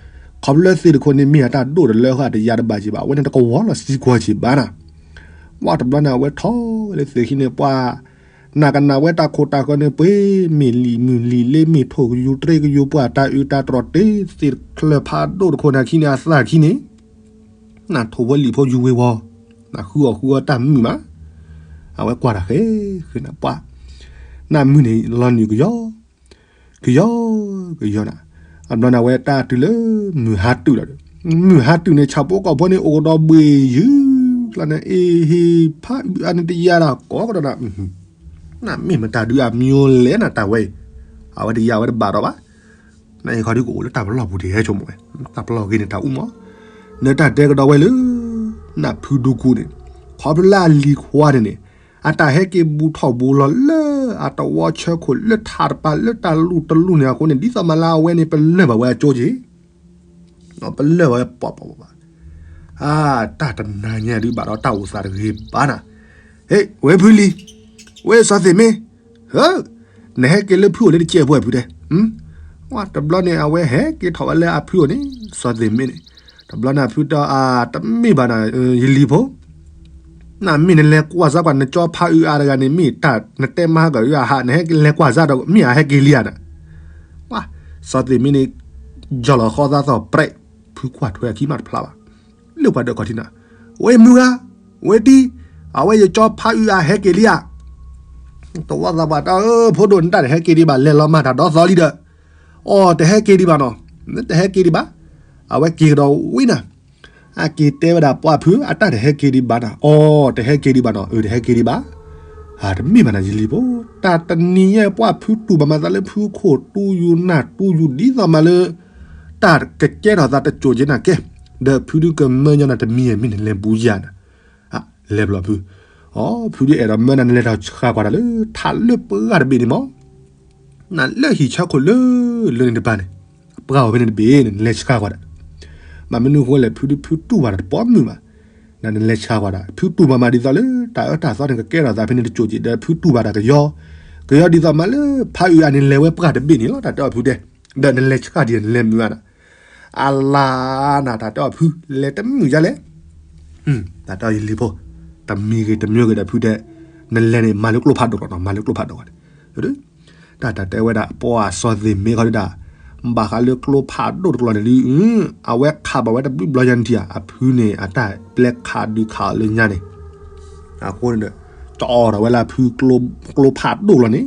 ခီဖျိလၢသ့ၣ်တခိၣ်န့ၣ် မ့ၢ်အတၢ်ဒိၣ်တလၢဃာ်တယၤတဘၣ်က့ၤဘၣ် အဝဲန့ၣ်တကဝီၤလီၤစံကွၢ်က့ၤဘၣ်နၤ ဝဲတဘျီန့ၣ် အဝဲထီၣ်ဝဲလၢသ့ၣ်ခံန့ၣ် ပှၤ နကနၣ်ဝဲတၢ်ခိၣ်တၢ်ဃၢၤန့ၣ် ပှ့ၤမ့ၢ်လံာ်မုၢ်လံာ်လ့ မ့ၢ်ထိၣ်ကယူၤတြ့ကယူၤ ပှၤတၢ်အုးတၢ်တြီၢ်တ့ သ့ၣ်ချၢၣ်ဖးဒိၣ်တခိၣ်န့ၣ်ခံန့ၣ် အသၣ်ခံန့ၣ် နထိၣ်ဖိလံာ်ဖိယူၤဝ့ၤဝီၤ နဃုအီၣ်ဃုအီတၢ်မုာ်မး အဝဲကွၢ်တၢ်ဃဲဃဲနၤပှၤ နမုၢ်န့ၣ်လီၤနုာ်ကယီ ကယီ ကယီနၤ အဘျီန့ၣ် အဝဲတၢ်တုၤလၢ မုၢ်ဟါတုၤလီၤဒီး မုၢ်ဟါတုၤန့ၣ် ဆၣ်ဖိကီၢ်ဖိန့ၣ် အိၣ်ကဒီးဘှ့ၣ်ယုၢ်ကျါန့ၣ် အ့ဟ့ၣ်ဖးအုးအါန့ၣ်တယၤဒီး ကိးကဒီးနၤ နမ့ၢ်မတၤဒုးအမံၤလဲၣ်နၤတၢ်ဝဲအံၤ အဝဲတယၤဝဲတဘၣ်ဒီးဘၣ် နအံၤခီဒုးကအိၣ်လၢတၢ်ပလီၢ်ပူၤတဟဲဆိကမိၣ်ဝဲ တၢ်ပလီၢ်ဂ့ၤန့ၣ်တၢ်အူမး နတၢ်တဲကဒီးဝဲလၢ နဖုဒူကူန့ၣ် ခီဖျိလၢအလံၤခွါန့ၣ်န့ၣ် အတၢ်ဟဲက့ၤဘူးထီၣ်ဘူးလီၤလၢ အတဝီဆၢခိၣ်လၢထးတပၤလၢတၢ်လူၢ်တလူၢ်န့ၣ်အဃိန့ၣ် ဒ်သိးမးလၢအဝဲန့ၣ် ပလၢၢ်ဘၣ်ဝဲအကၠိက့ၤ ပလၢၢ်ဘၣ်ဝဲပှၤပှၤပှၤ အါ တၢ်တနၤညါဒုးဘၣ်ဒီးတၢ်အိၣ်သးတဂ့ၤဘၣ်နၤ ဟ့ၣ် ဝဲဖုလံၤ ဝဲစီၤသ့ၣ်မ့ၢ် နဟဲက့ၤလၢဖုအိၣ်လၢတကဲးဖိဖုတဲ တဘျီန့ၣ် အဝဲဟဲက့ၤထီၣ်ဝဲလၢအဖုအိၣ်န့ၣ် စီၤသ့ၣ်မ့ၢ်န့ၣ် တဘျီန့ၣ်အဖုတဲ တမ့ၢ်ဘၣ်နၤ ယလံၤဖိ နမ့ၢ်နလဲၤကွၢ်စၢ်ကွၢ် နကၠီဖးအုးအါတဂၤန့ၣ် မ့ၢ်တၢ်နတဲမၤဟးဂီၤအုးအဟး နဟဲက့ၤလဲၤကွၢ်စၢ်ဒီး မ့ၢ်အဟဲက့ၤလံဧါနၤ စီၤသ့ၣ်မ့ၢ်န့ၣ် ယီၢ်လီၤဃီသးသီၣ်ပြဲး ဖုကွၢ်ထွဲအခံမးတဖျါဘၣ် လၢပှၤဒၢးခီၣ်ထံးနၤ ဝဲမုၢ်ဂၤ ဝဲတံၤ အဝဲယကၠီဖးအုးအါဟဲက့ၤလံဧါ တဝီသးပှၢ်တၢ်ဧၢ ဖိဒိၣ်နတၢ်တဟဲက့ၤဒံးဘၣ် လဲၤလီၤမၤတၢ်ဒီသီလံဒီး အိ တဟဲက့ၤဒံးဘၣ်နီၤ တဟဲက့ၤဒံးဘၣ် အဝဲက့ၤကဒီးဝံၤနၤ အက့ၤတဲဝဲဒၣ်ပှၤဖု အတၢ်တဟဲက့ၤဒံးဘၣ်နၤ အိ တဟဲက့ၤဒံးဘၣ်နီၤ အၢ တဟဲက့ၤဒံးဘၣ် တမ့ၢ်ဘၣ်နၤယလံၤဖိ တၢ်တနံၤညါပှၤဖုတူၢ်ဘၣ်မးသးလၢဖုခိၣ်တူၢ်ယူၤနၢ်တူၢ်ယူၤ ဒ်သိးမးလၢ တၢ်ကကဲထီၣ်သးတစိၤက့ၤနၤကဲ ဒီးဖုဒုးကမၢညီနၤတမံၤ မ့ၢ်နလဲၤဘူးယၤနၤ လဲၤဘျီဖု အိ ဖုဒုးအဲၣ်ဒိးမၢနၤနလဲၤထီၣ်ဆှးကွၢ်တၢ်လၢ ထးလၢပှၢ်တဘ့ၣ်န့ၣ်မး နလၢဟံၣ်ဆၢခိၣ်လၢ လၢန့ၣ်တဘၣ်န့ၣ် ပှၢ်အိၣ်ဖဲန့ၣ်တဘ့ၣ်န့ၣ် နလဲၤဆှးကွၢ်တၢ် ဘၣ်မနုၤဃိလဲၣ် ဖုဒုးဖုတူၢ်ဘၣ်တၢ်တပီမုၢ်ဘၣ် နနလဲၤဆှးကွၢ်တၢ် ဖုတူၢ်ဘၣ်မးဒ်သိးလၢ တၢ်အၢတၢ်သီန့ၣ် ကကဲထီၣ်သးဖဲန့ၣ်တစိၤက့ၤ ဒီးဖုတူၢ်ဘၣ်တၢ်ကယီ ကယီဒ်သိးမးလၢ ဖးအုးအါန့ၣ်လဲၤဝဲပှၢ်တဘ့ၣ်န့ၣ်လီၤ တၢ်တဲအီၤဖုတဲ ဒီးနလဲၤဆှးဒံးနလဲၤမုာ်ဧါနၤ အလါနၤ တၢ်တဲအီၤဖု လဲၤတမုာ်ဒ်လဲၣ် တၢ်တဲအီၤယလံၤဖိ တမံၤဂ့ၤတမံၤဂ့ၤဒီးဖုတဲ နလဲၤန့ၣ် မၤလၢကျိဖးဒိၣ်လီၤနီၤ မၤလၢကျိဖးဒိၣ်ဝဲန့ၣ် တၢ်တဲဝဲဒၣ် ပှၤစီၤသ့ၣ်မ့ၢ်ခီဒုဒၣ် ဘၣ်ဃးလၢကျိဖးဒိၣ်တကျိၤန့ၣ်ဒုး အဝဲခးဘၣ်ဝဲတဘျုးဘျီယါနထံၣ်ဧါ အဖုန့ၣ် အတၢ်ပျဲခးဒုးခးအီၤလၢညါန့ၣ် အဃိန့ၣ်ဒီး ကအိးထီၣ်ဝဲလၢအဖုကျိဖးဒိၣ်လီၤန့ၣ်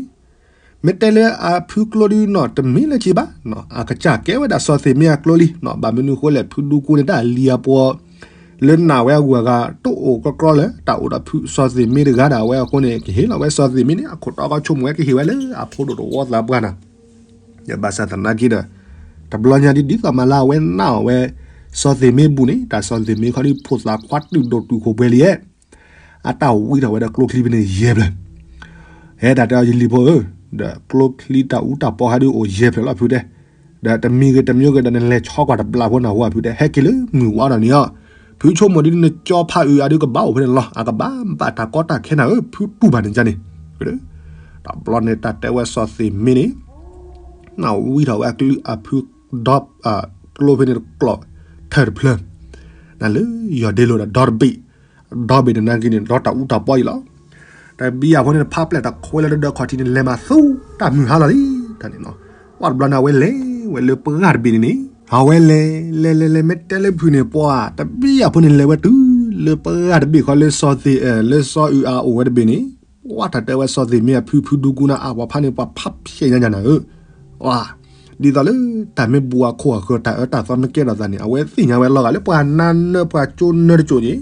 မ့ၢ်တဲလၢအဖုကျိဒုးနီၤ တမ့ၢ်လၢၤဘၣ် အကစၢ်ကဲဝဲဒၣ်စီၤသ့ၣ်မ့ၢ်အကျိလံ ဘၣ်မနုၤဃိလဲၣ် ဖုဒူကူန့ၣ် တၢ်လံၤအပှီၤ လၢနာ်ဝဲအဂုၤအဂၤတအိၣ်ကီကီလၢ တၢ်အိၣ်ဒီးဖုစီၤသ့ၣ်မ့တဂၤဒၣ်ဝဲအဃိန့ၣ် ကဟ့ၣ်လီၤဝဲစီၤသ့ၣ်မ့န့ၣ် အခိၣ်တီကီဆိကမိၣ်ဝဲကဟ့ၣ်ဝဲလၢအဖိဒိၣ်တဝီသးပှၢ်နၤ, ဘၣ်ဆၣ်သနာ်က့ဒီး တဘျီညါဒ်ဒ်သိးမးလၢအဝဲနာ်အီၤဝဲ စီၤသ့ၣ်မ့ဘူးန့ၣ် တၢ်စီၤသ့ၣ်မ့ခီဒ်ဖိသၣ်ခွါတုာ်ဒိၣ်တုာ်ခိၣ်ပှဲၤလံဧါ, အတၢ်ဝံထီၣ်ဝဲဒီးကျိချံဖဲန့ၣ်ယဲၢ်ဖျၢၣ်, ဟဲတၢ်တဲအီၤယလံၤဖိဧၢ, ဒီးကျိချံတၢ်အူတၢ်ပီဟဲဒုးအိၣ်ယဲၢ်ဖျၢၣ်လီၤဖုတဲ, ဒီးတမံၤဂ့ၤတမံၤဂ့ၤဒီးနလဲၤဆီကွၢ်တဘျီဖိနၢ်ဟူဧါဖုတဲ ဟဲက့ၤလၢမုၢ်ဝါဒီးန့ၣ်အီၤ, ဖုဆိကမိၣ်ဒ်နကၠီဖးအုးအါဒုးကဘၣ်အိၣ်ဖဲန့ၣ်လီၤ အကဘၣ်ဘၣ်တၢ်ကီတၢ်ခဲနၤဧၢ ဖုတူၢ်ဘၣ်န့ၣ်ကန့ၣ်, တဘျီန့ၣ်တၢ်တဲဝဲစီၤသ့ၣ်မ့န့ၣ် နၢ်ဝံထီၣ်ဝဲအကလုၢ်အဖုဒီ ကျိဖဲန့ၣ်တကျိးထၢၣ်တဖျၢၣ်, နလၢယီၤဒ့လိာ်ဒီးဒီတဘ့ၣ်, ဒီဘ့ၣ်တနာ်က့န့ၣ် ဒီတၢ်အူတၢ်ပီအံၤလီၤ. တဘံယၤဖိန့ၣ် ဖးပျဲၢ်တခွဲလၢတဒၢခီၣ်ထံးန့ၣ် လဲၤမၤသူတၢ်မုၢ်ဟါလီၤလံ, တၢ်န့ၣ်နီၤ, ပှၢ်တဘျီန့ၣ် အဝဲလဲၤဝဲလၢပှၢ်တဘ့ၣ်န့ၣ်န့ၣ်, အဝဲလဲၤ လဲၤ လဲၤ လဲၤ မ့ၢ်တဲလၢဖုန့ၣ် ပှၢ် တဘံယၤဖိန့ၣ် လဲၤဝဲတုၤလၢပှၢ်တဘ့ၣ်ဃီလၢစီၤသ့ၣ် လၢစီၤအုးအါအိၣ်ဝဲတဘ့ၣ်န့ၣ်, ပှၢ်တၢ်တဲဝဲစီၤသ့ၣ်မ့အဖုဖုဒူကူနၤအါပှၤဖးန့ၣ် ပှၤဖးဖျဲးညါညါနၤဧၢ, ပှၢ် ဒ်သိးလၢတၢ်မ့ၢ်ဘူးအခိၣ်အဃၢၤ တၢ်အၢတၢ်သီမ့ၢ်ကဲထီၣ်သးန့ၣ် အဝဲသ့ၣ်ညါဝဲလီၤဂာ်လၢပှၤနါနၢပှၤကၠိနၢတစိၤန့ၣ်,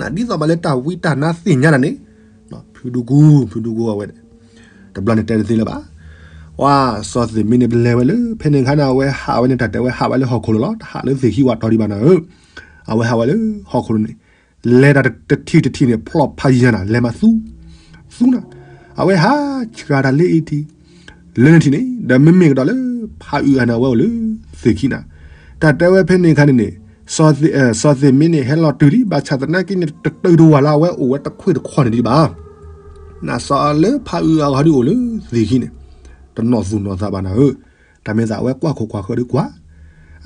ဒ်သိးမးလၢတၢ်ဝံတၢ်နါသ့ၣ်ညါနၤန့ၣ်, ဖုဒူကူ ဖုဒူကူအဝဲ တဘျီန့ၣ်တဲတသ့လၢၤဘၣ်, ပှၢ် စီၤသ့ၣ်မ့န့ၣ် ပလဲၤဝဲလၢ ဖဲန့ၣ်အခါန့ၣ် အဝဲဟးဝဲန့ၣ် တၢ်တဲဝဲဟးဝဲလၢဟီၣ်ခိၣ်လိၤလီၤ တဟးလၢသ့ၣ်ခံဝးတီၤဒံးဘၣ်နၤဧၢ, အဝဲဟးဝဲလၢဟီၣ်ခိၣ်လိၤန့ၣ်, လဲၤတၢ်တထံၣ်တထံၣ်န့ၣ် ဖျီၣ်ဖးယံၤညါနၤ လဲၤမၤသူ သူနၤ, အဝဲဟးဆှၤတၢ်လၢအံၤထံး လၢန့ၣ်ထံၣ်န့ၣ် ဒီးမ့မ့ၢ်ကဒီးလၢ ဖးအုးအါန့ၣ် အဝဲအိၣ်လၢသ့ၣ်ခံနၤ, တၢ်တဲဝဲဖဲန့ၣ်အခါန့ၣ်န့ၣ်, စီၤသ့ၣ်မ့န့ၣ် ဟဲလီၤတုၤလံ ဘၣ်ဆၣ်သနာ်က့န့ၣ် တတုၤတဝၤလၢအဝဲအိၣ်ဝဲတခွ့ၣ်တခွီၣ်န့ၣ်ဒံးဘၣ် နစီၤလၢဖးအုးအါဃီဒုးအိၣ်လၢသ့ၣ်ခံန့ၣ်, တနီၣ်သူၣ်နီၣ်သးဘၣ်နၤဧၢ, တၢ်မ့ၢ်သးအဝဲကွၢ်ခိၣ်ကွၢ်ဃၢၤဒုးကွၢ်,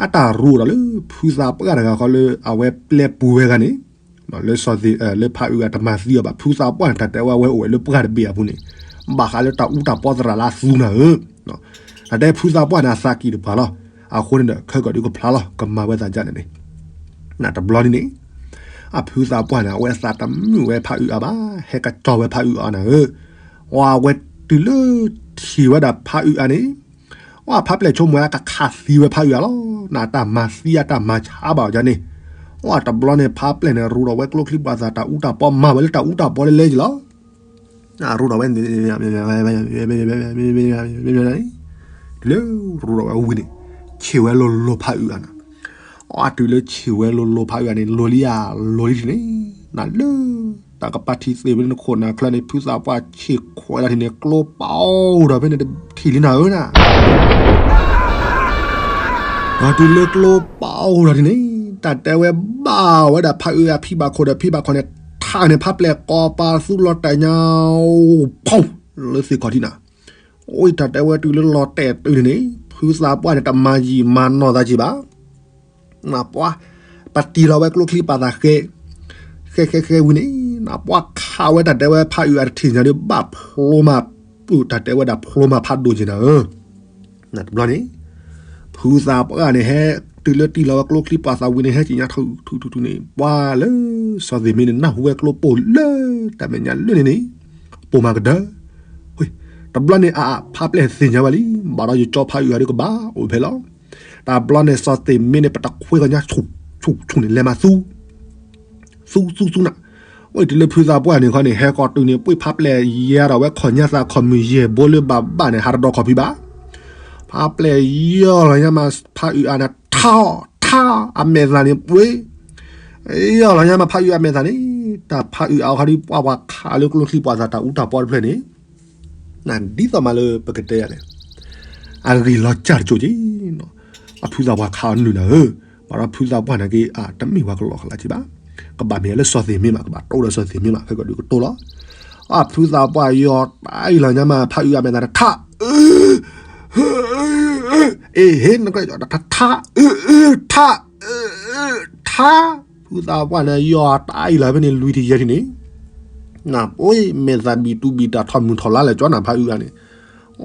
အတၢ်ရူဒီးလၢ ဖုသးပှၢ်တဂၤဃီလၢအဝဲပျဲပူၤဝဲဂၤန့ၣ်, လၢစီၤသ့ၣ် လၢဖးအုးအါတမၤသံအီၤဘၣ် ဖုသးပှၢ်န့ၣ် တၢ်တဲဝဲအဝဲအိၣ်ဝဲလၢပှၢ်တဘ့ၣ်အပူၤန့ၣ်, ဘၣ်ဃးလၢတၢ်အူတၢ်ပီသရၣ်လၢအသူနၤဧၢ, တၢ်တဲဖုသးပှၢ်န့ၣ် အသးကံၢ်တပၤလီၤ, အဃိန့ၣ်ဒီး ခဲကီၢ်ဒုးကဖျါလီၤ ကမၤဝဲသးဒ်န့ၣ်န့ၣ်, နတဘျီန့ၣ်န့ၣ် အဖုသးပှၢ်န့ၣ် အဝဲအသးတမုာ်ဝဲဖးအုးအါဘၣ် ဟဲကစီၤဝဲဖးအုးအါနၤဧၢ, အဝဲတုၤလၢထံၣ်ဝဲဒၣ်ဖးအုးအါန့ၣ်, အဖးပျဲၢ်ဆိကမိၣ်ဝဲကခးသံဝဲဖးအုးအါလီၤ, နတၢ်မၤသံအတၢ်မၤဆါဘၣ်အီၤဒ်န့ၣ်, အတဘျီန့ၣ် ဖးပျဲၢ်န့ၣ် ရူဒီးဝဲကျိချံပှၤသၣ်တၢ်အူတၢ်ပီမၤဝဲလၢတၢ်အူတၢ်ပီလဲလဲယလီၤ, နရူဒီးဝဲ တုၤလၢရူဒီးဝဲဝံၤန့ၣ်, ဆံးဝဲလိၤလိၤဖးအုးအါနၤ, အတုၤလၢဆံးဝဲလိၤလိၤဖးအုးအါန့ၣ် လိၤလံဧါ လိၤလံထံၣ်န့ၣ်, နလၢ တၢ်ကပၤထံသ့ၣ်ဝဲန့ၣ်ခိၣ်နၢ်ချၢန့ၣ် ဖုသးပှၢ်ဆံးခွဲးလီၤထံၣ်န့ၣ် ကျိပာ်အိၣ်ဒီးဖဲန့ၣ်တထံၣ်လံနၤဧၢနၤ ဒီးတုၤလၢကျိပာ်အိၣ်ဒီးထံၣ်န့ၣ်, တၢ်တဲဝဲဘၣ်ဝဲဒၣ်ဖးအုးအဖံဘၣ်ခိၣ်ဒီးဖံဘၣ်ခိၣ်န့ၣ် ထးန့ၣ် ဖးပျဲၢ်ကိးပသူလီၤတဲာ်ညါ, ဖီၣ်, လၢသ့ၣ်ခီၣ်ထံးနၤ, အိၣ်တၢ်တဲဝဲတုၤလၢလီၤတဲာ်တုၤန့ၣ်န့ၣ်, ဖုသးပှၢ်န့ၣ် တမၤယံာ်မၤနီၢ်သးက့ၤဘၣ် နပှၢ်, ပတံၢ်လီၤဝဲကျိချံပာ်သးဃဲ, ဃဲဃဲဃဲဝံၤန့ၣ်, နပှၢ်ခးဝဲတၢ်တဲဝဲဖးအုးအါတထံၣ်ညါဒီးဘၣ်ဖျိမၤ, တၢ်တဲဝဲဒၣ်ဖျိမၤဖးဒိၣ်က့ၤနၤဧၢ, နတဘျီန့ၣ်, ဖုသးပှၢ်န့ၣ်ဟဲ, တုၤလၢတံၢ်လီၤဝဲကျိချံပာ်သးဝံၤန့ၣ် ဟဲက့ၤညါထူထူထူန့ၣ် ပှၢ်လၢ, စီၤသ့ၣ်မ့န့ၣ် နၢ်ဟူဝဲကျိပိၢ်လၢ, တၢ်မဲာ်ညါလၢန့ၣ်န့ၣ်, ပိၢ်မၤကဒၢ, တဘျီန့ၣ်အဖးပျဲၢ်သ့ၣ်ညါဝဲလံ, ဘၣ်ဒီးယကၠီဖးအုးအါဒုးကဘၣ်အိၣ်ဖဲလီၤ တၢ်ဘျီန့ၣ် စီၤသ့ၣ်မ့န့ၣ် ပတခွဲကညီဆူၣ်ဆူၣ်ဆူၣ်န့ၣ် လဲၤမၤသူ, သူသူသူနၤ, ဝဲတုၤလၢဖုသးပှၢ်န့ၣ်ခီန့ၣ် ဟဲကီၢ်တုၤန့ၣ် ပှ့ၢ်ဖးပျဲၢ်ယဲဒီးဝဲခီၣ်ညါသးခီၣ်မုၢ်ယဲၢ်ဘိလၢဘၣ်ဘၣ်န့ၣ် ဟးတဒီးခီၣ်ဖံးဘၣ်, ဖးပျဲၢ်ယီၢ်လီၤညါမးဖးအုးအါန့ၣ် ထါအီၣ်ထါအမဲာ်သၣ်န့ၣ်ပှ့ၤ, ယီၢ်လီၤညါမးဖးအုးအမဲာ်သၣ်န့ၣ်, တၢ်ဖးအုးအါခီဒုးပှၢ်ပှၤခးလၢကျိချံပှၤသးတၢ်အူတၢ်ပီတဖျၢၣ်န့ၣ် နဒ်သိးမးလၢပကတဲယၤလဲၣ်, အဂ့ၢ်လီၤစၢ်တကၠိက့ၤ, အဖုသးပှၢ်ခးအီၤနုာ်နၤဧၢ, ဘၣ်ဒီးဖုသးပှၢ်န့ၣ်က့ၤ အတမ့ၢ်ပှၤကလီကလးက့ၤဘၣ်, ကဘၣ်မ့ၢ်လၢစီၤသ့ၣ်မ့မး ကဘၣ်တိၢ်ဒီးစီၤသ့ၣ်မ့မး ခဲကီၢ်ဒုးကတိၢ်လီၤ, အဖုသးပှၢ်ယီၢ်တၢ်အံၤလီၤညါမး ဖးအုးအမဲာ်သၣ်န့ၣ် ထါ အ့ၣ် ဟ့ၣ် နကထါ ထါ ထါ ထါ ဖုသးပှၢ်န့ၣ် ယီၢ်တၢ်အံၤလီၤဖဲန့ၣ် လွံၢ်ထံၣ်ယဲၢ်ထံၣ်န့ၣ်, နပှ့ၤမဲာ်သၣ်ဘံၣ်တူဘံၣ်တၢ်ထီၣ်မုၢ်ထီၣ်လါလဲၣ် ကၠီနၤဖးအုးအါန့ၣ်,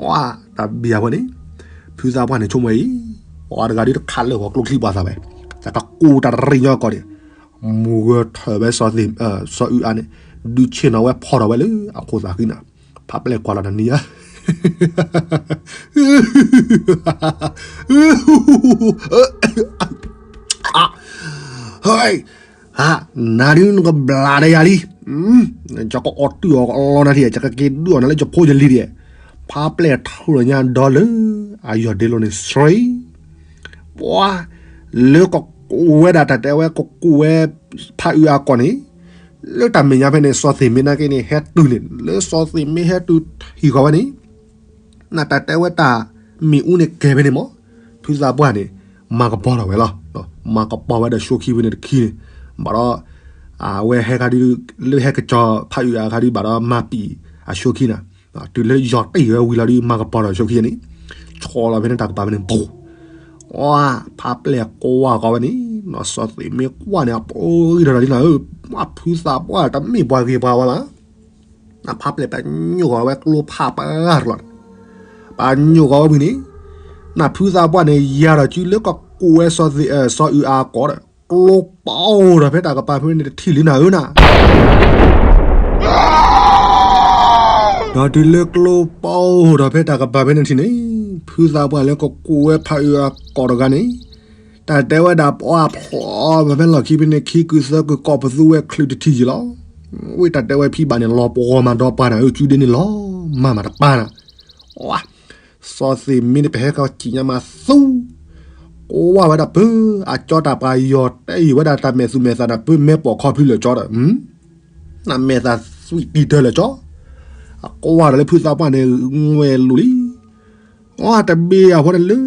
ဝါ တၢ်ဘံၣ်အါဖဲန့ၣ်, ဖုသးပှၢ်န့ၣ်ဆိကမိၣ်အံၤ, ပှၤတဂၤဒုးတခးလၢာ်ဂီၤကျိချံပှၤသးဝဲ, တၢ်တကိးတၢ်တရံၣ်ညီကီၢ်န့ၣ်, မုၢ်ဂၢၢ်ထၢၣ်ဝဲစီၤအုးအါန့ၣ်, ဒုးဆ့ၣ်နီၤဝဲဖီၣ်ထီၣ်ဝဲလၢ အခိၣ်သးဃံနၤ, ဖးပျဲၢ်ကွၢ်လီၤတနံၤဧါ ဟဲ, ဟါ, နၤဒုးနကဘျးဒီးယၤလံ. ယကအီၣ်တုာ်အီၤကလီနၤထံၣ်, ယကက့ၤဒုးအီၣ်နၤလၢယဖိယလံၤဒံး. ဖါပျဲၢ်ထီၣ်လီၤညါဒီလၢအယီၢ်ဒ့လိၤန့ၣ် ဆှံ, ပှၤ, လၢကကူးဝဲဒၣ်တၢ်တဲဝဲကကူးဝဲ ဖးအုးအါကီးန့ၣ်, လၢတၢ်မဲာ်ညါဖဲန့ၣ် စီၤသ့ၣ်မ့ၢ်နာ်က့န့ၣ် ဟဲတုၤန့ၣ် လၢစီၤသ့ၣ်မ့ၢ်ဟဲတုၤထံၣ်ဃီၤဝဲန့ၣ် နတၢ်တဲဝဲတၢ်မ့ၣ်အူန့ၣ်ကဲၤဖဲန့ၣ်မး, ဖုသးပှၢ်န့ၣ် မၤကပီၤထီၣ်ဝဲလီၤ. မၤကပီၤဝဲဒီးဆိခံဖဲန့ၣ်တခံန့ၣ်, ဘၣ်ဒီး အဝဲဟဲခါဒုး လၢဟဲကစီၤဖးအုးအခါဒုး ဘၣ်ဒီးမၤပံာ်အဆိခံန့ၣ်, တုၤလၢယီၤတ့ၢ်ဝဲဝံၤလီၤဒုး မၤကပီၤထီၣ်ဆိခံန့ၣ်, ဆီလီၤဖဲန့ၣ်တၢ်ကပၤဖဲန့ၣ် ဘူး, ဖါပျဲၢ်ကွၢ်ဃီၤဝဲန့ၣ်, စီၤသ့ၣ်မ့ၢ်ကွၢ်န့ၣ် အပှဲၤဂံၢ်ထီၣ်တၢ်လံနၤဧၢ, ဖုသးပှၢ်တမ့ၢ်ပှၤဂ့ၤပှၤဝါဘၣ် နဖါပျဲၢ်ပညိၣ်ဃီၤဝဲကျိဖးပှၢ်တလီၤန့ၣ်, ပညိၣ်ဃီၤဝဲဝံၤန့ၣ်, နဖုသးပှၢ်န့ၣ် ယၤဒီးစုလၢကကူးဝဲစီၤသ့ၣ် စီၤအုးအါကီးဒီး ကျိပီၤဒီးဖဲတၢ်ကပၤဖဲန့ၣ်တထံၣ်လံနၤဧၢနၤ ဒီးတုၤလၢကျိပီၤဒီးဖဲတၢ်ကပၤဖဲန့ၣ်ထံၣ်န့ၣ်, ဖုသးပှၢ်လၢကကူးဝဲဖးအုးအါကီးတဂၤန့ၣ်, တၢ်တဲဝဲဒၣ်ပှၤဖျီဖဲလီၢ်ခံဖဲန့ၣ် ခံကုာ်သၢကုာ်ကိးပသူဝဲချုးတထံၣ်ယံၤလီၤ. ဝဲတၢ်တဲဝဲဖံဘၣ်န့ၣ် လီၤပှီၤမၤဒီးပှၤနၤဧၢ စုဒ့န့ၣ်လီၤ မၤမၤတပၢ်နၤ စီၤသ့ၣ်မ့ၢ်န့ၣ် ပဟဲကီၢ်ကံၣ်ညါမးသူ, ကွၢ်ဝဲဒၣ်ပၢ, အကၠီတၢ်ပှၤယီၤတဲအံၤဝဲဒၣ်တၢ်မဲာ်သူမဲာ်သးနၢ်ပၢၢ်မဲာ်ပိာ်ခီဖျိလၢာ်ကၠီဒီး, နမဲာ်သးသွံၣ်တံၢ်တၢၢ်လၢာ်ကၠီ, အကွၢ်ဒီးလၢဖုသးပှၢ်န့ၣ် ငွဲၤလိာ်လံ, အတဘ့ၣ်အဃိန့ၣ်လၢ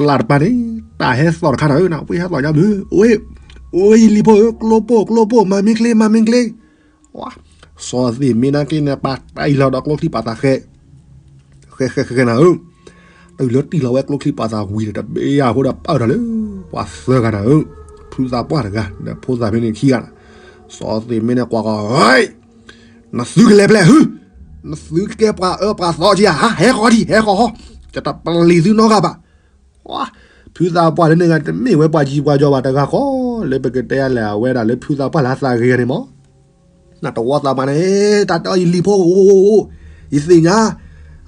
လၢ်တပၤန့ၣ်, တၢ်ဟဲသီၣ်တခါနၤဧၢနၤ ဝဲဟဲသီၣ်ညါဘျုး, အိ, အိ ယလံၤဖိဧၢ ကျိပိၢ်ကျိပိၢ် မၤမ့ၢ်ချ့ မၤမ့ၢ်ချ့ စီၤသ့ၣ်မ့ၢ်နာ်က့န့ၣ် ပာ်တၢ်အံၤလီၤဒီးကျိချံပာ်သးဃဲ, ဃဲဃဲဃဲနၤဧၢ, တုၤလၢတံၢ်လီၤဝဲကျိချံပာ်သးဝံၤဒီး တဘ့ၣ်ယၤဖိဒီးပာ်အၢထီၣ်လၢ ပှၤသၢဂၤနၤဧၢ, ဖုသးပှၢ်တဂၤ ဒီးဖိသၣ်ဖဲန့ၣ်ခံဂၤနၤ, စီၤသ့ၣ်မ့ၢ်န့ၣ်ကွၢ်ဃီၤ, နသုကလဲၤဖဲလဲၣ်ဟု, နသုကဲပှၤအၢပှၤသီက့ဧါ, ဟဲဃီၤဒံး ဟဲဃီၤဃီ, ယတပလံၤသုနီတဂၤဘၣ် ဖုသးပှၢ်လၢန့ၣ်ဂၤ တမ့ၢ်ဝဲပှၤကံပှၤကီဘၣ်တဂၤဃီ, လၢပကတဲလဲၣ် အဝဲဒၣ်လၢဖုသးပှၢ်လၢအသးဂ့ၤဂၤန့ၣ်မး, နတဝီသးပှၢ်န့ၣ်, တၢ်တဲအီၤယလံၤဖိ, ယသ့ၣ်ညါ,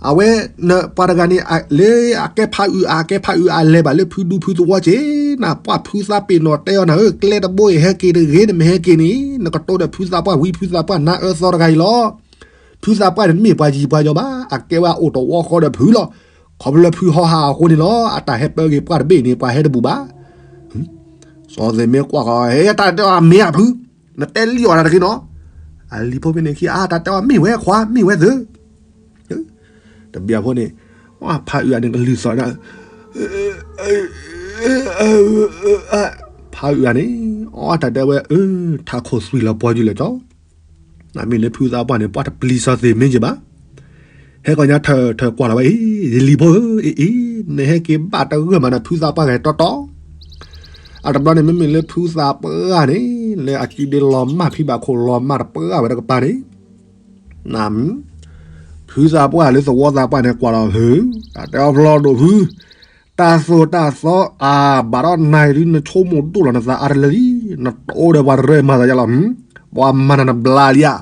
အဝဲ, ပှၤတဂၤန့ၣ်, လၢအကဲဖးအုးအါ အကဲဖးအုးအါလဲၤဘၣ်လၢဖုဒူဖုသဝီက့ၤ, နပှၤဖုသးပ့ၤနီၣ်တဲအီၤနၤဧၢ, ကျဲတဘိအံၤဟဲက့ၤတဂ့ၤ, နမ့ၢ်ဟဲက့ၤန့ၣ် နကတိၤဒီးဖုသးပှၢ်ဝံၤ ဖုသးပှၢ်နါအၢသီတဂၤအံၤလီၤ ဖုသးပှၢ်န့ၣ်တမ့ၢ်ပှၤယံၤပှၤယီၤဘၣ်, အကဲဝဲအအိၣ်တဝီဃီဒီးဖုလီၤ. ခီဖျိလၢဖုဟီဟးအဃိန့ၣ်လီၤ. အတၢ်ဟဲပၢက့ၤပှၢ်တဘ့ၣ်န့ၣ် ပှၤဟဲတဘူၣ်ဘၣ်. စီၤသ့ၣ်မ့ၢ်ကွၢ်ဃီ, ဟဲတၢ်တဲအီၤမ့ၢ်ဧါဖု, နတဲလံအီၤတၢ်တဂ့ၤနီၤ. အလံၤဖိဖဲန့ၣ်ခံ, အတၢ်တဲအီၤမ့ၢ်ဝဲခွါ မ့ၢ်ဝဲသု တဘျီဖိန့ၣ်, ဖးအုးအါန့ၣ်ကလုၢ်သီၣ်ဒၣ်, ဖးအုးအါန့ၣ်, အတၢ်တဲဝဲ, ထးခိၣ်သွံၣ်လီၤပှီၢ်ယုၢ်လၢာ်ကၠီ, နမ့ၢ်လၢဖုသးပှၢ်န့ၣ် ပှၤတပျံၤစီၤသ့ၣ်မ့ၢ်က့ၤဘၣ်. ဟဲကီၢ်ညါထၢၣ်ထၢၣ်ကွၢ်လီၤဝဲအံၤ, ယလံၤဖိဧၢ, အ့အ့, နဟဲက့ၤဘၣ်တဂၢၢ်မးဒီးဖုသးပှၢ်ဂဲၤတီတီ. အတဘျီန့ၣ် မ့မ့ၢ်လၢဖုသးပှၢ်န့ၣ်, လၢအစုဒ့လီၤမၢ်ဖံဘၣ်ခိၣ်လီၤမၢ်တပှၢ်ဝဲတကပၤန့ၣ် ဖုသးပှၢ်လၢသဝီသးပှၢ်န့ၣ်ကွၢ်လီၤဖု, တၢ်တဲအီၤဖျီဒိၣ်ဖု, တၢ်သိၣ်တၢ်သီအါဘၣ်ဒီးနၤအံၤဒုး နဆိကမိၣ်ဒိၣ်လီၤနသးအါတလၢလံ. နတအိၣ်ဒီးပှၤတရၢမၤသးယါလီၤ. ပှၤမၤနၤနဘျါလံဧါ.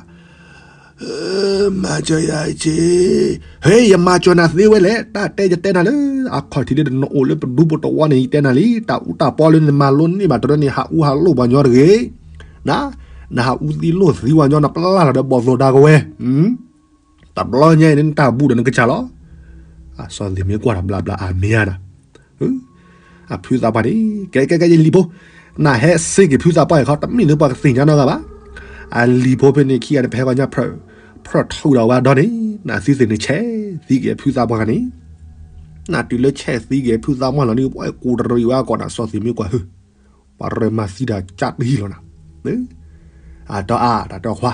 မၤစၢၤယၤက့, ဟဲ ယမၤစၢၤနၤသ့ဝဲလဲၣ်. တၢ်တဲယတဲနၤလၢ အခီၣ်ထံးလၢနအိၣ်လၢပဒူပတဝီန့ၣ် ယတဲနၤလံ. တၢ်အူတၢ်ပီလၢနမၤလိန့ၢ်ဘၣ်တရၢန့ၣ် ဟးအူဟးလိၣ်ပှၤညီတဂ့ၤ. နဟးအူသံလိၣ်သံပှၤညီ နပျၢ်လီၤဒီးဘီၣ်သိၣ်တၢ်ကဝဲၤ တဘျီညါအံၤန့ၣ် နတၢ်ဘူးဒီးနကစၢ်လီၤ. စီၤသ့ၣ်မ့ၢ်ကွၢ်တၢ်ဘျါဘျါအမ့ၢ်ဧါနၤ. အဖုသးပှၢ်န့ၣ် ကဲကဲကဲယလံၤဖိ, နဟဲစ့ၢ်က့ၤဖုသးပှၢ်အံၤခီ တမ့ၢ်လၢပှၤကသ့ၣ်ညါနီတဂၤဘၣ်. အလံၤဖိဖဲန့ၣ်ခံဂၤန့ၣ် ပဟဲကီၢ်ညါ ဖၢၣ်ထီၣ်ဝဲဒၣ်ဝဲဒီးန့ၣ် နသုသ့ၣ်န့ၣ်ဆဲးသံက့ၤဖုသးပှၢ်ဂၤန့ၣ်, နတုၤလၢဆဲးသံက့ၤဖုသးပှၢ်လီၤန့ၣ် ပှၤကူးတရံးဝဲအကိာ်နၤ စီၤသ့ၣ်မ့ၢ်ကွၢ်ဟု ပှၤရၢမၤသံတၢ်ကၢ်တဟံၣ်လီၤနၤ. အတၢ်အါ တၢ်တဲခွါ,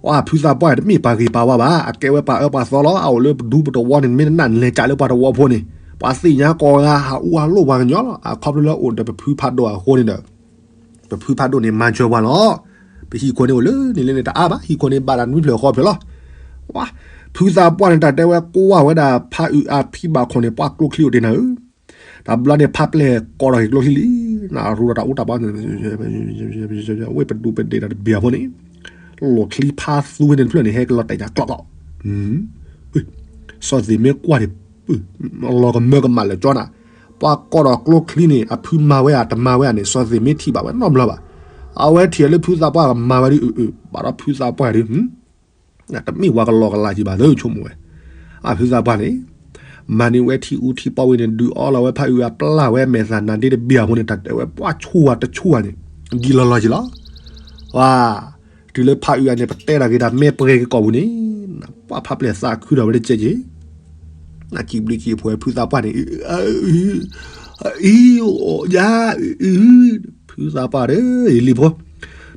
ပှၤဖုသးပှၢ်တမ့ၢ်ပှၤဂ့ၤပှၤဝါဘၣ်. အကဲဝဲပှၤအၢပှၤသီလီၤ. အအိၣ်လၢပဒူပတဝီန့ၣ် မ့ၢ်နနၢ်လဲၤကၢ်လၢပှၤတဝီဖိန့ၣ် ပှၤသ့ၣ်ညါကိးဂၤ ဟးအူဟးလိၣ်ပှၤကညီလီၤ. အခီဖျိလၢအိၣ်ဒီးပဖုဖးဒိၣ်အဃိန့ၣ်ဒီး ပဖုဖးဒိၣ်န့ၣ်မၤစၢၤပှၤလီၤ. ပဟံၣ်ခိၣ်န့ၣ်အိၣ်လၢန့ၣ်လၢန့ၣ် တအါဘၣ်. ဟံၣ်ခိၣ်န့ၣ်ဘၣ်ဒၣ်နွံဖျၢၣ်ဃီဖျၢၣ်လီၤ. ဖုသးပှၢ်န့ၣ် တၢ်တဲဝဲကွၢ်ဝဲဒၣ်ဖးအုးအါဖံဘၣ်ခိၣ်န့ၣ် ပှၤကျိချံအိၣ်တ့ၢ်နၤဧၢ. တဘျီန့ၣ် ဖးပျဲၢ်ကိးထီၣ်က့ၤကျိချံလံ. နရူဒီးတၢ်အူတၢ်ပီ ဝ့ၢ်ပဒူပဒ့တၢ်တဘ့ၣ်အဖိန့ၣ် လီၢ်ချံဖးသူဝဲန့ၣ်တဖျၢၣ်န့ၣ် ဟဲက့ၤလီၤတဲာ်ညါကျီၢ်ကျီၢ်. စီၤသ့ၣ်မ့ၢ်ကွၢ်န့ၣ် လီၤကမၢကမၣ်လၢာ်ကၠီနၤ. ပှၤကိးထီၣ်ကျိချံန့ၣ် အဖုမၤဝဲဧါတမၤဝဲဧါန့ၣ် စီၤသ့ၣ်မ့ၢ်ထံၣ်ဘၣ်ဝဲနီတဘျီဘၣ်. အဝဲထံၣ်လၢဖုသးပှၢ်ကမၤဝဲဒ်အုၣ်အုၣ် ဘၣ်ဒီးဖုသးပှၢ်ဒ် တမ့ၢ်ပှၤကလီကလးကံဘၣ်သဆိကမိၣ်ဝဲ, အဖုသးပှၢ်န့ၣ် မၤန့ၢ်ဝဲထံအူထံပီၣ်ဝံၤန့ၣ် ဒုးအီလီၤဝဲဖးအုၣ်အပျၢ်ဝဲမဲာ်သၣ်နါဒ့တဘ့ၣ်အဃိန့ၣ် တၢ်တဲဝဲပှၢ်ဆူၣ်ဝါတဆူၣ်ဝါန့ၣ် ဒ်လီၤလီၤက့ၤလီၤ. ဝါ တုၤလၢဖးအုၣ်အန့ၣ် ပတဲတၢ်ဂ့ၤတၢ်မဲပှဲၤက့ၤကီၢ်ပူၤန့ၣ် ပှၢ်ဖးပျဲၢ်သးခုထီၣ်ဝဲတကဲက့ၤ နကံဘျုးကံဖှဲးဖုသးပှၢ်န့ၣ် အံၤ ယၤ အု ဖုသးပှၢ်ဒီး ယလံၤဖိ,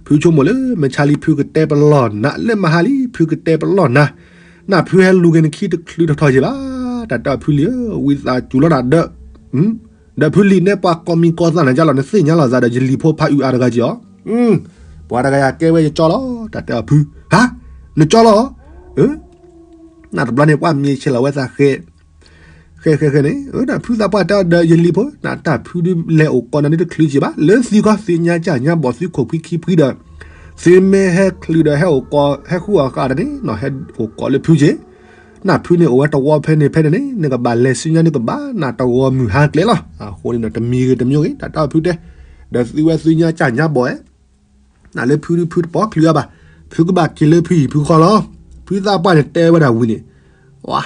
ဖုဆိကမိၣ်လၢ မဆါလံဖုကတဲပလီၢ်နၤ လၢမဟါလံဖုကတဲပလီၢ်နၤ, နဖုဟဲလူၤက့ၤနခံတချုးထီၣ်ထီၣ်က့ၤဘၣ်, တၢ်တဲအီၤဖုလံဧၢ ဝံသးစူၤလီၤနၤဒီး ဒီးဖုလံၤနဲပှၤကီၢ်မံၤကီၢ်သးနၤကၢ်လီၤ နသ့ၣ်ညါလီၤသးဒီးယလံၤဖိဖးအုၣ်အါတဂၤက့ၤအီၤ, ပှၤတဂၤယၤကဲဝဲယကၠီလီၤ တၢ်တဲအီၤဖု, ဟါ, နကၠီလီၤ, နတဘျီန့ၣ် ပှၢ်မံၤဆဲးလီၤဝဲသးဃဲ, ဃဲဃဲဃဲန့ၣ် ဒီးဖုသးပှၢ်တဲအီၤဒီးယလံၤဖိ နတၢ်ဖုဒုးလဲၤအိၣ်ကိးနၤဒုးတချုးက့ၤဘၣ် လၢသုဃီသုညါကၢ်ညါဘီၣ်သုခိၣ်ဖှံခံဖှံဒီး သုမ့ၢ်ဟဲချုးဒီးဟဲအိၣ်ကိးဟဲဃုအီၤဃာ်ဒီးန့ၣ် နဟဲအိၣ်ကိးလၢဖုက့ၤ, နဖုန့ၣ်အိၣ်ဝဲတဝီဖဲန့ၣ်ဖဲန့ၣ်န့ၣ် နကဘၣ်လဲၤဆူညါနကဘၣ် နတဝီမုၢ်ဟါကျဲလီၤ. အဃိန့ၣ်ဒီးတမံၤဂ့ၤတမံၤဂ့ၤ တၢ်တဲအီၤဖုတဲ, ဒီးသုဝဲသုညါကၢ်ညါဘီၣ်ဧဲ နလၢဖုဒုးဖုတပိာ်ချုးအါဘၣ်, ဖုကဘၣ်က့ၤလၢဖုဟံၣ်ဖုဃီလီၤ. ဖုသးပှၢ်န့ၣ်တဲဝဲဒၣ်ဝံၤန့ၣ်, ဝါ,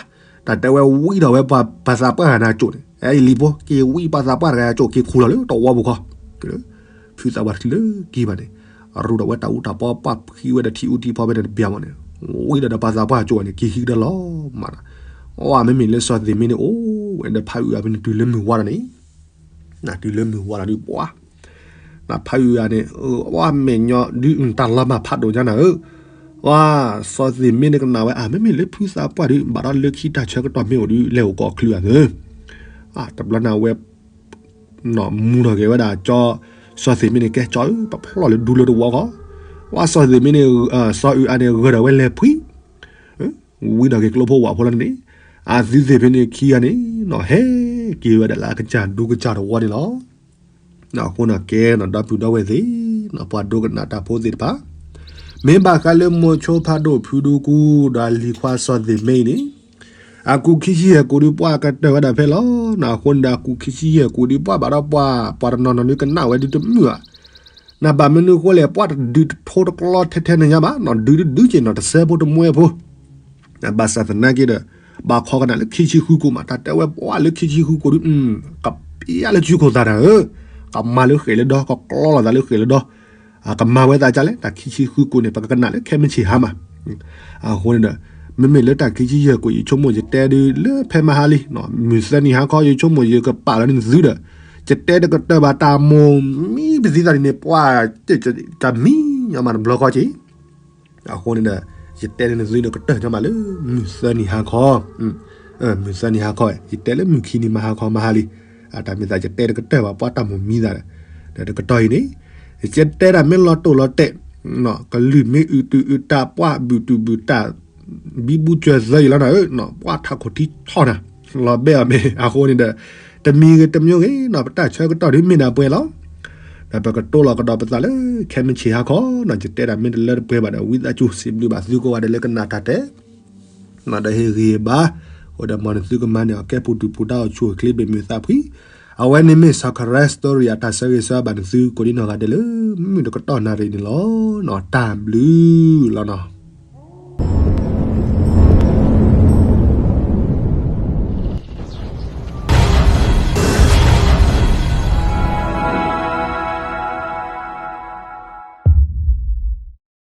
တၢ်တဲဝဲဝံဒီးဝဲပှၤသးပှၢ်နၤကၠိၣ်န့ၣ်, အဲ ယလံၤဖိ က့ၤဝံပှၤသးပှၢ်တဂၤကၠိၣ်က့ၤခူၣ်လီၤလၢတဝီပူၤခီ, ဖုသးပှၢ်တချုးလၢက့ၤဘၣ်န့ၣ်, ရူဒီးဝဲတၢ်အူတၢ်ပီပှၢ်ဖှံဝဲဒီးထံအူထံဖီဖဲန့ၣ်တဘ့ၣ်မးန့ၣ်, ဝံဒီးဒီးပှၤသးပှၢ်ကၠိၣ်န့ၣ် က့ၤဟံးကဒီးလီၤမးနီၤ, ဝါ မ့မ့ၢ်လၢစီၤသ့ၣ်မ့ၢ်န့ၣ် အိၣ်ဝဲဒီးဖးအုၣ်အါဖဲန့ၣ်တုၤလၢမုၢ်ဝါလီၤန့ၣ် နတုၤလၢမုၢ်ဝါလီၤဒုးပှၤ, နဖးအုၣ်အါန့ၣ်, ဝါ မဲာ်ညါဒုးတၢ်လီၤမၢ်ဖးဒိၣ်ညါနၤဧၢ, ဝါ, စီၤသ့ၣ်မ့ၢ်န့ၣ်ကနၣ်ဝဲ အါ မ့မ့ၢ်လၢဖုသးပှၢ်ဒုး ဘၣ်ဒီးလၢခံတၢ်ဆၢကတီၢ်မ့ၢ်အိၣ်ဒုး လဲၤအိၣ်ကိးချုးအသၢ, တဘျီန့ၣ်ဝဲ မူထီၣ်က့ၤဝဲဒၣ်ကၠီ, စီၤသ့ၣ်မ့ၢ်န့ၣ် ကဲကၠီဧၢ ပဖျီၣ်လၢဒူလၢတဝီဃီ, ဝါ စီၤသ့ၣ်မ့ၢ်န့ၣ်, စီၤအုၣ်အါန့ၣ် ဂၢၢ်ဒီးဝဲလဲၤဖှံ ဝံဒီးက့ၤကျိဖိဝၣ်ဖိလီၤန့ၣ်, အသုသ့ၣ်ဖဲန့ၣ်ခံဂၤန့ၣ်, နီၢ်ဟဲက့ၤဝဲဒၣ်လၢအကစၢ်ဒူကစၢ်တဝီန့ၣ်လီၤ. အဃိန့ၣ်ကဲနီၢ်ဒီပုၢ်ဒီဝဲၢ်သ့ၣ်, ပှၤဒိကနၣ်တၢ်ဖိသ့ၣ်တဖၣ်, မ့ၢ်ဘၣ်ဃးလၢမိၤဆိဖးဒိၣ်ဖုဒူကူ, ဒီးအလံၤခွါစီၤသ့ၣ်မ့ၢ်အံၤန့ၣ်, အကူာ်ခံဆံယဲၢ်ကူာ်ဒုးပှၤကတၢၢ်ဝဲဒၣ်ဖဲလီၤ. အဃိန့ၣ်ဒီးအကူာ်ခံဆံယဲၢ်ကူာ်ဒုးပှၤဘၣ်ဒီးပှၤ, ပှၤတနီၤနီၤဒုးကနၣ်ဝဲဒုးတမုာ်ဧါ နဘၣ်မနုၤဃိလဲၣ် ပှၤတဒုးတထိတကျီထဲထဲန့ၣ်ညါဘၣ်, နီၢ်ဒုးတဒုးက့ၤနီၢ်တစဲးဖိတမှဲဖိ, ဘၣ်ဆၣ်သနာ်က့ဒီး, ဘၣ်ခီကနၣ်လၢခံဆံဃုကူာ်မး တၢ်တဲဝဲပှၤလၢခံဆံဃုကူာ်ဒုး, ကပျၢ်လၢစုခိၣ်သးတၢ်ဧၢ, ကမၤလၢဃဲၣ်လၢဒီ ကကျီလိာ်သးလၢဃဲၣ်လၢဒီ, ကမၤဝဲသးကလဲၣ် တၢ်ခံဆံဃုကူာ်န့ၣ် ပကကနၣ်လၢခဲမုၢ်ဆ့ၣ်ဟါမး အဃိန့ၣ်ဒီး, မ့မ့ၢ်လၢတၢ်ခံဆံယဲၢ်ကူာ် ယဆိကမိၣ်ယတဲဒုးလၢဖဲမဟါလံ, မုၢ်သၢနံၤဟါခီ ယဆိကမိၣ်ယကပာ်လီၤန့ၢ်သုဒီး, ယတဲတကတၢၢ်ဘၣ်တၢ်မိၢ်မံပသံသးန့ၣ် ပှၤတမံညီမးတဘျီဃီက့ၤ, အဃိန့ၣ်ဒီး, ယတဲန့ၢ်သုန့ၣ်ကတၢၢ်ညီမးလၢမုၢ်သၢနံၤဟါခီ မုၢ်သၢနံၤဟါခီ, ယတဲလၢမုၢ်ခံနံၤမဟါခီမဟါလံ, တၢ်မ့ၢ်သးယတဲတကတၢၢ်ဘၣ်ပှၤတၢ်မိၢ်မံသးဒီး, ဒီးတကတီၢ်အံၤန့ၣ်, ယတဲတၢ်မ့ၢ်လီၤတိၢ်လီၤတဲာ်, ကလုၢ်မ့ၢ်အုးတုၤအုးတၢ်ပှၤဘုၣ်တုာ်ဘုၣ်တၢ်, ဘံဘူစၢၤသၢအံၤလီၤနၤဧၢ, ပှၤထးခိၣ်ထံထီၣ်နၤ, လီၤဘဲအီၤမ့ၢ်အဃိန့ၣ်ဒီး, တမံၤဂ့ၤတမံၤဂ့ၤနီၤ ပတၢ်ဆၢကတီၢ်ဒုးမ့ၢ်ဒၣ်ပှဲၤလီၤ, ဒီးပကတိၢ်လီၤကဒီးပသးလၢခဲမုၢ်ဆ့ၣ်ဟါခီနီၤ ယတဲတၢ်မ့ၢ်တလၢတပှဲၤဘၣ်ဒီး ဝံသးစူၤစံးဘျုးဘၣ်သုကိးဂၤဒဲးလၢကနၣ်တၢ်တဲ ဒီးဟ့ၣ်ဂံၢ်ဘါ, ဃိဒီးမ်နသုကမၤန့ၢ်အီၤကဲပူၤဒုၣ်ပူၤဒါအိၣ်ဆူၣ်အိၣ်ချ့ ဘၣ်မုာ်သးဖှံ, အဝဲန့ၣ်မ့ၢ် Soccer Story အတၢ်ဆၢဂ့ၤဆၢဝါဘၣ်နသုကိးဒံနီၢ်ဂၤဒဲးလၢ မုၢ်တကတီၢ်နၣ်ရံၣ်န့ၣ်လီၤ. တၢ်ဘျုးလီၤနီၤ.